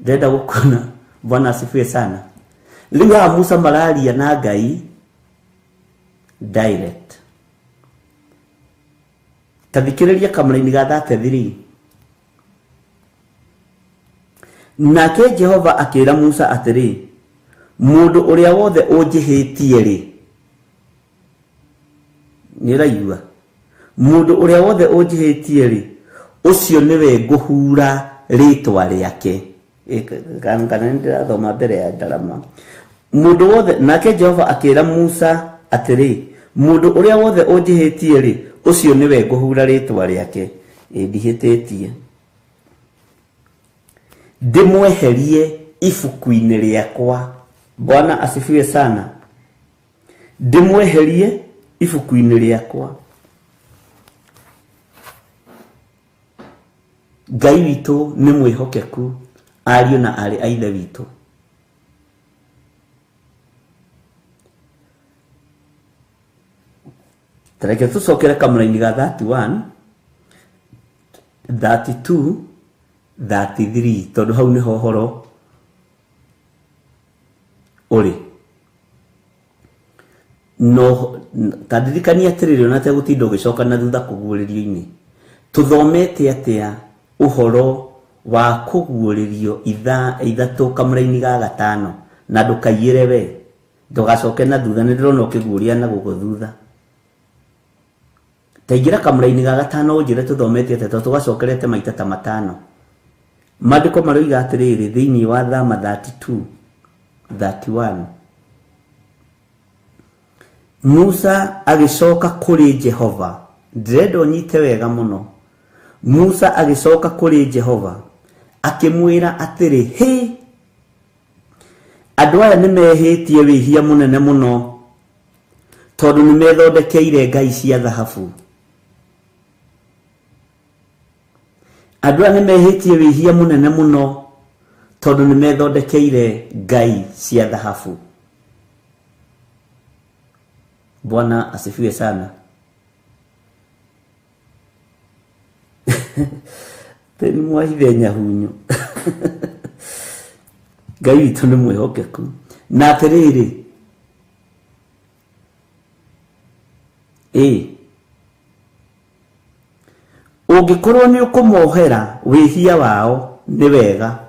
ndĩrenda gũkuona. Bwana asifiwe sana. Rĩu haha Musa mararia na Ngai direct. Ta thikĩrĩria kamũraini ga 33. Nake Jehova akĩra Musa atĩrĩ, mũndũ ũrĩa wothe ũnjĩhĩtie rĩ, nĩ ũraigua? Mũndũ ũrĩa wothe ũnjĩhĩtie rĩ, ũcio nĩwe ngũhura rĩtwa rĩake. Kana nĩ ndĩrathoma mbere ya ndarama. Mũndũ wothe, nake Jehova akĩra Musa atĩrĩ, mũndũ ũrĩa wothe ũnjĩhĩtie rĩ, ũcio nĩwe ngũhura rĩtwa rĩake. Ndihĩtĩtie. Ndĩmweherie ibuku-inĩ rĩakwa. Bwana asifiwe sana. Ndĩmweherie ibuku-inĩ rĩakwa. Ngai witũ nĩ mwĩhokeku, ariũ na aarĩ a Ithe witũ. Tareke tũcokere kamũraini ga 31, 32, 33, tondũ hau nĩho ũhoro ũrĩ. No ta ndirikania atĩrĩrĩ, ona tegũtinda ũgĩcoka na thutha kũguũrĩrio-inĩ, tũthomete atĩa ũhoro wa kũguũrĩrio ithatũ kamũraini ga gatano, na ndũkaiyĩre we, ndũgacoke na thutha, nĩ ndĩrona ũkĩguũria na gũkũ thutha. Ta ingĩra kamũraini ga gatano ũnjĩre tũthomete atĩa, tondũ tũgacokerete maita ta matano. Maandĩko maroiga atĩrĩrĩ thĩinĩ wa Thama 32, 31. Musa agĩcoka kũrĩ Jehova. Ndĩrenda ũnyite wega mũno. Musa agĩcoka kũrĩ Jehova akĩmwĩra atĩrĩ, hĩ, andũ aya nĩmehĩtie wĩhia mũnene mũno, Tondũ nĩ methondekeire ngai cia thahabu. Andũ aya nĩ mehĩtie wĩhia mũnene mũno tondũ nĩ methondekeire ngai cia thahabu. Bwana asifiwe sana. Teni mwahithe nyahunyo. Ngai witũ nĩ mwĩhokeku. Na atĩrĩrĩ, ũngĩkorwo nĩ ũkũmohera wĩhia wao nĩ wega,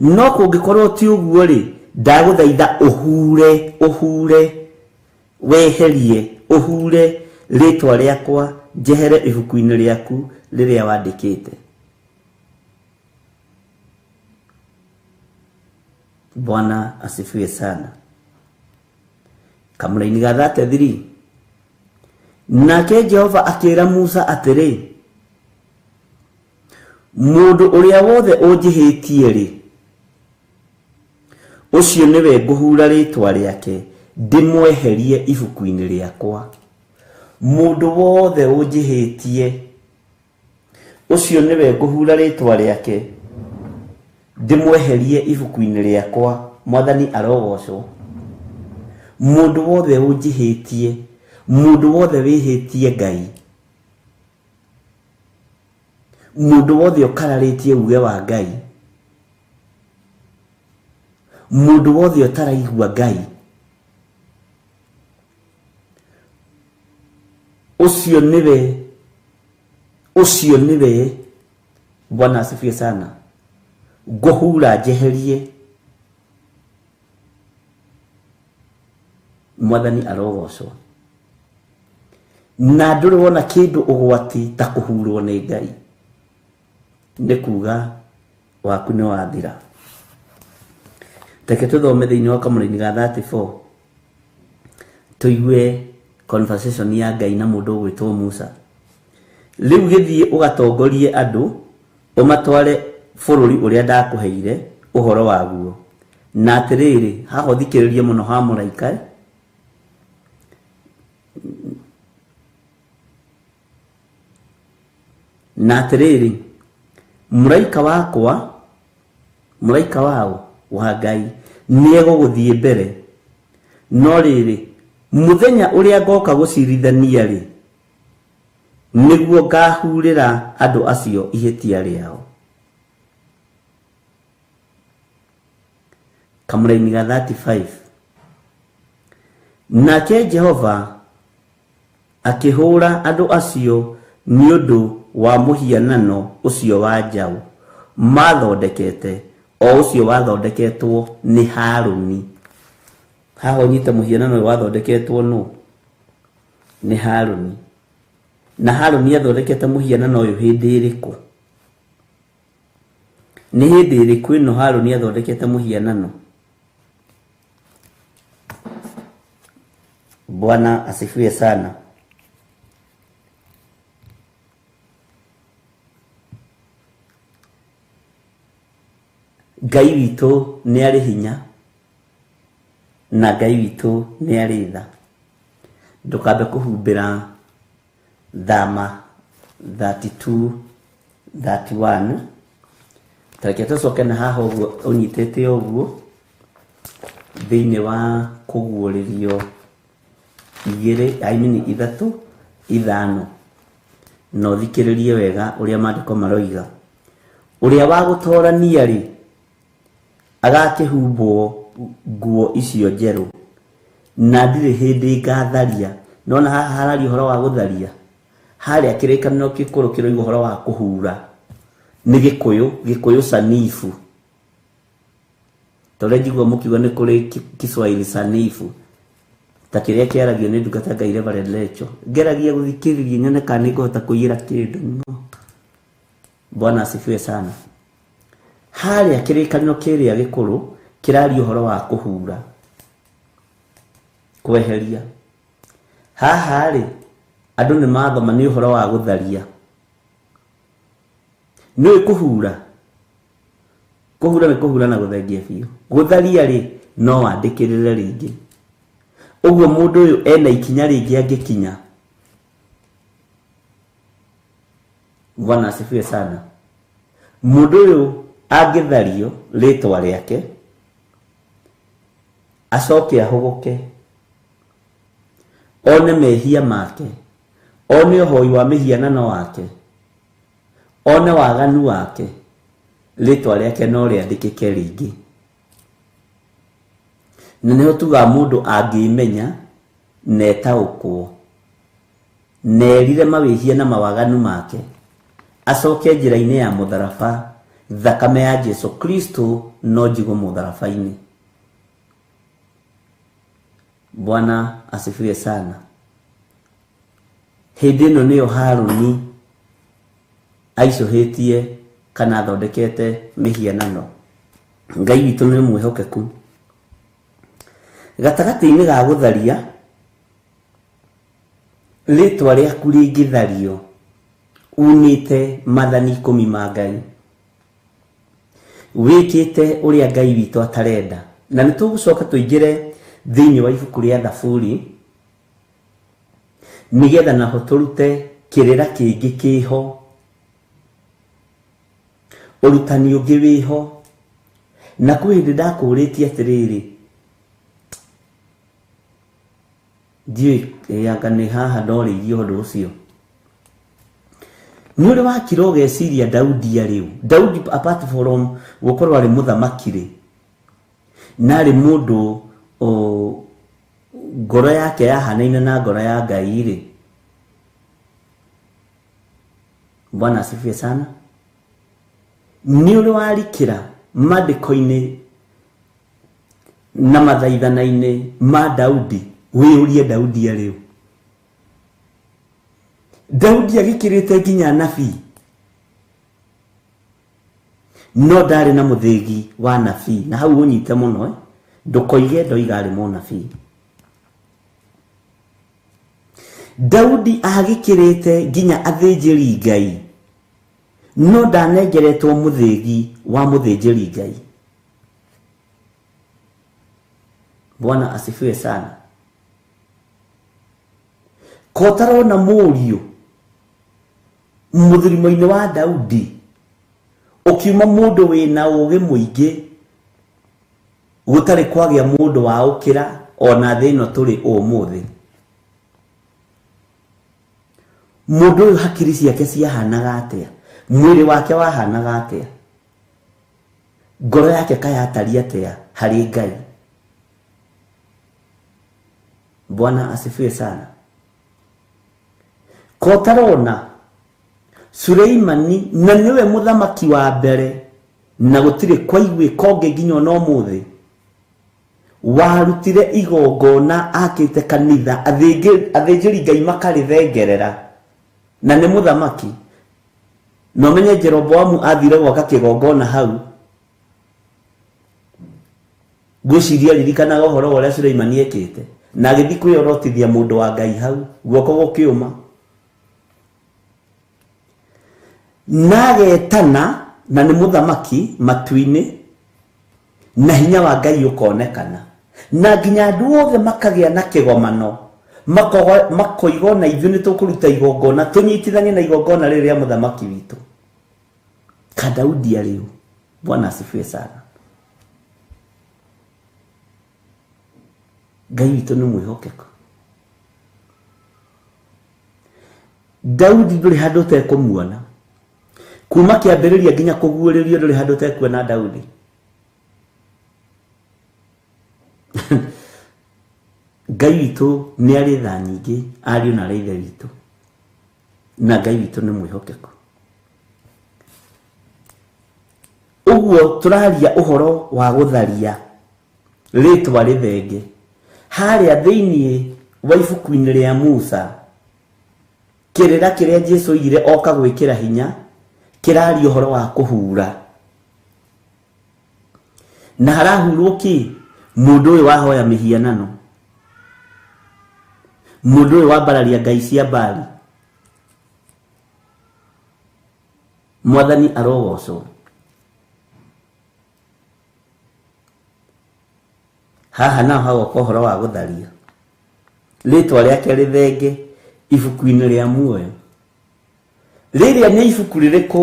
no kũngĩkorwo ti ũguo rĩ, ndagũthaitha ũhure, ũhure, weherie, ũhure rĩtwa rĩakwa njehere ibuku-inĩ rĩaku rĩrĩa wandĩkĩte. Bwana asifiwe sana. Kamũraini ga 33. Nake Jehova akĩra Musa atĩrĩ, mũndũ ũrĩa wothe ũnjĩhĩtie rĩ, ũcio nĩwe ngũhura rĩtwa rĩake ndĩmweherie ibuku-inĩ rĩakwa. Mũndũ wothe ũnjĩhĩtie, ũcio nĩwe ngũhura rĩtwa rĩake ndĩmweherie ibuku-inĩ rĩakwa. Mwathani arogocwo. Mũndũ wothe ũnjĩhĩtie, mũndũ wothe wĩhĩtie Ngai, mũndũ wothe ũkararĩtie uge wa Ngai, mũndũ wothe ũtaraigua Ngai, ũcio nĩwe, ũcio nĩwe. Bwana asifiwe sana. Ngũhura njeherie. Mwathani arogocwo. Na ndũrĩ wona kĩndũ ũgwati ta kũhurwo nĩ Ngai, nĩ kuga waku nĩ wathira. Reke tũthome thĩinĩ wa kamũraini ga 34 tũigue conversation ya Ngai na mũndũ ũgwĩtwo Musa. Rĩu gĩthiĩ ũgatongorie andũ ũmatware bũrũri ũrĩa ndakũheire ũhoro waguo. Na atĩrĩrĩ, haha ũthikĩrĩrie mũno ha mũraika. Na atĩrĩrĩ, mũraika wakwa, mũraika wao wa Ngai nĩegũgũthiĩ mbere. No rĩrĩ, mũthenya ũrĩa ngoka gũcirithania rĩ, nĩguo ngahurĩra andũ acio ihĩtia rĩao. Kamũraini ga 35. Nake Jehova akĩhũra andũ acio nĩ ũndũ wa mũhianano ũcio wa njaũ mathondekete, o ũcio wathondeketwo nĩ Harũni. Haha ũnyite mũhianano ũyũ wathondeketwo nũ? Nĩ Harũni. Na Harũni athondekete mũhianano ũyũ hĩndĩ ĩrĩkũ? Nĩ hĩndĩ ĩrĩkũ ĩno Harũni athondekete mũhianano? Bwana asifiwe sana. Ngai witũ nĩ arĩ hinya na Ngai witũ nĩ arĩ tha. Ndũkambe kũhumbĩra thama 32 31. Tareke tũcoke na haha ũguo ũnyitĩte ũguo thĩinĩ wa kũguũrĩrio igĩrĩ, I mean ithatũ, ithano. Na ũthikĩrĩrie wega ũrĩa maandĩko maroiga. Ũrĩa wa gũtorania rĩ, agakĩhumbwo nguo icio njerũ, na ndirĩ hĩndĩ ngatharia. Nona haha hararia ũhoro wa gũtharia, harĩa kĩrĩkanĩro gĩkũrũ kĩroiga ũhoro wa kũhura. Nĩ Gĩkũyũ, Gĩkũyũ sanifu. Tondũ njigua mũkiuga nĩ kũrĩ Kiswahili sanifu ta kĩrĩa kĩaragio nĩ ndungata Ngai Reverend Lecho. Ngeragia gũthikĩrĩria nyone kana nĩngũhota kũiyĩra kĩndũ. No Bwana asifiwe sana. Harĩa kĩrĩkanĩro kĩrĩa gĩkũrũ kĩraria ũhoro wa kũhura, kweheria. Haha rĩ, andũ nĩ mathoma nĩ ũhoro wa gũtharia. Nĩũĩ kũhura? Kũhura nĩ kũhura na gũthengia biũ. Gũtharia rĩ, no wandĩkĩrĩre rĩngĩ. Ũguo mũndũ ũyũ ena ikinya rĩngĩ angĩkinya. Bwana asifiwe sana. Mũndũ ũyũ angĩthario rĩtwa rĩake acoke ahũgũke one mehia make, one ũhoi wa mĩhianano wake, one waganu wake, rĩtwa rĩake no rĩandĩkĩke rĩngĩ. Na nĩho tugaga mũndũ angĩmenya na etaũkwo na erire mawĩhia na mawaganu make, acoke njĩra-inĩ ya mũtharaba, thakame ya Jesu Kristo no njigwo mũtharaba-inĩ. Bwana asifiwe sana. Hĩndĩ ĩno nĩyo Harũni aicũhĩtie kana athondekete mĩhianano. Ngai witũ nĩ mwĩhokeku. Gatagatĩ-inĩ ga gũtharia, rĩtwa rĩaku rĩngĩthario unĩte mathani 10 ma Ngai, wĩkĩte ũrĩa Ngai witũ atarenda. Na nĩ tũgũcoka tũingĩre thĩinĩ wa ibuku rĩa Thaburi nĩgetha naho tũrute kĩrĩra kĩngĩ kĩho, ũrutani ũngĩ wĩho. Na kwĩ hĩndĩ ndakũrĩtie atĩrĩrĩ, ndiũĩ anga nĩ haha ndorĩirie ũndũ ũcio. Nĩ ũrĩ wakira ũgeciria Daudi arĩ ũ? Daudi apart from gũkorwo arĩ mũthamaki rĩ, na arĩ mũndũ ngoro yake yahanaine na ngoro ya Ngai rĩ. Bwana asifiwe sana. Nĩ ũrĩ warikĩra maandĩko-inĩ na mathaithana-inĩ ma Daudi, wĩyũrie Daudi arĩ ũ? Daudi agĩkĩrĩte nginya nabii, no ndarĩ na mũthĩgi wa nabii. Na hau ũnyite mũno, ndũkoige ndoiga arĩ mũnabii. Daudi agĩkĩrĩte nginya athĩnjĩri Ngai, no ndanengeretwo mũthĩgi wa mũthĩnjĩri Ngai. Bwana asifiwe sana. Kotarona mũriũ mũthurimo-inĩ wa Daudi ũkiuma mũndũ wĩna ũũgĩ mũingĩ, gũtarĩ kwagĩa mũndũ wa ũkĩra ona thĩ ĩno tũrĩ ũmũthĩ. Mũndũ ũyũ hakiri ciake ciahanaga atĩa? Mwĩrĩ wake wahanaga atĩa? Ngoro yake kayatari atĩa harĩ Ngai? Bwana asifiwe sana. Kotarona Suleimani na niwe mũthamaki wa mbere na gũtirĩ kwaiguĩka ũngĩ nginya ona ũmũthĩ warutire igongona akĩte kanitha athĩnjĩri Ngai makarĩthengerera, na nĩ mũthamaki. Na ũmenye Jeroboamu athire gwaka kĩgongona hau, ngwĩciria ririkanaga ũhoro wa ũrĩa Suleimani ekĩte, na agĩthiĩ kwĩyorotithia mũndũ wa Ngai hau guoko gũkĩũma, na agetana na nĩ mũthamaki matu-inĩ, na hinya wa Ngai ũkonekana, na nginya andũ othe makagĩa na kĩgomano, makoiga ona ithuĩ nĩ tũkũruta igongona, tũnyitithanie na igongona rĩrĩ rĩa mũthamaki witũ. Ka Daudi arĩ ũ? Bwana asifiwe sana. Ngai witũ nĩ mwĩhokeku. Daudi ndũrĩ handũ ũtekũmuona kuma kĩambĩrĩria nginya kũguũrĩrio, ndũrĩ handũ ũtekuona Daudi. Ngai witũ nĩ arĩ tha nyingĩ, ariũ na arĩ ithe witũ, na Ngai witũ nĩ mwĩhokeku. Ũguo tũraria ũhoro wa gũtharia rĩtwa rĩthenge harĩa thĩinĩ wa ibuku-inĩ rĩa Musa, kĩrĩra kĩrĩa Jesu oigire oka gwĩkĩra hinya kĩraria ũhoro wa kũhura. Na harahurwo kĩ? Mũndũ ũyũ wahoya mĩhianano, mũndũ ũyũ wambararia ngai cia Baali. Mwathani arogocwo. Haha naho hagoka ũhoro wa gũtharia. Rĩtwa rĩake rĩthenge ibuku-inĩ rĩa muoyo. Rĩrĩa nĩ ibuku rĩrĩkũ?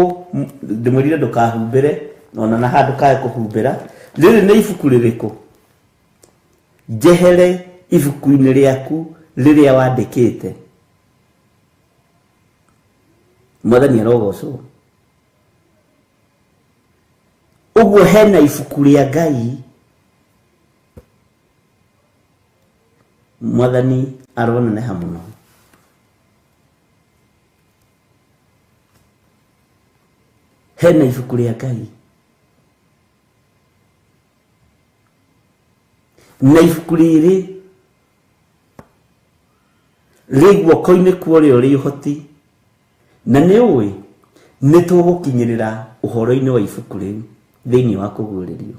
Ndĩmwĩrire ndũkahumbĩre ona na handũ kae kũhumbĩra. Rĩrĩ nĩ ibuku rĩrĩkũ? Njehere ibuku-inĩ rĩaku rĩrĩa wandĩkĩte. Mwathani arogocwo. Ũguo hena ibuku rĩa Ngai. Mwathani aroneneha mũno. Hena ibuku rĩa Ngai. Na ibuku rĩrĩ rĩ guoko-inĩ kwa ũrĩa ũrĩ ũhoti. Na nĩ ũĩ nĩ tũgũkinyĩrĩra ũhoro-inĩ wa ibuku rĩu thĩinĩ wa kũguũrĩrio.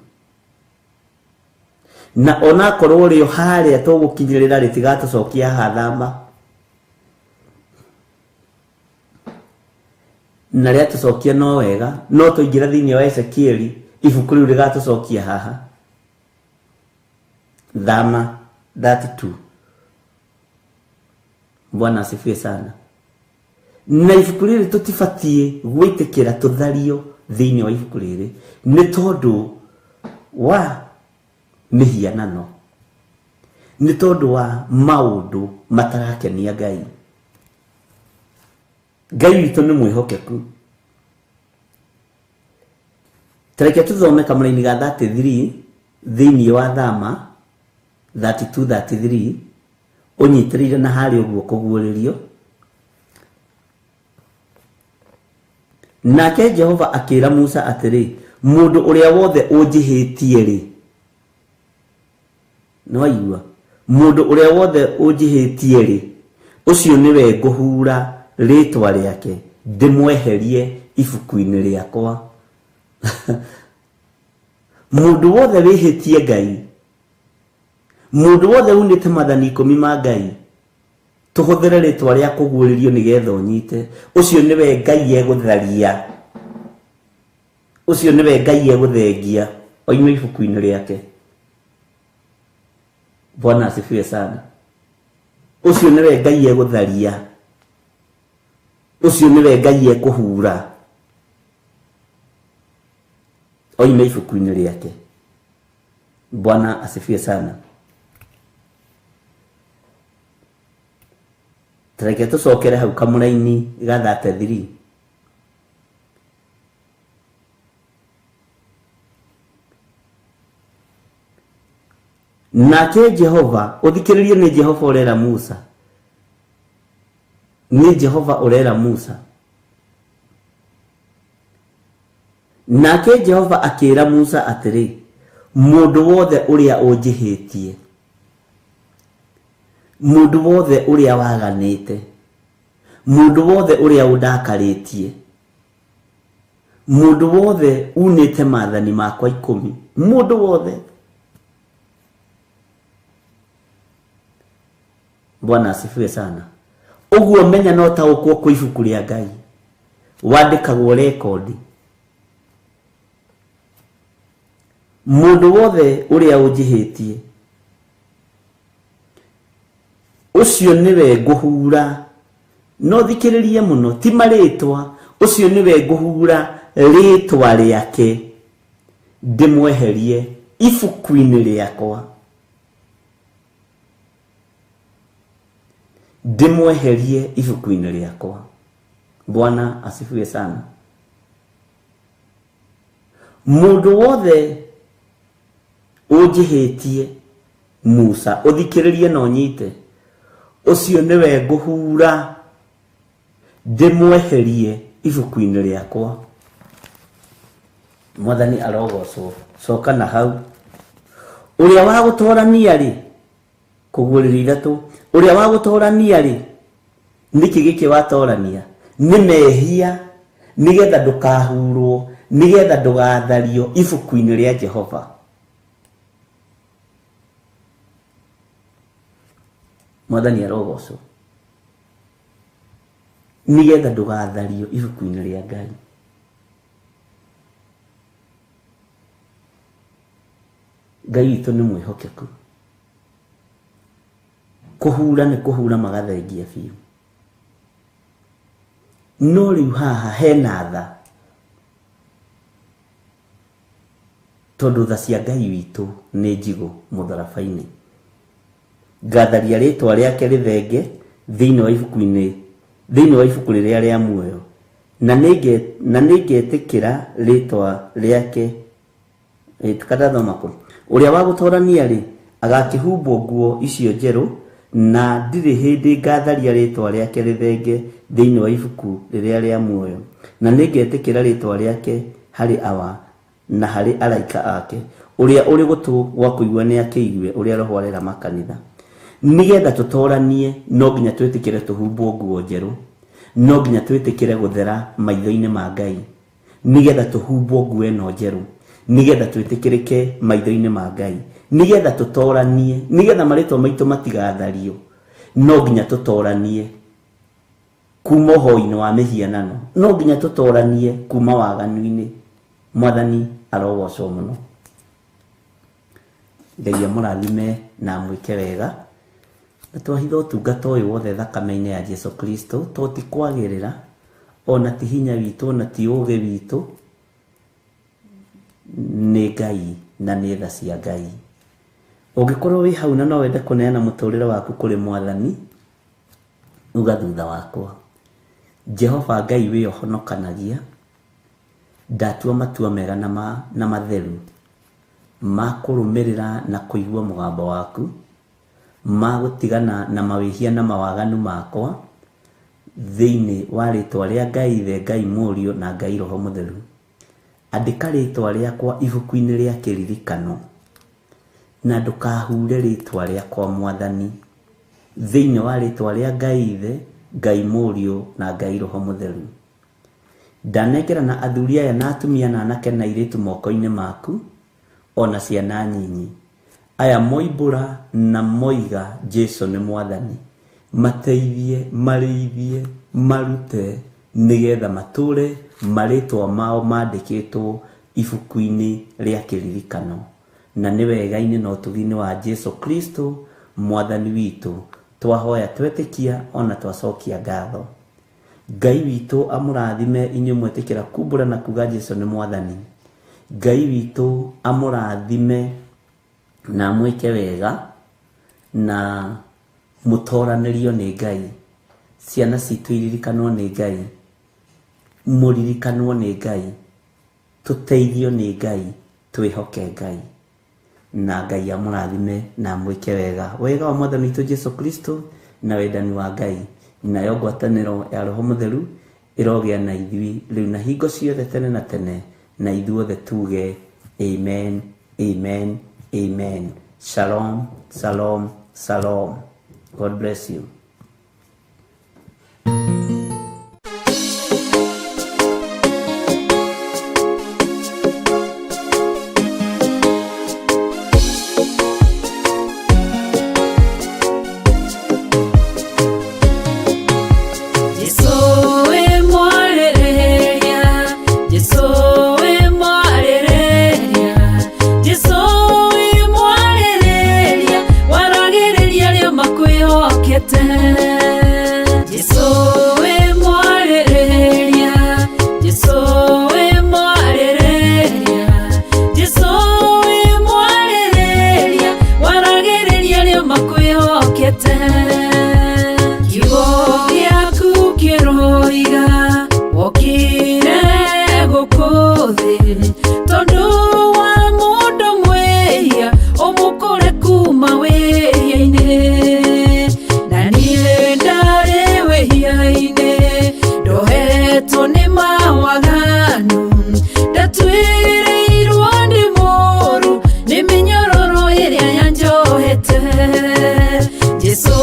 Na onakorwo rĩo harĩa tũgũkinyĩrĩra rĩtigatũcokia haha thama, na rĩatũcokia no wega, no tũingĩra thĩinĩ wa Ezekieli ibuku rĩu rĩgatũcokia haha thama 32. Bwana asifiwe sana. Na ibuku rĩrĩ tũtibatiĩ gwĩtĩkĩra tũthario thĩinĩ wa ibuku rĩrĩ nĩ tondũ wa mĩhianano, nĩ tondũ wa maũndũ matarakenia Ngai. Ngai witũ nĩ mwĩhokeku. Tareke tũthome kamũraini ga 33 thĩinĩ wa thama 32 33 ũnyitĩrĩire na harĩa ũguo kũguũrĩrio. Nake Jehova akĩra Musa atĩrĩ, mũndũ ũrĩa wothe ũnjĩhĩtie-rĩ, nĩwaigua, mũndũ ũrĩa wothe ũnjĩhĩtie-rĩ, ũcio nĩwe ngũhura rĩtwa rĩake ndĩmweherie ibuku-inĩ rĩakwa. Mũndũ wothe wĩhĩtie Ngai, mũndũ wothe unĩte maathani ikũmi ma Ngai, tũhũthĩre rĩtwa rĩa kũguũrĩrio nĩgetha ũnyite, ũcio nĩwe Ngai egũtharia, ũcio nĩwe Ngai egũthengia oime ibuku-inĩ rĩake. Bwana asifiwe sana. Ũcio nĩwe Ngai egũtharia, ũcio nĩwe Ngai ekũhura oime ibuku-inĩ rĩake. Bwana asifiwe sana. Tareke tũcokere hau kamũraini ga 33. Nake Jehova, ũthikĩrĩrie, nĩ Jehova ũrera Musa, nĩ Jehova ũrera Musa. Nake Jehova akĩra Musa atĩrĩ, mũndũ wothe ũrĩa ũnjĩhĩtie, mũndũ wothe ũrĩa waganĩte, mũndũ wothe ũrĩa ũndakarĩtie, mũndũ wothe unĩte maathani makwa ikũmi, mũndũ wothe. Bwana asifiwe sana. Ũguo menya no taũkwo kwĩ ibuku rĩa Ngai wandĩkagwo rekondi. Mũndũ wothe ũrĩa ũnjĩhĩtie, ũcio nĩwe ngũhura. No thikĩrĩrie mũno, ti marĩtwa, ũcio nĩwe ngũhura rĩtwa rĩake ndĩmweherie ibuku-inĩ rĩakwa, ndĩmweherie ibuku-inĩ rĩakwa. Bwana asifiwe sana. Mũndũ wothe ũnjĩhĩtie, Musa, ũthikĩrĩrie na ũnyite, ũcio nĩwe ngũhura ndĩmweherie ibuku-inĩ rĩakwa. Mwathani arogocwo. Coka na hau. Ũrĩa wa gũtorania rĩ, kũguũrĩria ithatũ, ũrĩa wa gũtorania rĩ, nĩkĩ gĩkĩ watorania? Nĩ mehia, nĩgetha ndũkahurwo, nĩgetha ndũgathario ibuku-inĩ rĩa Jehova. Mwathani arogocwo. Nĩgetha ndũgathario ibuku-inĩ rĩa Ngai. Ngai witũ nĩ mwĩhokeku. Kũhura nĩ kũhura magathengia biũ. No rĩu haha hena tha, tondũ tha cia Ngai witũ nĩ njigũ mũtharaba-inĩ. Ngatharia rĩtwa rĩake rĩthenge thĩinĩ wa ibuku-inĩ, thĩinĩ wa ibuku rĩrĩa rĩa muoyo, na nĩngetĩkĩra rĩtwa rĩake. Kadathoma kũ? Ũrĩa wa gũtorania-rĩ, agakĩhumbwo nguo icio njerũ, na ndirĩ hĩndĩ ngatharia rĩtwa rĩake rĩthenge thĩinĩ wa ibuku rĩrĩa rĩa muoyo, na nĩngetĩkĩra rĩtwa rĩake harĩ Awa na harĩ araika ake. Ũrĩa ũrĩ gũtũ gwa kũigua nĩakĩigue ũrĩa Roho arera makanitha. Nĩgetha tũtoranie, no nginya twĩtĩkĩre tũhumbwo nguo njerũ, no nginya twĩtĩkĩre gũthera maitho-inĩ ma Ngai, nĩgetha tũhumbwo nguo ĩno njerũ, nĩgetha twĩtĩkĩrĩke maitho-inĩ ma Ngai, nĩgetha tũtoranie, nĩgetha marĩtwa maitũ matigathario, no nginya tũtoranie kuma ũhoi-inĩ wa mĩhianano, no nginya tũtoranie kuma waganu-inĩ. Mwathani arogocwo mũno. Ngai amũrathime na amwĩke wega. Na twahitha ũtungata ũyũ wothe thakame-inĩ ya Jesu Kristo, to ti kwagĩrĩra, ona ti hinya witũ, ona ti ũgĩ witũ, nĩ Ngai na nĩ tha cia Ngai. Ũngĩkorwo wĩ hau na no wende kũneana mũtũrĩre waku kũrĩ Mwathani, uga thutha wakwa, Jehova Ngai wĩ ũhonokanagia, ndatua matua mega na matheru ma kũrũmĩrĩra na kũigua mũgambo waku, ma gũtigana na mawĩhia na mawaganu makwa, thĩinĩ wa rĩtwa rĩa Ngai Ithe, Ngai Mũriũ na Ngai Roho Mũtheru. Andĩka rĩtwa rĩakwa ibuku-inĩ rĩa kĩririkano, na ndũkahure rĩtwa rĩakwa Mwathani, thĩinĩ wa rĩtwa rĩa Ngai Ithe, Ngai Mũriũ na Ngai Roho Mũtheru. Ndanengerana athuri aya na atumia na anake na airĩtu moko-inĩ maku, ona ciana nyinyi. Aya moimbũra na moiga Jesu nĩ Mwathani, mateithie, marĩithie, marute, nĩgetha matũre marĩtwa mao mandĩkĩtwo ibuku-inĩ rĩa kĩririkano. Na nĩ wega-inĩ na ũtugi-inĩ wa Jesu Kristo Mwathani witũ, twahoya twetĩkia ona twacokia ngatho. Ngai witũ amũrathime inyuĩ mwetĩkĩra kumbũra na kuga Jesu nĩ Mwathani. Ngai witũ amũrathime na amwĩke wega na mũtoranĩrio nĩ Ngai. Ciana citũ iririkanwo nĩ Ngai, mũririkanwo nĩ Ngai, tũteithio nĩ Ngai, twĩhoke Ngai. Na Ngai amũrathime na amwĩke wega. Wega wa Mwathani witũ Jesu Kristo na wendani wa Ngai, nayo ngwatanĩro ya Roho Mũtheru ĩrogĩa na ithuĩ rĩu na hingo ciothe tene na tene, na ithuothe tuge amen, amen, amen. Shalom, shalom, shalom. God bless you. Jesu we mwarĩrĩria, Jesu we mwarĩrĩria, Jesu we mwarĩrĩria, waragĩrĩria arĩa makwĩhokete. Jesu we mwarĩrĩria, Jesu we mwarĩrĩria, Jesu we mwarĩrĩria, waragĩrĩria arĩa makwĩhokete. Kiugo gĩaku kĩroiga wokire gũkũ thĩ, tondũ wa mũndũ mwĩhia ũmũkũre kuma wĩhia-inĩ. Na niĩ ndarĩ wĩhia-inĩ, ndohetwo nĩ mawaganu, ndatuĩrĩirwo nĩ mũũru, nĩ mĩnyororo ĩrĩa yanjohete. Jesu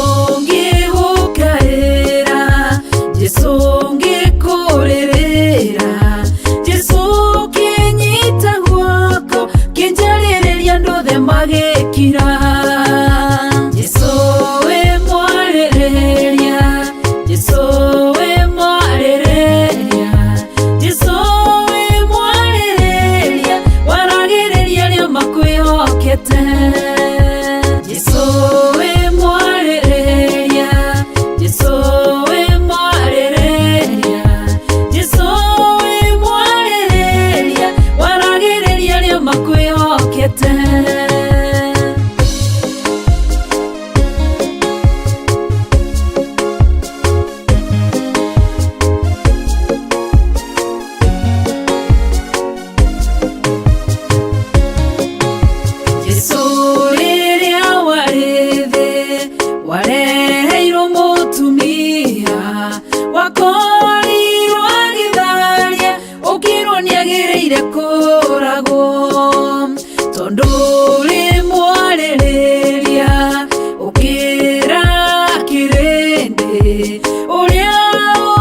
Wareheirwo mũtumia wakorirwo agĩtharia, ũkĩrwo nĩagĩrĩire kũragwo, tondũ ũrĩ mwarĩrĩria ũkĩra kĩrĩndĩ ũrĩa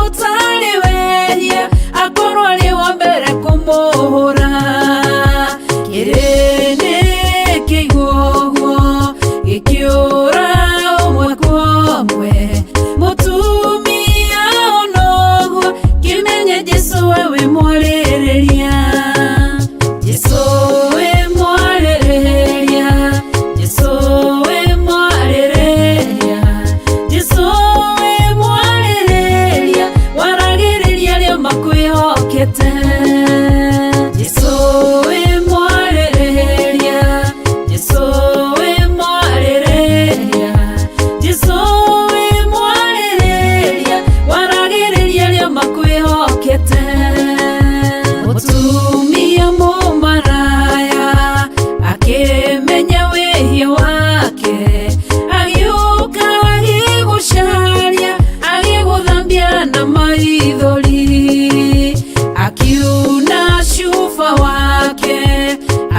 ũtarĩ wehia akorwo arĩ wa mbere kũmũhũra. Kĩrĩndĩ kĩigua ũguo gĩkĩũra ũmwe kwa ũmwe, mũtumia onoguo kĩmenye Jesũ we wĩ mwarĩrĩria. Jesũ wĩ mwarĩrĩria, Jesũ wĩ mwarĩrĩria, Jesũ wĩ mwarĩrĩria, waragĩrĩria arĩa makwĩhokete. Jesũ wĩ mwarĩrĩria, Jesũ wĩ mwarĩrĩria, Jesũ wĩ mwarĩrĩria, waragĩrĩria arĩa makwĩhokete. Mũtumia mũmaraya akĩmenya wĩhia wake, agĩũka agĩgũcaria, agĩgũthambia na maithori, akiuna cuba wake,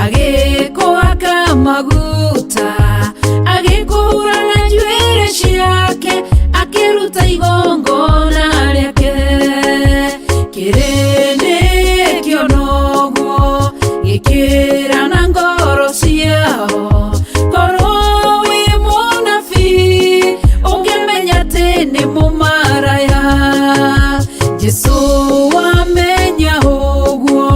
agĩkũhaka maguta, agĩkũhura na njuĩrĩ ciake, akĩruta igongona rĩake. Kĩrĩndĩ kĩona ũguo gĩkĩra na ngoro ciao, korwo wĩ mũnabii ũngĩmenya atĩ nĩ mũmaraya. Jesũ wamenya ũguo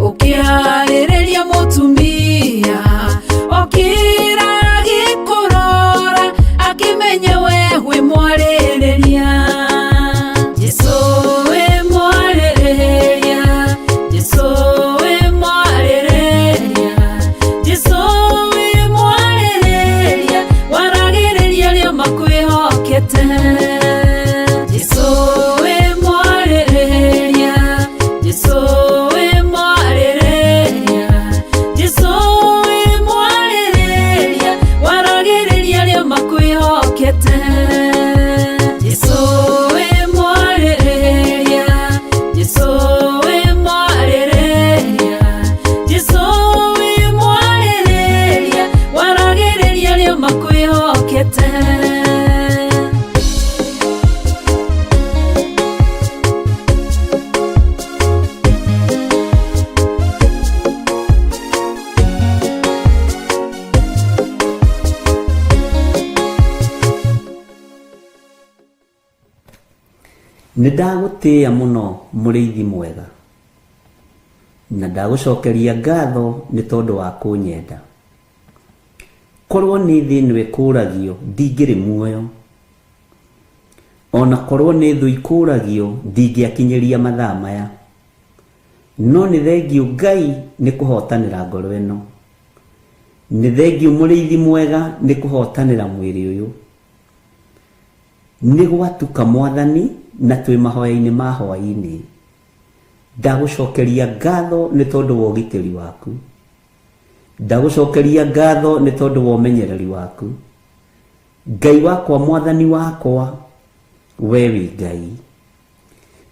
ũkĩarĩrĩria mũtumia, okĩra agĩkũrora akĩmenya we wĩ mwarĩrĩria. Jesũ wĩ mwarĩrĩria, Jesũ wĩ mwarĩrĩria, Jesũ wĩ mwarĩrĩria, waragĩrĩria arĩa makwĩhokete. Jesũ wĩ mwarĩrĩria, Jesũ wĩ mwarĩrĩria, Jesũ wĩ mwarĩrĩria, waragĩrĩria arĩa makwĩhokete. Jesũ wĩ mwarĩrĩria, Jesũ wĩ mwarĩrĩria, Jesũ wĩ mwarĩrĩria, waragĩrĩria arĩa makwĩhokete. Nĩ ndagũtĩĩa mũno mũrĩithi mwega, na ndagũcokeria ngatho nĩ tondũ wa kũnyenda. Korwo nĩ thĩ ĩno ĩkũragio ndingĩrĩ muoyo, ona korwo nĩ thũ ikũragio ndingĩakinyĩria mathaa maya. No nĩ thengiũ Ngai nĩ kũhotanĩra ngoro ĩno, nĩ thengiũ mũrĩithi mwega nĩ kũhotanĩra mwĩrĩ ũyũ. Nĩ gwatuka Mwathani na twĩ mahoya-inĩ ma hwaĩ-inĩ. Ndagũcokeria ngatho nĩ tondũ wa ũgitĩri waku, ndagũcokeria ngatho nĩ tondũ wa ũmenyereri waku. Ngai wakwa, Mwathani wakwa, we wĩ Ngai.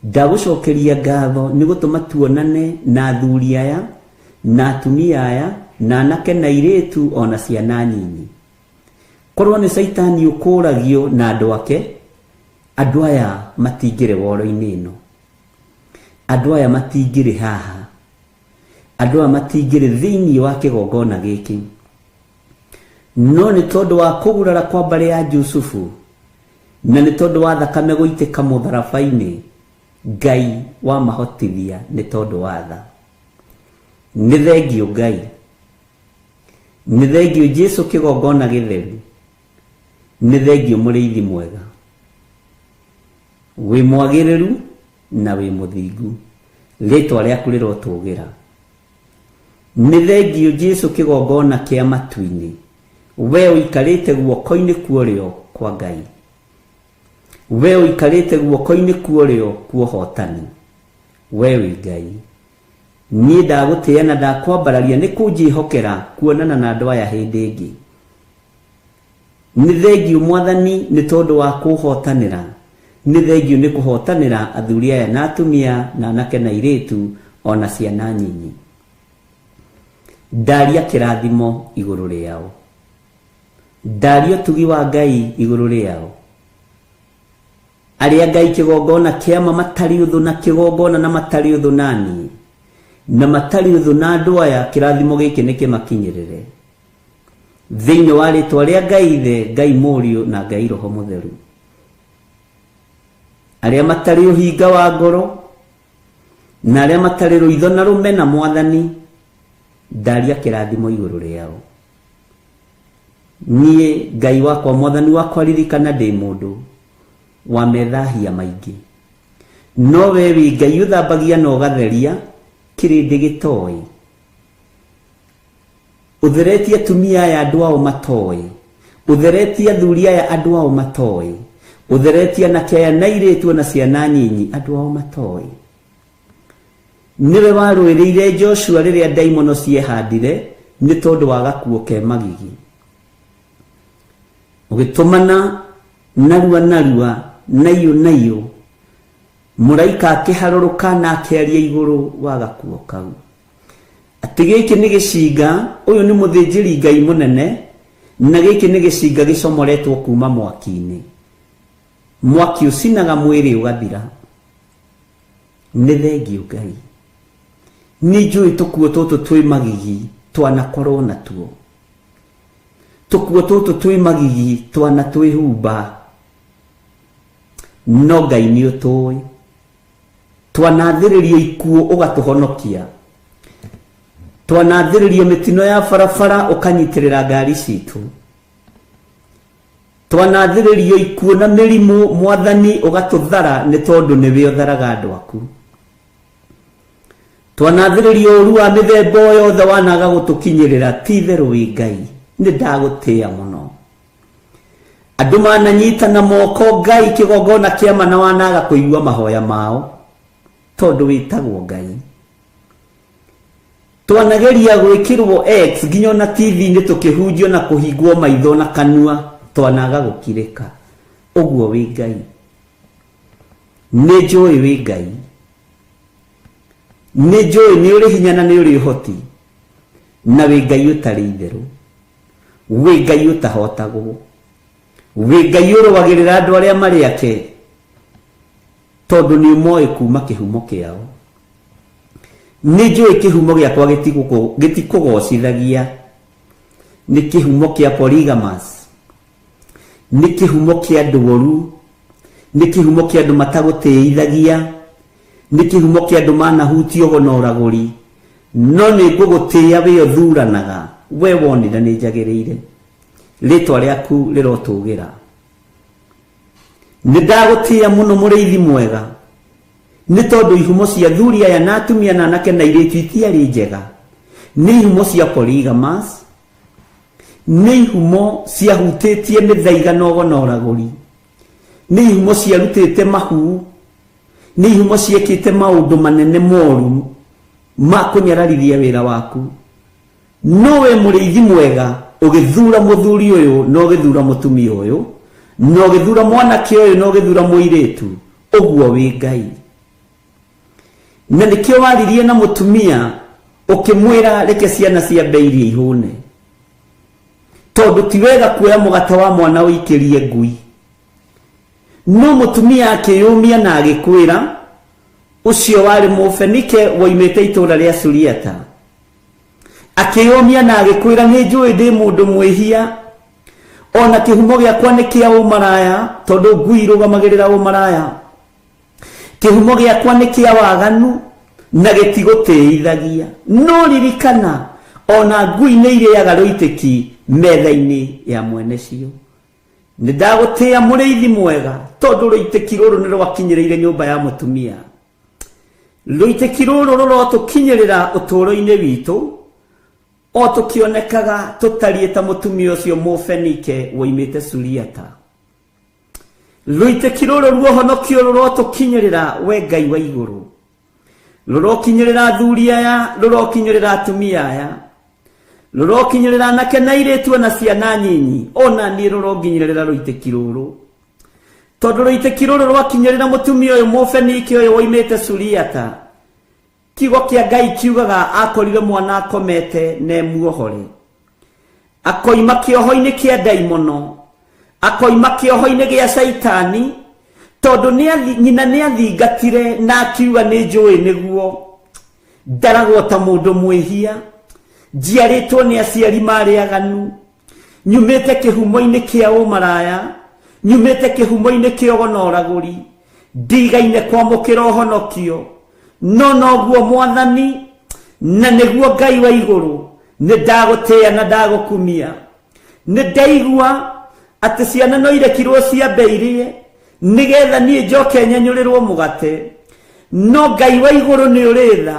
Ndagũcokeria ngatho nĩ gũtũma tuonane na athuri aya na atumia aya na anake na airĩtu ona ciana nyinyi. Korwo nĩ Caitani ũkũragio na andũ ake, andũ aya matingĩrĩ woro-inĩ ĩno, andũ aya matingĩrĩ haha, andũ aya matingĩrĩ thĩinĩ wa kĩgongona gĩkĩ. No nĩ tondũ wa kũgurara kwa mbarĩ ya Jusufu, na nĩ tondũ wa thakame gũitĩka mũtharaba-inĩ, Ngai wamahotithia nĩ tondũ wa tha. Nĩ thengiũ Ngai, nĩ thengiũ Jesũ kĩgongona gĩtheru, nĩ thengiũ mũrĩithi mwega, wĩ mwagĩrĩru na wĩ mũthingu, rĩtwa rĩaku rĩrotũgĩra. Nĩ thengiũ Jesũ kĩgongona kĩa matu-inĩ, we ũikarĩte guoko-inĩ kwa ũrĩo kwa Ngai, we ũikarĩte guoko-inĩ kwa ũrĩo kwa ũhotani, we wĩ Ngai. Niĩ ndagũtĩĩa na ndakwambararia nĩ kũnjĩhokera kuonana na andũ aya hĩndĩ ĩngĩ. Nĩ thengiũ Mwathani nĩ tondũ wa kũhotanĩra. Nĩ thengiũ nĩ kũhotanĩra athuri aya na atumia na anake na airĩtu ona ciana nyinyi. Ndaria kĩrathimo igũrũ rĩao. Ndaria ũtugi wa Ngai igũrũ rĩao. Arĩa Ngai kĩgongona kĩama matarĩ ũthũ na kĩgongona na matarĩ ũthũ na niĩ na matarĩ ũthũ na andũ aya, kĩrathimo gĩkĩ nĩ kĩmakinyĩrĩre thĩinĩ wa rĩtwa rĩa Ngai Ithe, Ngai Mũriũ na Ngai Roho Mũtheru. Arĩa matarĩ ũhinga wa ngoro na arĩa matarĩ rũitho na rũmena Mwathani, ndaria kĩrathimo igũrũ rĩao. Niĩ Ngai wakwa, Mwathani wakwa, ririkana ndĩ mũndũ wa methahia maingĩ, no we wĩ Ngai ũthambagia na ũgatheria kĩrĩndĩ gĩtoĩ. Ũtheretie atumia aya andũ ao matoĩ, ũtheretie athuri aya andũ ao matoĩ, ũtheretie anake aya na airĩtu ona ciana nyinyi andũ ao matoĩ. Nĩwe warũĩrĩire Joshua rĩrĩa ndaimono ciehandire nĩ tondũ wa gakuo ke magigi. Ũgĩtũmana narua narua naiyũ naiyũ, mũraika akĩharũrũka na akĩaria igũrũ wa gakuo kau. Atĩ gĩkĩ nĩ gĩcinga, ũyũ nĩ mũthĩnjĩri Ngai mũnene, na gĩkĩ nĩ gĩcinga gĩcomoretwo kuma mwaki-inĩ. Mwaki ũcinaga mwĩrĩ ũgathira. Nĩ thengiũ Ngai. Nĩ njũĩ tũkuo tũtũ twĩ magigi twanakorwo natuo. Tũkuo tũtũ twĩ magigi twanatwĩhumba. No Ngai nĩ ũtũĩ. Twanathĩrĩrio ikuũ ũgatũhonokia. Twanathĩrĩrio mĩtino ya barabara ũkanyitĩrĩra ngari citũ. Twanathĩrĩrio ikuũ na mĩrimũ Mwathani ũgatũthara nĩ tondũ nĩwe ũtharaga andũ aku. Twanathĩrĩrio ũru wa mĩthemba o yothe wanaga gũtũkinyĩrĩra, ti itherũ wĩ Ngai, nĩ ndagũtĩĩa mũno. Andũ mananyitana moko Ngai kĩgongona kĩama na wanaga kũigua mahoya mao tondũ wĩtagwo Ngai. Twanageria gwĩkĩrwo X nginya ona TV-inĩ tũkĩhunjio na kũhingwo maitho na kanua twanaga gũkirĩka. Ũguo wĩ Ngai. Nĩ njũĩ wĩ Ngai. Nĩ njũĩ nĩ ũrĩ hinya na nĩ ũrĩ ũhoti na wĩ Ngai ũtarĩ itherũ. Wĩ Ngai ũtahotagwo. Wĩ Ngai ũrũagĩrĩra andũ arĩa marĩ ake tondũ nĩ ũmoĩ kuma kĩhumo kĩao. Nĩ njũĩ kĩhumo gĩakwa gĩtikũgocithagia. Nĩ kĩhumo kĩa polygamous. Nĩ kĩhumo kĩa andũ oru. Nĩ kĩhumo kĩa andũ matagũtĩithagia. Nĩ kĩhumo kĩa andũ manahutio ũgo na ũragũri. No nĩ ngũgũtĩĩa wĩ ũthuranaga. We wonire nĩ njagĩrĩire. Rĩtwa rĩaku rĩrotũgĩra. Nĩ ndagũtĩĩa mũno mũrĩithi mwega. Nĩ tondũ ihumo cia athuri aya na atumia na anake na airĩtu itiarĩ njega. Nĩ ihumo cia polygamous. Nĩ ihumo ciahutĩtie mĩthaiga na ũgo na ũragũri. Nĩ ihumo ciarutĩte mahu. Nĩ ihumo ciekĩte maũndũ manene moru ma kũnyararithia wĩra waku. No we mũrĩithi mwega ũgĩthura mũthuri ũyũ na ũgĩthura mũtumia ũyũ na ũgĩthura mwanake ũyũ na ũgĩthura mũirĩtu, ũguo wĩ Ngai. Na nĩkĩo waririe na mũtumia ũkĩmwĩra reke ciana ciambe irie ihũne, tondũ ti wega kuoya mũgate wa mwana ũikĩrie ngui. No mũtumia akĩyũmia na agĩkwĩra, ũcio warĩ Mũfenike woimĩte itũũra rĩa Suriata. Akĩyũmia na agĩkwĩra, nĩ njũĩ ndĩ mũndũ mwĩhia, ona kĩhumo gĩakwa nĩ kĩa ũmaraya, tondũ ngui irũgamagĩrĩra ũmaraya. Kĩhumo gĩakwa nĩ kĩa waganu na gĩtigũtĩithagia. No ririkana, ona ngui nĩ irĩaga rũitĩki metha-inĩ ya mwene cio. Nĩ ndagũtĩĩa mũrĩithi mwega, tondũ rũitĩki rũrũ nĩ rwakinyĩrĩire nyũmba ya mũtumia. Rũitĩki rũrũ rũrotũkinyĩrĩra ũtũũro-inĩ witũ, o tũkĩonekaga tũtariĩ ta mũtumia ũcio Mũfenike woimĩte Suriata. Rũitĩki rũrũ ruohonokio rũrotũkinyĩrĩra, we Ngai wa igũrũ. Rũrokinyĩrĩra athuri aya, rũrokinyĩrĩra atumia aya. Rũrokinyĩrĩra anake na airĩtu ona ciana nyinyi, ona niĩ rũronginyĩrĩra rũitĩki rũrũ. Tondũ rũitĩki rũrũ rwakinyĩrĩra mũtumia ũyũ Mũfenike ũyũ woimĩte Suriata, kiugo kĩa Ngai kiugaga akorire mwana akomete na emuohore. Akoima kĩoho-inĩ kĩa ndaimono, akoima kĩoho-inĩ gĩa caitani, tondũ nyina nĩathingatire na akiuga nĩ njũĩ nĩguo ndaragwo ta mũndũ mwĩhia, njiarĩtwo nĩ aciari marĩ aganu, nyumĩte kĩhumo-inĩ kĩa ũmaraya, nyumĩte kĩhumo-inĩ kĩa ũgo na ũragũri, ndigaine kwamũkĩra ũhonokio, no noguo Mwathani na nĩguo Ngai wa igũrũ, nĩ ndagũtĩĩa na ndagũkumia. Nĩ ndaigua atĩ ciana no irekirwo ciambe irĩe nĩgetha niĩ njoke nyenyũrĩrwo mũgate, no Ngai wa igũrũ nĩ ũrĩ tha,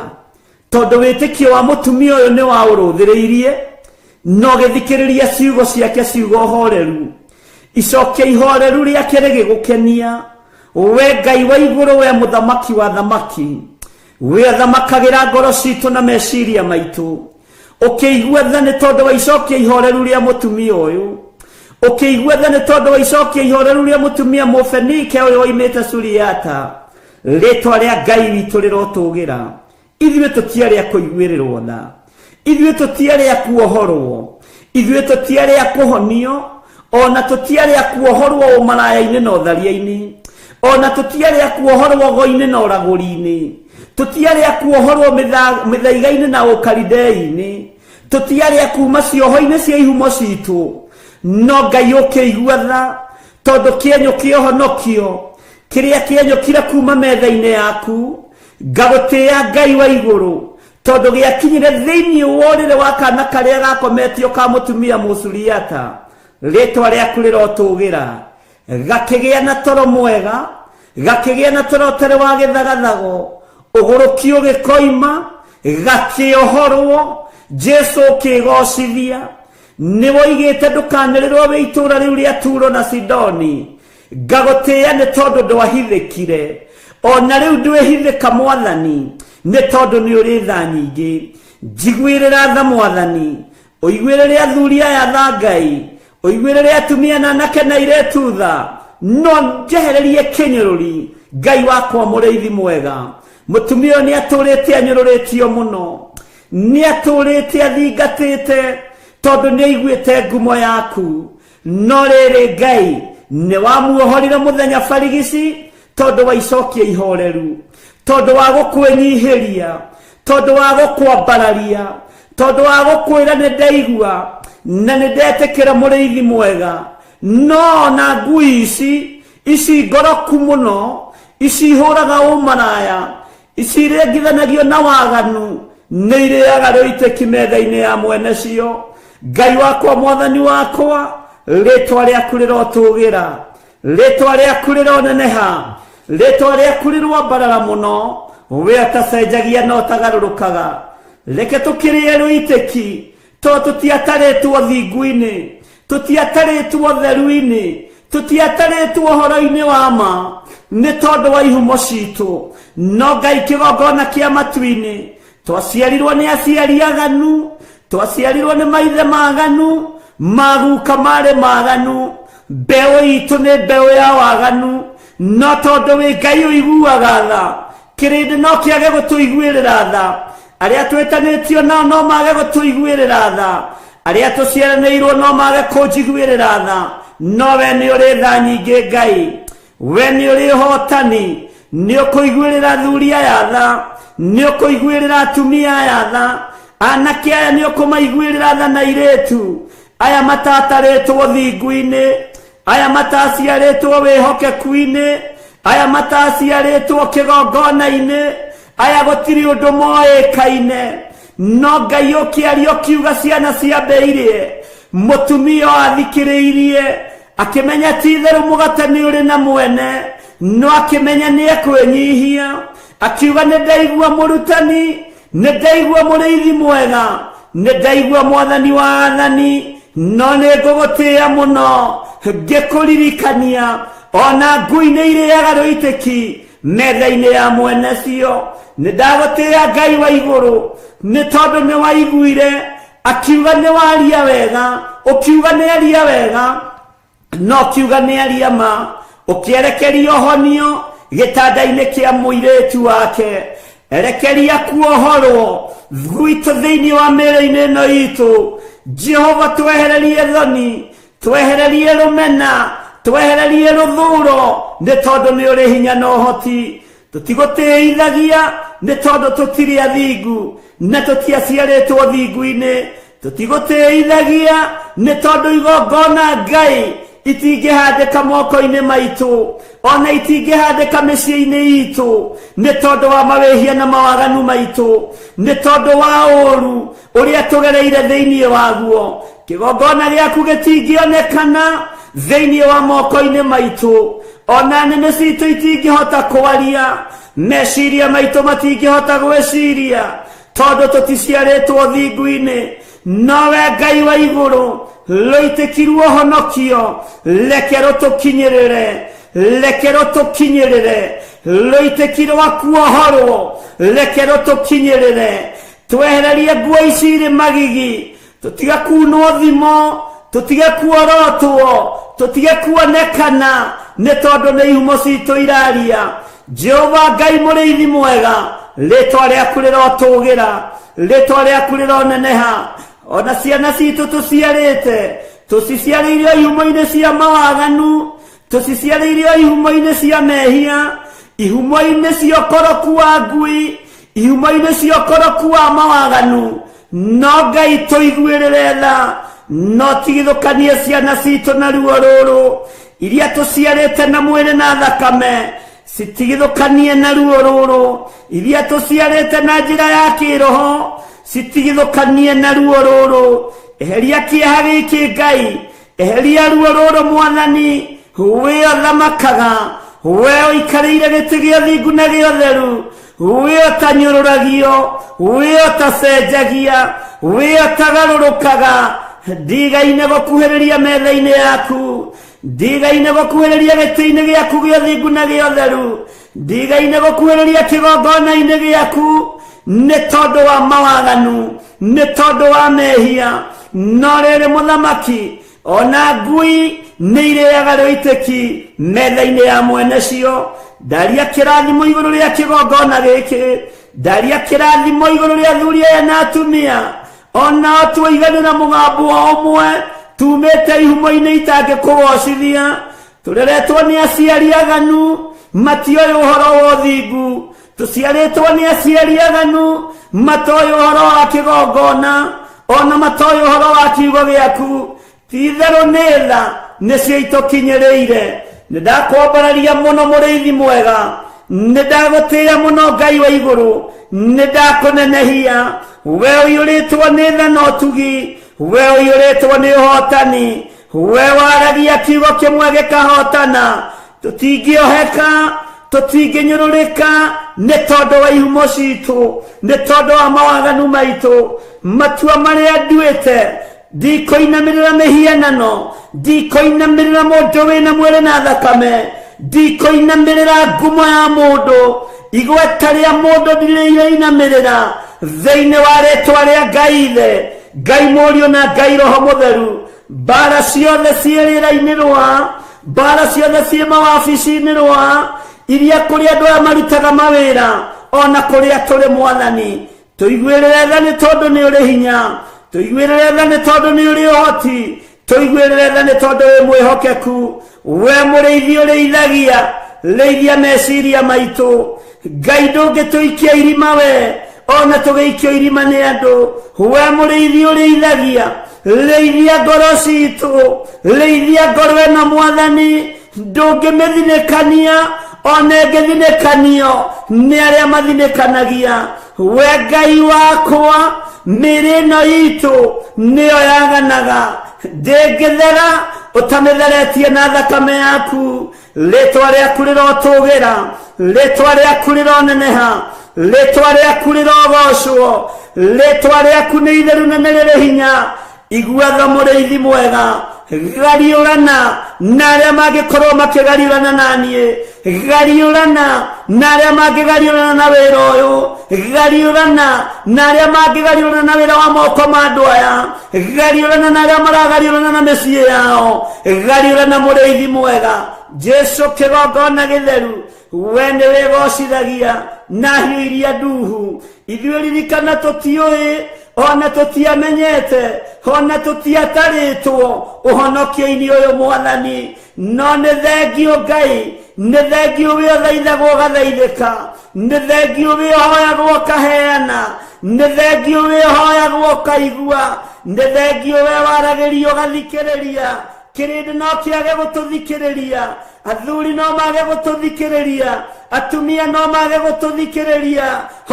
tondũ wĩtĩkio wa mũtumia ũyũ nĩ waũrũthĩrĩirie, no gĩthikĩrĩria ciugo ciake ciugo horeru, icokia ihoreru rĩake rĩgĩgũkenia. We Ngai wa igũrũ, we mũthamaki wa thamaki, we athamakagĩra ngoro citũ na meciria maitũ, ũkĩigua tha nĩ tondũ wa icokia ihoreru rĩa mũtumia ũyũ, ũkĩigua tha nĩ tondũ wa icokia ihoreru rĩa mũtumia Mũfenike ũyũ oimĩte Suriata. Rĩtwa rĩa Ngai witũ rĩrotũgĩra. Ithuĩ tũtiarĩ a kũiguĩrĩrwo tha, ithuĩ tũtiarĩ a kuohorwo, ithuĩ tũtiarĩ a kũhonio, ona tũtiarĩ a kuohorwo ũmaraya-inĩ na ũtharia-inĩ, ona tũtiarĩ a kuohorwo ũgo-inĩ na ũragũri-inĩ, tũtiarĩ a kuohorwo mĩthaiga-inĩ na ũkaridei-inĩ, tũtiarĩ a kuma cioho-inĩ cia ihumo citũ, no Ngai ũkĩigua tha, tondũ kĩenyũ kĩa ũhonokio kĩrĩa kĩenyũkire kuma metha-inĩ yaku, ngagũtĩĩa Ngai wa igũrũ, tondũ gĩakinyire thĩinĩ wa ũrĩrĩ wa kana karĩa gakometio ka mũtumia Mũsuriata, rĩtwa rĩaku rĩrotũgĩra. Gakĩgĩa na toro mwega, gakĩgĩa na toro ũtarĩ wa gĩthagathago, ũgũrũki ũgĩkoima, gakĩohorwo, Jesu ũkĩgocithia. Nĩ woigĩte ndũkanĩrĩrwo wĩ itũũra rĩu rĩa Turo na Sidoni, ngagũtĩĩa nĩ tondũ ndwahithĩkire, ona rĩu ndwĩhithĩka Mwathani, nĩ tondũ nĩ ũrĩ tha nyingĩ. Njiguĩrĩra tha Mwathani, ũiguĩrĩre athuri aya tha Ngai, ũiguĩrĩre atumia na anake na airĩtu tha, no njehererie kĩnyũrũri. Ngai wakwa mũrĩithi mwega, mũtumia ũyũ nĩ atũrĩte anyũrũrĩtio mũno, nĩ atũrĩte athingatĩte, tondũ nĩ aiguĩte ngumo yaku. No rĩrĩ Ngai nĩ wamuohorire mũthenya barigici, tondũ wa icokia ihoreru, tondũ wa gũkwĩnyihĩria, tondũ wa gũkwambararia, tondũ wa gũkwĩra nĩ ndaigua na nĩ ndetĩkĩra mũrĩithi mwega. No ona ngui ici, ici ngoroku mũno, ici ihũraga ũmaraya, ici iringithanagio na waganu, nĩ irĩaga rũitĩki metha-inĩ ya mwene cio. Ngai wakwa, Mwathani wakwa, rĩtwa rĩaku rĩrotũgĩra, rĩtwa rĩaku rĩroneneha, rĩtwa rĩaku rĩroambarara mũno. We ũtacenjagia na ũtagarũrũkaga, reke tũkĩrĩe rũitĩki, tondũ tũtiatarĩtwo thingu-inĩ, tũtiatarĩtwo theru-inĩ, tũtiatarĩtwo ũhoro-inĩ wa ma, nĩ tondũ wa ihumo citũ. No Ngai kĩgongona kĩa matu-inĩ, twaciarirwo nĩ aciari aganu, twaciarirwo nĩ maithe maganu, maguka marĩ maganu, mbeũ itũ nĩ mbeũ ya waganu. No tondũ wĩ Ngai ũiguaga tha, kĩrĩndĩ no kĩage gũtũiguĩrĩra tha, arĩa twĩtanĩtio nao no mage gũtũiguĩrĩra tha, arĩa tũciaranĩirwo no mage kũnjiguĩrĩra tha, no we nĩ ũrĩ tha nyingĩ Ngai, we nĩ ũrĩ ũhotani, nĩ ũkũiguĩrĩra athuri aya tha, nĩ ũkũiguĩrĩra atumia aya tha, anake aya nĩ ũkũmaiguĩrĩra tha na airĩtu aya matatarĩtwo thingu-inĩ, aya mataciarĩtwo wĩhokeku-inĩ, aya mataciarĩtwo kĩgongona-inĩ, aya gũtirĩ ũndũ moĩkaine. No Ngai ũkĩaria ũkiuga ciana ciambe irĩe, mũtumia ũyũ athikĩrĩirie akĩmenya ti itherũ mũgate nĩ ũrĩ na mwene, no akĩmenya nĩ ekwĩnyihia, akiuga nĩ ndaigua mũrutani, nĩ ndaigua mũrĩithi mwega, nĩ ndaigua Mwathani wa athani, no nĩ ngũgũtĩĩa mũno ngĩkũririkania, ona ngui nĩ irĩaga rũitĩki metha-inĩ ya mwene cio. Nĩ ndagũtĩĩa Ngai wa igũrũ, nĩ tondũ nĩ waiguire Akiuga nĩ waria wega, ũkiuga nĩ aria wega, no kiuga nĩ aria ma. Ũkĩerekeria ũhonio gĩtanda-inĩ kĩa mũirĩtu wake, erekeria kuohorwo gwitũ thĩinĩ wa mĩĩrĩ-inĩ ĩno itũ. Jehova, twehererie thoni, twehererie rũmena, twehererie rũthũro, nĩ tondũ nĩ ũrĩ hinya na ũhoti. Tũtigũtĩithagia nĩ tondũ tũtirĩ athingu na tũtiaciarĩtwo thingu-inĩ. Tũtigũtĩithagia nĩ tondũ igongona Ngai itingĩhandĩka moko-inĩ maitũ, ona itingĩhandĩka mĩciĩ-inĩ itũ, nĩ tondũ wa mawĩhia na mawaganu maitũ, nĩ tondũ wa ũũru ũrĩa tũgereire thĩinĩ waguo. Kĩgongona gĩaku gĩtingĩonekana thĩinĩ wa moko-inĩ maitũ, ona nĩmĩ citũ itingĩhota kwaria, meciria maitũ matingĩhota gwĩciria, tondũ tũticiarĩtwo thingu-inĩ. Nowe Ngai wa igũrũ, rũitĩkirwo honokio, reke rũtũkinyĩrĩre, reke rũtũkinyĩrĩre, rũitĩki rwa kuohorwo, reke rũtũkinyĩrĩre. Twehererie nguo ici irĩ magigi, tũtige kunwo thimo, tũtige kuorotwo, tũtige kuonekana, nĩ tondũ nĩ ihumo citũ iraria. Jehova Ngai mũrĩithi mwega, rĩtwa rĩaku rĩrotũgĩra, rĩtwa rĩaku rĩroneneha. Ona ciana citũ tũciarĩte, tũciciarĩire ihumo-inĩ cia mawaganu, tũciciarĩire ihumo-inĩ cia mehia, ihumo-inĩ cia ũkoroku wa ngui, ihumo-inĩ cia ũkoroku wa mawaganu. No Ngai tũiguĩrĩre tha, no tigithũkanie ciana citũ na ruo rũrũ, iria tũciarĩte na mwĩrĩ na thakame, citigithũkanie na ruo rũrũ, iria tũciarĩte na njĩra ya kĩroho, citigithũkanie na ruo rũrũ. Eheria kĩeha gĩkĩ Ngai, eheria ruo rũrũ Mwathani. We ũthamakaga, we ũikarĩire gĩtĩ gĩa thingu na gĩa ũtheru, we ũtanyũrũragio, we ũtacenjagia, we ũtagarũrũkaga, ndigaine gũkuhĩrĩria metha-inĩ yaku, ndigaine gũkuhĩrĩria gĩtĩ-inĩ gĩaku gĩa thingu na gĩa ũtheru, ndigaine gũkuhĩrĩria kĩgongona-inĩ gĩaku, nĩ tondũ wa mawaganu, nĩ tondũ wa mehia. No rĩrĩ mũthamaki, ona ngui nĩ irĩaga rũitĩki metha-inĩ ya mwene cio. Ndaria kĩrathimo igũrũ rĩa kĩgongona gĩkĩ, ndaria kĩrathimo igũrũ rĩa athuri aya na atumia, onao tuiganĩra mũgambo o ũmwe, tumĩte ihumo-inĩ itangĩkũgocithia. Tũreretwo nĩ aciari aganu, matioĩ ũhoro wa ũthingu. Tũciarĩtwo nĩ aciari aganu, matoĩ ũhoro wa kĩgongona, ona matoĩ ũhoro wa kiugo gĩaku. Ti itherũ nĩ tha nĩcio itũkinyĩrĩire. Nĩ ndakwambararia mũno mũrĩithi mwega, nĩ ndagũtĩĩa mũno Ngai wa igũrũ, nĩ ndakũnenehia. We ũiyũrĩtwo nĩ tha na ũtugi, we ũiyũrĩtwo nĩ ũhotani, we waragia kiugo kĩmwe gĩkahotana. Tũtingĩoheka, tũtingĩnyũrũrĩka, nĩ tondũ wa ihumo citũ, nĩ tondũ wa mawaganu maitũ. Matua marĩa nduĩte, ndikũinamĩrĩra mĩhianano, ndikũinamĩrĩra mũndũ wĩna mwĩrĩ na thakame, ndikũinamĩrĩra ngumo ya mũndũ, igweta rĩa mũndũ ndirĩinamĩrĩra. Thĩinĩ wa rĩtwa rĩa Ngai Ithe, Ngai Mũriũ na Ngai Roho Mũtheru, mbara ciothe ciĩ rĩera-inĩ rwa, mbara ciothe ciĩ mawabici-inĩ rwa, iria kũrĩa andũ aya marutaga mawĩra, ona kũrĩa tũrĩ Mwathani, tũiguĩrĩre tha nĩ tondũ nĩ ũrĩ hinya, tũiguĩrĩre tha nĩ tondũ nĩ ũrĩ ũhoti, tũiguĩrĩre tha nĩ tondũ wĩ mwĩhokeku. We mũrĩithi ũrĩithagia, rĩithia meciria maitũ. Ngai ndũngĩtũikia irima we, ona tũgĩikio irima nĩ andũ. We mũrĩithi ũrĩithagia, rĩithia ngoro citũ, rĩithia ngoro ĩno Mwathani, ndũngĩmĩthinĩkania, ona ĩngĩthinĩkanio nĩ arĩa mathinĩkanagia. We Ngai wakwa, mĩĩrĩ ĩno itũ nĩyo yaganaga, ndĩngĩthera ũtamĩtheretie na thakame yaku. Rĩtwa rĩaku rĩrotũgĩra, rĩtwa rĩaku rĩroneneha, rĩtwa rĩaku rĩrogocwo, rĩtwa rĩaku nĩ itheru na nĩ rĩrĩ hinya. Igua tha mũrĩithi mwega, gariũrana na arĩa mangĩkorwo makĩgariũrana na niĩ. Gariũrana na arĩa mangĩgariũrana na wĩra ũyũ, gariũrana na arĩa mangĩgariũrana na wĩra wa moko ma andũ aya, gariũrana na arĩa maragariũrana na mĩciĩ yao, gariũrana mũrĩithi mwega Jesu kĩgongona gĩtheru. We nĩ wĩgocithagia na hiũ iria nduhu. Ithuĩ ririkana tũtiũĩ, ona tũtiamenyete, ona tũtiatarĩtwo ũhonokio-inĩ ũyũ Mwathani, no nĩ thengio Ngai, nĩ thengio wĩ ũthaithagwo ũgathaithĩka, nĩ thengio wĩ ũhoyagwo ũkaheana, nĩ thengio wĩ ũhoyagwo ũkaigua, nĩ thengio we waragĩrio ũgathikĩrĩria. Kĩrĩndĩ no kĩage gũtũthikĩrĩria, athuri no mage gũtũthikĩrĩria, atumia no mage gũtũthikĩrĩria,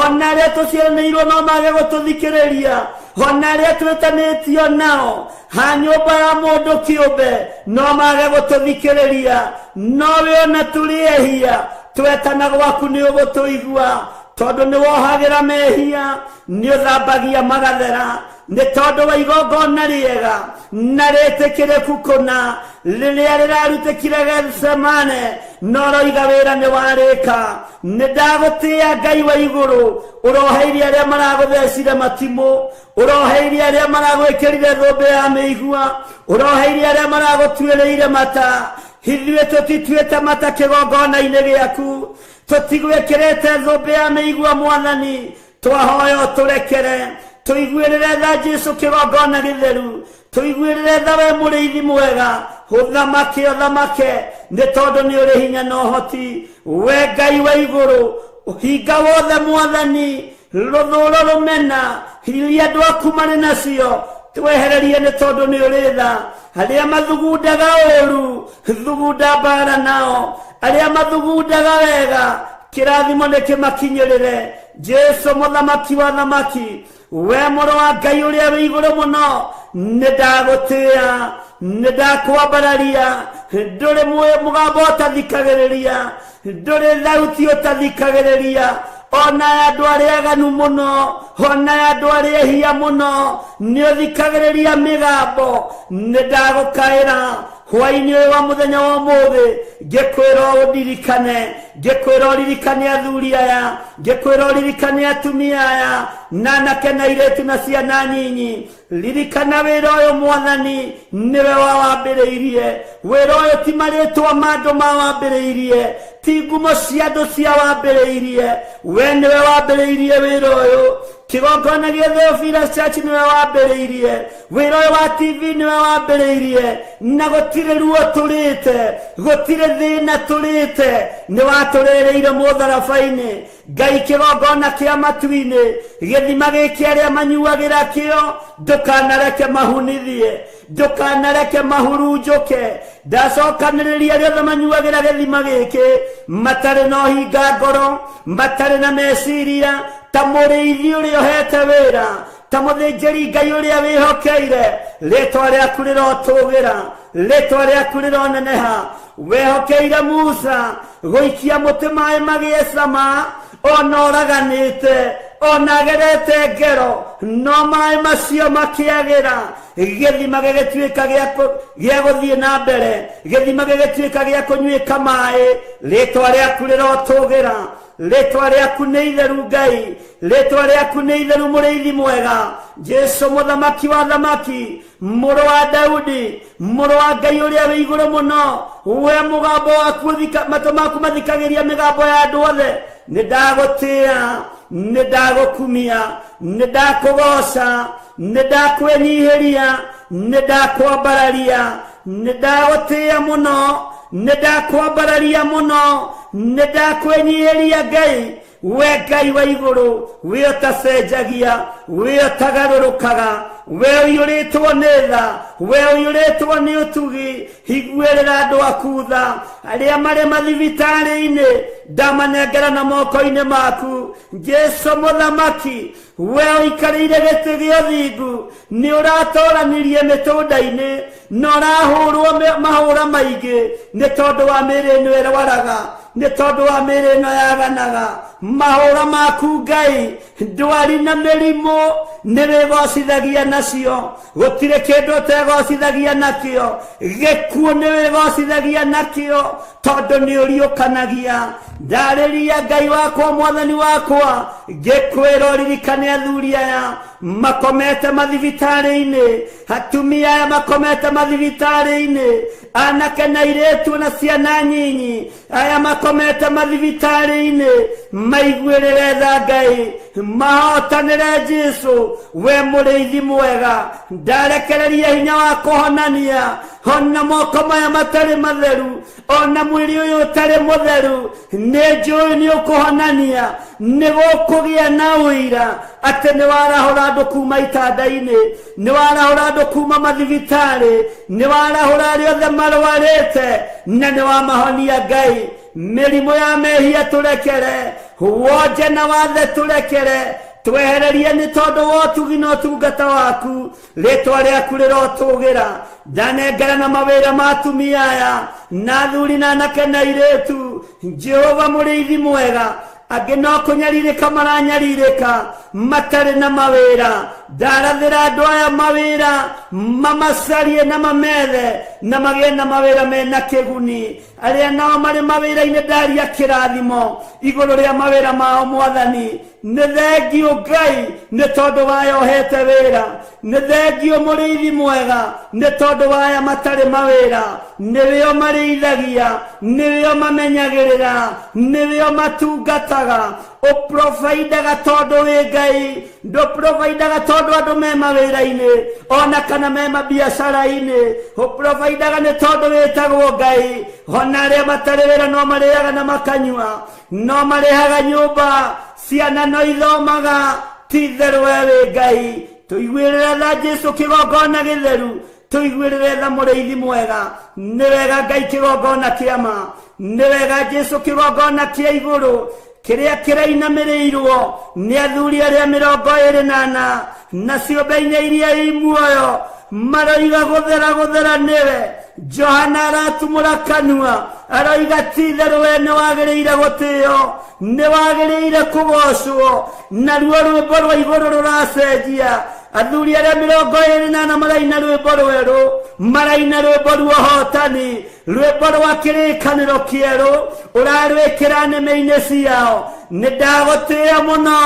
ona arĩa tũciaranĩirwo no mage gũtũthikĩrĩria, ona arĩa twĩtanĩtio nao ha nyũmba ya mũndũ kĩũmbe no mage gũtũthikĩrĩria, no we ona tũrĩ ehia twetana gwaku nĩ ũgũtũigua, tondũ nĩ wohagĩra mehia, nĩ ũthambagia magathera, nĩ tondũ wa igongona rĩega na rĩtĩkĩrĩku kũna rĩrĩa rĩrarutĩkire Gethsemane, no roiga wĩra nĩ warĩka. Nĩ ndagũtĩĩa Ngai wa igũrũ, ũroheirie arĩa maragũthecire matimũ, ũroheirie arĩa maragwĩkĩrire thũmbĩ ya mĩigua, ũroheirie arĩa maragũtuĩrĩire mata. Ithuĩ tũtituĩte mata kĩgongona-inĩ gĩaku, tũtigwĩkĩrĩte thũmbĩ ya mĩigua Mwathani, twahoya ũtũrekere, tũiguĩrĩre tha Jesu kĩgongona gĩtheru, tũiguĩrĩre tha we mũrĩithi mwega, ũthamake ũthamake, nĩ tondũ nĩ ũrĩ hinya na ũhoti. We Ngai wa igũrũ, ũhinga wothe Mwathani, rũthũũro rũmena iria andũ aku marĩ nacio twehererie, nĩ tondũ nĩ ũrĩ tha. Arĩa mathugundaga ũũru, thugunda mbara nao, arĩa mathugundaga wega, kĩrathimo nĩ kĩmakinyĩrĩre. Jesu mũthamaki wa thamaki, we mũrũ wa Ngai ũrĩa wĩ igũrũ mũno, nĩ ndagũtĩĩa, nĩ ndakwambararia. Ndũrĩ mũgambo ũtathikagĩrĩria, ndũrĩ thauti ũtathikagĩrĩria, ona ya andũ arĩa aganu mũno, ona ya andũ arĩa ehia mũno, nĩ ũthikagĩrĩria mĩgambo. Nĩ ndagũkaĩra hwaĩ-inĩ ũyũ wa mũthenya wa ũmũthĩ, ngĩkwĩra ũndirikane, ngĩkwĩra ũririkane athuri aya, ngĩkwĩra ũririkane atumia aya, na anake na airĩtu na ciana nyinyi. Ririkana wĩra ũyũ Mwathani, nĩwe wawambĩrĩirie. Wĩra ũyũ ti marĩtwa ma andũ mawambĩrĩirie, ti ngumo cia andũ cia wambĩrĩirie, we nĩwe wambĩrĩirie wĩra ũyũ. Kĩgongona gĩa Theophilus Church nĩwe wambĩrĩirie wĩra ũyũ wa TV, nĩwe wambĩrĩirie, na gũtirĩ ruo tũrĩte, gũtirĩ thĩna tũrĩte, nĩ watũrĩrĩire mũtharaba-inĩ. Ngai kĩgongona kĩa matu-inĩ, gĩthima gĩkĩ arĩa manyuagĩra kĩo, ndũkanareke mahunithie, ndũkanareke mahurunjũke. Ndacokanĩrĩria arĩa othe manyuagĩra gĩthima gĩkĩ, matarĩ na ũhinga ngoro, matarĩ na meciria, ta mũrĩithi ũrĩa ũhete wĩra, ta mũthĩnjĩri Ngai ũrĩa wĩhokeire. Rĩtwa rĩaku rĩrotũgĩra, rĩtwa rĩaku rĩroneneha. Wehokeire Musa gũikia mũtĩ maĩ magĩe cama, ona ũraganĩte, ona agerete ngero, no maĩ macio makĩagĩra, gĩthima gĩgĩtuĩka gĩa gũthiĩ na mbere, gĩthima gĩgĩtuĩka gĩa kũnyuĩka maĩ. Rĩtwa rĩaku rĩrotũgĩra, rĩtwa rĩaku nĩ itheru Ngai, rĩtwa rĩaku nĩ itheru mũrĩithi mwega. Jesu mũthamaki wa thamaki, mũrũ wa Daudi, mũrũ wa Ngai ũrĩa wĩ igũrũ mũno, we mũgambo waku matũ maku mathikagĩria mĩgambo ya andũ othe. Nĩ ndagũtĩĩa, nĩ ndagũkumia, nĩ ndakũgoca, nĩ ndakwĩnyihĩria, nĩ ndakwambararia, nĩ ndagũtĩĩa mũno, nĩ ndakwambararia mũno, nĩ ndakwĩnyihĩria Ngai. We Ngai wa igũrũ, we ũtacenjagia, we ũtagarũrũkaga, we ũiyũrĩtwo nĩ tha, we ũiyũrĩtwo nĩ ũtugi, higuĩrĩra andũ aku tha. Arĩa marĩ mathibitarĩ-inĩ, ndamanengera na moko-inĩ maku. Jesu mũthamaki, we ũikarĩire gĩtĩ gĩa ũthingu, nĩ ũratoranirie mĩtũnda-inĩ, na ũrahũrwo mahũra maingĩ nĩ tondũ wa mĩĩrĩ ĩno ĩrwaraga. Nĩ tondũ wa mĩĩrĩ ĩno yaganaga. Mahũra maku Ngai, ndwari na mĩrimũ nĩ wĩgocithagia nacio. Gũtirĩ kĩndũ ũtegocithagia nakĩo. Gĩkuũ nĩ wĩgocithagia nakĩo tondũ nĩ ũriũkanagia. Ndarĩria Ngai wakwa, Mwathani wakwa, ngĩkwĩra ũririkane athuri aya makomete mathibitarĩ-inĩ, atumia aya makomete mathibitarĩ-inĩ, anake na airĩtu na ciana nyinyi aya makomete mathibitarĩ-inĩ, maiguĩrĩre tha Ngai, mahotanĩre Jesũ, we mũrĩithi mwega. Ndarekereria hinya wa kũhonania, ona moko maya matarĩ matheru, ona mwĩrĩ ũyũ ũtarĩ mũtheru, nĩ njũĩ nĩ ũkũhonania, nĩ gũkũgĩa na ũira atĩ nĩ warahũra andũ kuma itanda-inĩ, nĩ warahũra andũ kuma mathibitarĩ, nĩ warahũra arĩa othe marwarĩte, na nĩ wamahonia Ngai. Mĩrimũ ya mehia tũrekere, wonje na wathe tũrekere, twehererie nĩ tondũ wa ũtugi na ũtungata waku. Rĩtwa rĩaku rĩrotũgĩra. Ndanengera na mawĩra ma atumia aya na athuri na anake na airĩtu. Jehova mũrĩithi mwega, angĩ no kũnyarirĩka maranyarirĩka matarĩ na mawĩra. Ndarathĩra andũ aya mawĩra, mamacarie na mamethe na magĩe na mawĩra mena kĩguni. Arĩa nao marĩ mawĩra-inĩ ndaria kĩrathimo igũrũ rĩa mawĩra mao Mwathani. Nĩ thengiũ Ngai nĩ tondũ waya ũhete wĩra, nĩ thengiũ mũrĩithi mwega nĩ tondũ waya matarĩ mawĩra. Nĩwĩo marĩithagia, nĩwĩo mamenyagĩrĩra, nĩwĩo matungataga. Ũprovaindaga tondũ wĩ Ngai, ndũprovaindaga tondũ andũ me mawĩra-inĩ ona kana me mabiacara-inĩ. Ũprovaindaga nĩ tondũ wĩtagwo Ngai. Ona arĩa matarĩ wĩra no marĩaga na makanyua, no marĩhaga nyũmba, ciana no ithomaga. Ti itherũ we wĩ Ngai. Tũiguĩrĩre tha Jesũ kĩgongona gĩtheru, tũiguĩrĩre tha mũrĩithi mwega. Nĩ wega Ngai kĩgongona kĩa ma, nĩ wega Jesũ kĩgongona kĩa igũrũ kĩrĩa kĩrainamĩrĩirwo nĩ athuri arĩa 24 na ciũmbe inya iria i muoyo, maroiga gũthera gũthera nĩwe. Johana aratumũra kanua aroiga ti itherũ we nĩ wagĩrĩire gũtĩo, nĩ wagĩrĩire kũgocwo. Naruo rwĩmbo rwa igũrũ rũracenjia. Athuri arĩa 24 maraina rwĩmbo rwerũ, maraina rwĩmbo rwa ũhotani, rwĩmbo rwa kĩrĩkanĩro kĩerũ ũrarwĩkĩra nĩmĩ-inĩ ciao. Nĩ ndagũtĩĩa mũno,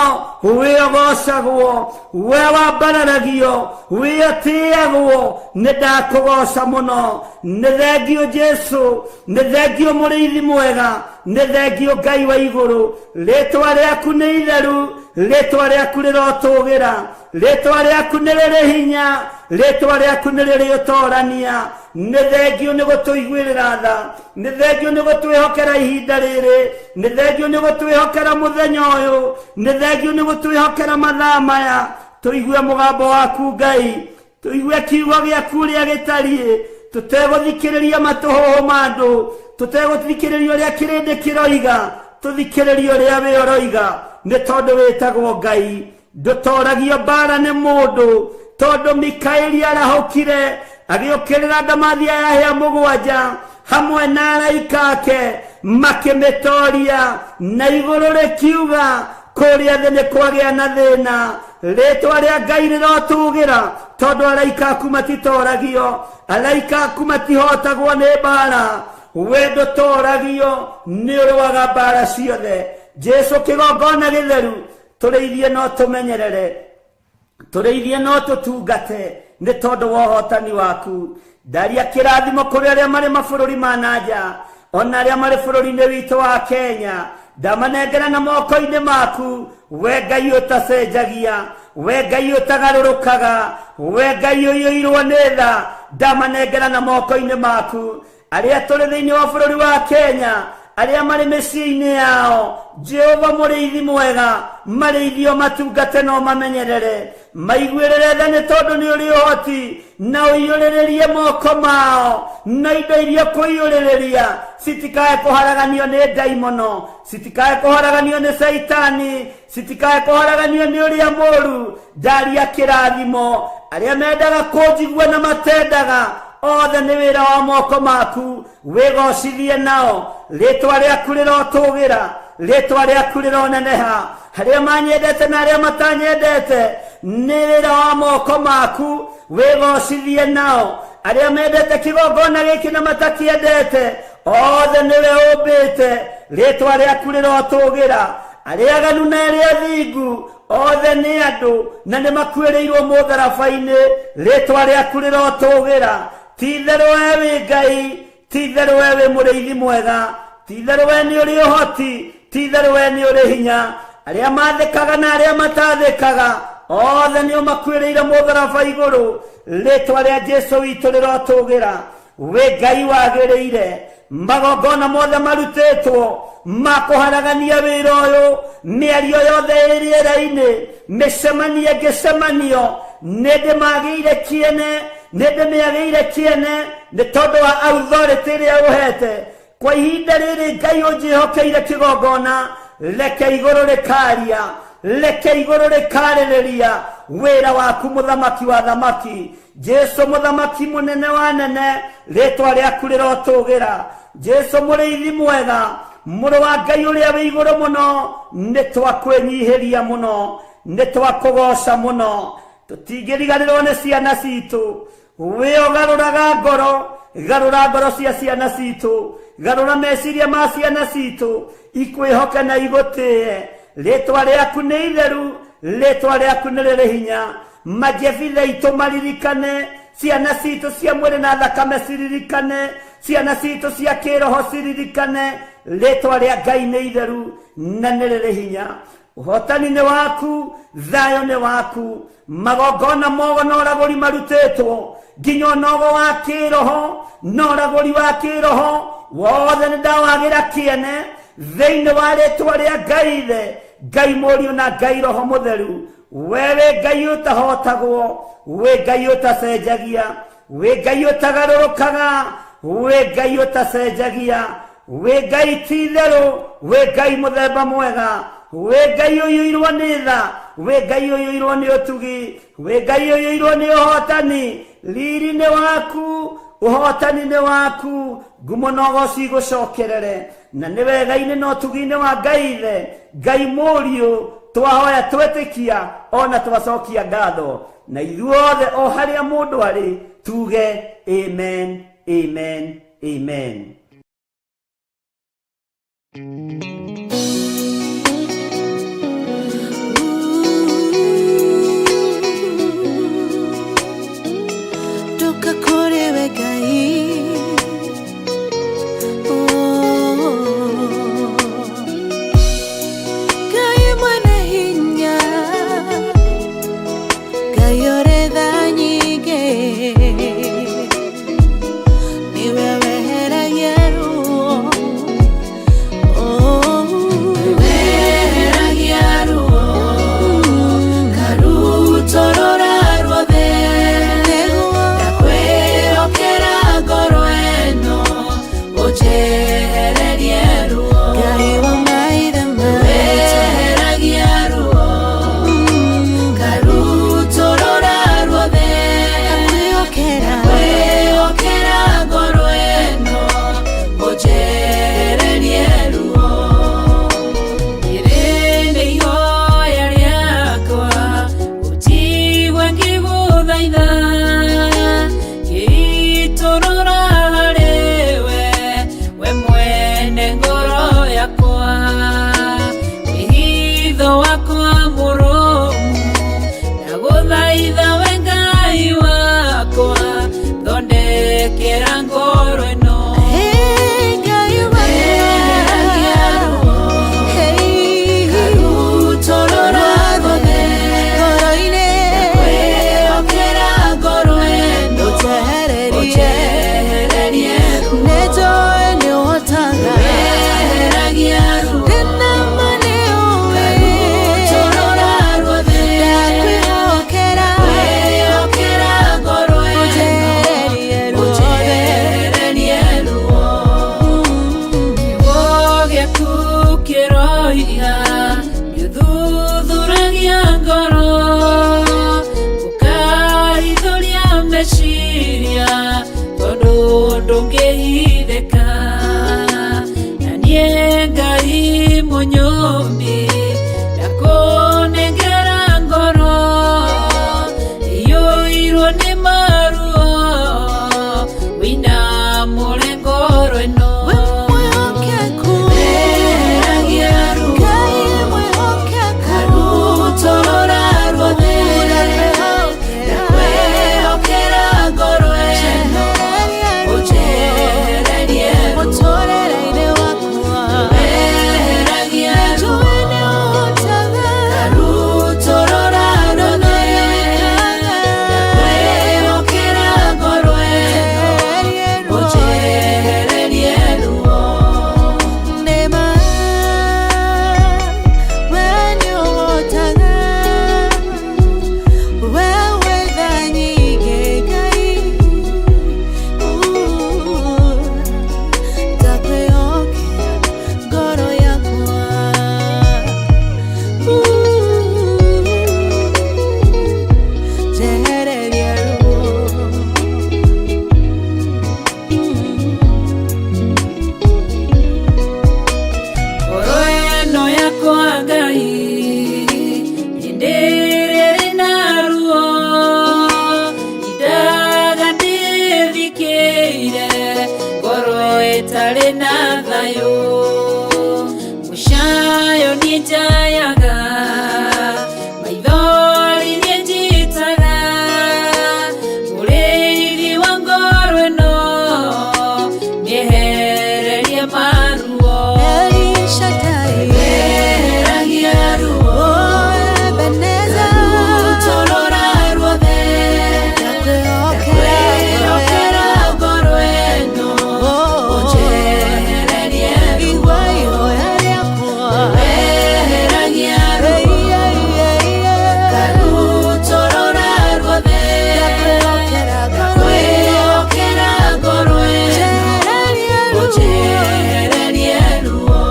wĩ ũgocagwo, we wambararagio, wĩ ũtĩagwo. Nĩ ndakũgoca mũno. Nĩ thengiũ Jesũ, nĩ thengiũ mũrĩithi mwega, nĩ thengiũ Ngai wa igũrũ. Rĩtwa rĩaku nĩ itheru, rĩtwa rĩaku rĩrotũgĩra, rĩtwa rĩaku nĩ rĩrĩ hinya, rĩtwa rĩaku nĩ rĩrĩ ũtorania. Nĩ thengiũ nĩ gũtũiguĩrĩra tha, nĩ thengiũ nĩ gũtwĩhokera ihinda rĩrĩ, nĩ thengiũ nĩ gũtwĩhokera mũthenya ũyũ, nĩ thengiũ nĩ gũtwĩhokera mathaa maya. Tũigue mũgambo waku Ngai, tũigue kiugo gĩaku ũrĩa gĩtariĩ, tũtegũthikĩrĩria matũhũhũ ma andũ, tũtegũthikĩrĩria ũrĩa kĩrĩndĩ kĩroiga, tũthikĩrĩrie ũrĩa wĩ ũroiga, nĩ tondũ wĩtagwo Ngai. Ndũtoragio mbara nĩ mũndũ, tondũ Mikaeli arahũkire agĩũkĩrĩra ndamathia ya hĩa mũgwanja hamwe na araika ake, makĩmĩtoria, na igũrũ rĩkiuga kũrĩa thĩ nĩ kwagĩa na thĩna. Rĩtwa rĩa Ngai rĩrotũgĩra, tondũ araika aku matitoragio, araika aku matihotagwo nĩ mbara. We ndũtoragio, nĩ ũrũaga mbara ciothe. Jesũ kĩgongona gĩtheru, tũrĩithie no tũmenyerere, tũrĩithie no tũtungate, nĩ tondũ wa ũhotani waku. Ndaria kĩrathimo kũrĩ arĩa marĩ mabũrũri ma na nja, ona arĩa marĩ bũrũri-inĩ witũ wa Kenya. Ndamanengera na moko-inĩ maku, we Ngai ũtacenjagia, we Ngai ũtagarũrũkaga, we Ngai ũiyũirwo nĩ tha. Ndamanengera na moko-inĩ maku. Arĩa tũrĩ thĩinĩ wa bũrũri wa Kenya, arĩa marĩ mĩciĩ-inĩ yao, Jehova mũrĩithi mwega, marĩithio matungate no mamenyerere, maiguĩrĩre tha nĩ tondũ nĩ ũrĩ ũhoti, na ũiyũrĩrĩrie moko mao na indo iria kũiyũrĩrĩria, citikae kũharaganio nĩ ndaimono, citikae kũharaganio nĩ Caitani, citikae kũharaganio nĩ ũrĩa mũũru. Ndaria kĩrathimo arĩa mendaga kũnjigua na matendaga, Othe nĩ wĩra wa moko maku, wĩgocithie nao. Rĩtwa rĩaku rĩrotũgĩra, rĩtwa rĩaku rĩroneneha. Arĩa manyendete na arĩa matanyendete, nĩ wĩra wa moko maku, wĩgocithie nao. Arĩa mendete kĩgongona gĩkĩ na matakĩendete, othe nĩwe ũmbĩte, rĩtwa rĩaku rĩrotũgĩra. Arĩa aganu na arĩa athingu, othe nĩ andũ na nĩ makuĩrĩirwo mũtharaba-inĩ, rĩtwa rĩaku rĩrotũgĩra. Ti-itherũ we wĩ Ngai, ti-itherũ we wĩ mũrĩithi mwega, ti-itherũ we nĩ ũrĩ ũhoti, ti-itherũ we nĩ ũrĩ hinya. Arĩa mathĩkaga na arĩa matathĩkaga, othe nĩ ũmakuĩrĩire mũtharaba igũrũ, rĩtwa rĩa Jesu witũ rĩrotũgĩra. Wĩ Ngai wagĩrĩire, magongona mothe marutĩtwo ma kũharagania wĩra ũyũ, mĩario yothe ĩ rĩera-inĩ, mĩcemanio ĩngĩcemanio, nĩ ndĩmagĩire kĩene, nĩ ndĩmĩagĩire kĩene nĩ tondũ wa authority ĩrĩa ũhete. Kwa ihinda rĩrĩ Ngai ũnjĩhokeire kĩgongona, reke igũrũ rĩkaria, reke igũrũ rĩkarĩrĩria wĩra waku, mũthamaki wa thamaki, Jesu mũthamaki mũnene wa nene, rĩtwa rĩaku rĩrotũgĩra. Jesu mũrĩithi mwega, mũrũ wa Ngai ũrĩa wĩ igũrũ mũno, nĩ twakwĩnyihĩria mũno, nĩ twakũgoca mũno, tũtingĩriganĩrwo nĩ ciana citũ. Wĩ ũgarũraga ngoro, garũra ngoro cia ciana citũ, garũra meciria ma ciana citũ, ikwĩhoke na igũtĩe. Rĩtwa rĩaku nĩ itheru, rĩtwa rĩaku nĩ rĩrĩ hinya. Majebitha itũ maririkane, ciana citũ cia mwĩrĩ na thakame ciririkane, ciana citũ cia kĩroho ciririkane, rĩtwa rĩa Ngai nĩ itheru na nĩ rĩrĩ hinya. Ũhotani nĩ waku, thayũ nĩ waku. Magongona mogo na ũragũri marutĩtwo nginya ũnogo wa kĩroho na ũragũri wa kĩroho wothe nĩ ndawagĩra kĩene thĩinĩ wa rĩtwa rĩa Ngai Ithe, Ngai Mũriũ na Ngai Roho Mũtheru. We wĩ Ngai ũtahotagwo, wĩ Ngai ũtacenjagia, wĩ Ngai ũtagarũrũkaga, wĩ Ngai ũtacenjagia, wĩ Ngai ti-itherũ, wĩ Ngai mũthemba mwega, wĩ Ngai ũiyũirwo nĩ tha, wĩ Ngai ũiyũirwo nĩ ũtugi, wĩ Ngai ũiyũirwo nĩ ũhotani. Riri nĩ waku, ũhotani nĩ waku, ngumo na ũgoci igũcokerere. Na nĩ wega-inĩ na ũtugi-inĩ wa Ngai Ithe, Ngai Mũriũ, twahoya twetĩkia ona twacokia ngatho, na ithuothe o harĩa mũndũ arĩ tuge amen, amen, amen. Ndoka kũrĩ we Ngai. Oh. Ngai mwene hinya, Ngai ũrĩ tha nyingĩ, nĩwe weheragia ruo. Oh. Weheragia ruo, karutorora ruothe. Ndakwĩhokera ngoro ĩno, ũnjehererie ruo. Ngai wa maithe maitũ. Weheragia ruo, karutorora ruothe. Ndakwĩhokera ngoro ĩno, ũnjehererie ruo. Rĩrĩ nĩ ihoya rĩakwa, ũnjigue ngĩgũthaitha, ngĩitũrũra harĩ we, we mwene ngoro yakwa. Wĩhitho wakwa mũrũmu, ndagũthaitha we Ngai wakwa, thondekera ngoro ĩno. Weheragia ruo, karutorora ruothe. Ndakwĩhokera ngoro ĩno, ũnjehererie ruo. Weheragia ruo, karutorora ruothe. Ndakwĩhokera ngoro ĩno, ũnjehererie ruo. Kiugo gĩaku kĩroiga nĩũthuthuragia ngoro, ũkaithũria meciria. Mũnyũmbi ndakũnengera ngoro iyũirwo nĩ maruo wĩna mũrengoro ĩno Weheragia ruo Karutorora ruothe Ndakwĩhokera ngoro ĩno ũnjehererie ruo Weheragia ruo Karutorora ruothe Ndakwĩhokera ngoro ĩno ũnjehererie ruo. Ngoro ĩno yakwa Ngai hĩndĩ ĩrĩa ĩrĩ na ruo indaga ndĩthikĩire ngoro ĩtarĩ na thayũ mũcayo niĩ njayaga maithori niĩ njitaga mũrĩithi wa ngoro ĩno mĩehererie maruo. Weheragia ruo Karutorora ruothe Ndakwĩhokera ngoro ĩno ũnjehererie ruo. Weheragia ruo Karutorora ruothe Ndakwĩhokera ngoro ĩno ũnjehererie ruo.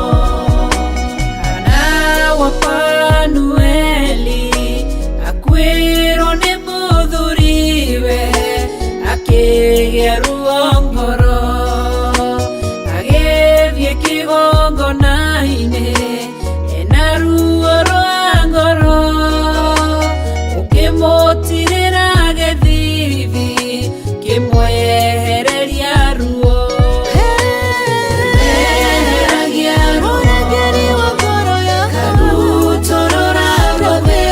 Hana wa Fanueli akuĩrwo nĩ mũthuriwe akĩgĩa ruo ngoro agĩthiĩ kĩgongona-inĩ ena ruo rwa ngoro ũkĩmũtirĩra gĩthithi kĩmwehereria ruo. Weheragia ruo Karutorora ruothe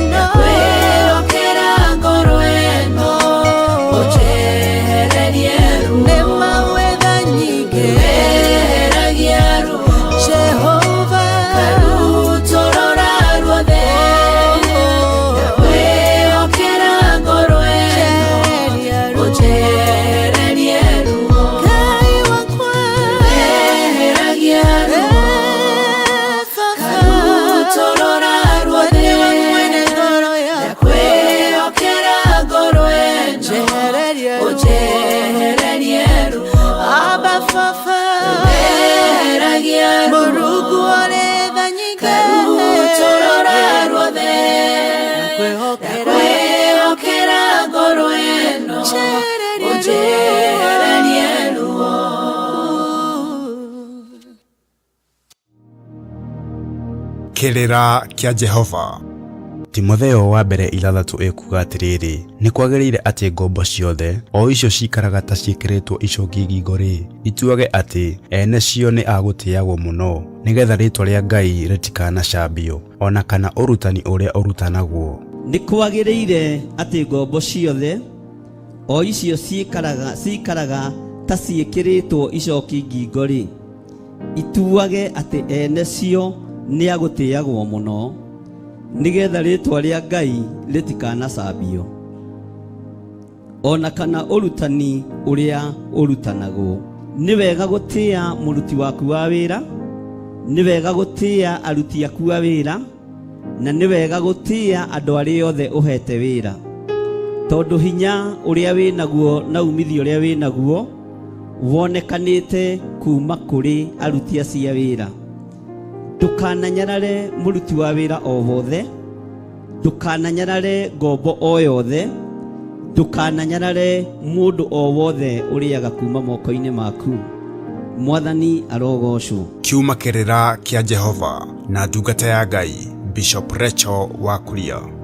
Ndakwĩhokera ngoro ĩno ũnjehererie ruo. Weheragia ruo Karutorora ruothe Ndakwĩhokera ngoro ĩno ũnjehererie ruo. Weheragia ruo Karutorora ruothe Ndakwĩhokera ngoro ĩno ũnjehererie ruo. Weheragia ruo Karutorora ruothe Ndakwĩhokera ngoro ĩno ũnjehererie ruo. Kĩrĩra kĩa Jehova. Timotheo wa mbere ithathatũ ĩkuuga atĩrĩrĩ, nĩ kwagĩrĩire atĩ ngombo ciothe, o icio ciikaraga ta ciĩkĩrĩtwo icoki ngingo-rĩ, ituage atĩ ene cio nĩ a gũtĩagwo mũno, nĩgetha rĩĩtwa rĩa Ngai rĩtikanacambio, o na kana ũrutani ũrĩa ũrutanagwo. Nĩ kwagĩrĩire atĩ ngombo ciothe o icio ciikaraga ta ciĩkĩrĩtwo icoki ngingo-rĩ, ituage atĩ ene cio nĩ a gũtĩagwo mũno, nĩgetha rĩĩtwa rĩa Ngai rĩtikanacambio, o na kana ũrutani ũrĩa ũrutanagwo. Nĩ wega gũtĩa mũruti waku wa wĩra, nĩ wega gũtĩa aruti aku a wĩra, na nĩ wega gũtĩa andũ arĩa othe ũhete wĩra, tondũ hinya ũrĩa wĩnaguo na umithio ũrĩa wĩnaguo wonekanĩte kuma kũrĩ aruti acio a wĩra. Ndũkananyarare mũruti wa wĩra o wothe, ndũkananyarare ngombo o yothe, ndũkananyarare mũndũ o wothe ũrĩaga kuma moko-inĩ maku. Mwathani arogocwo. Kiuma kĩrĩra kĩa Jehova na ndungata ya Ngai Bishop Rachel wa Kuria.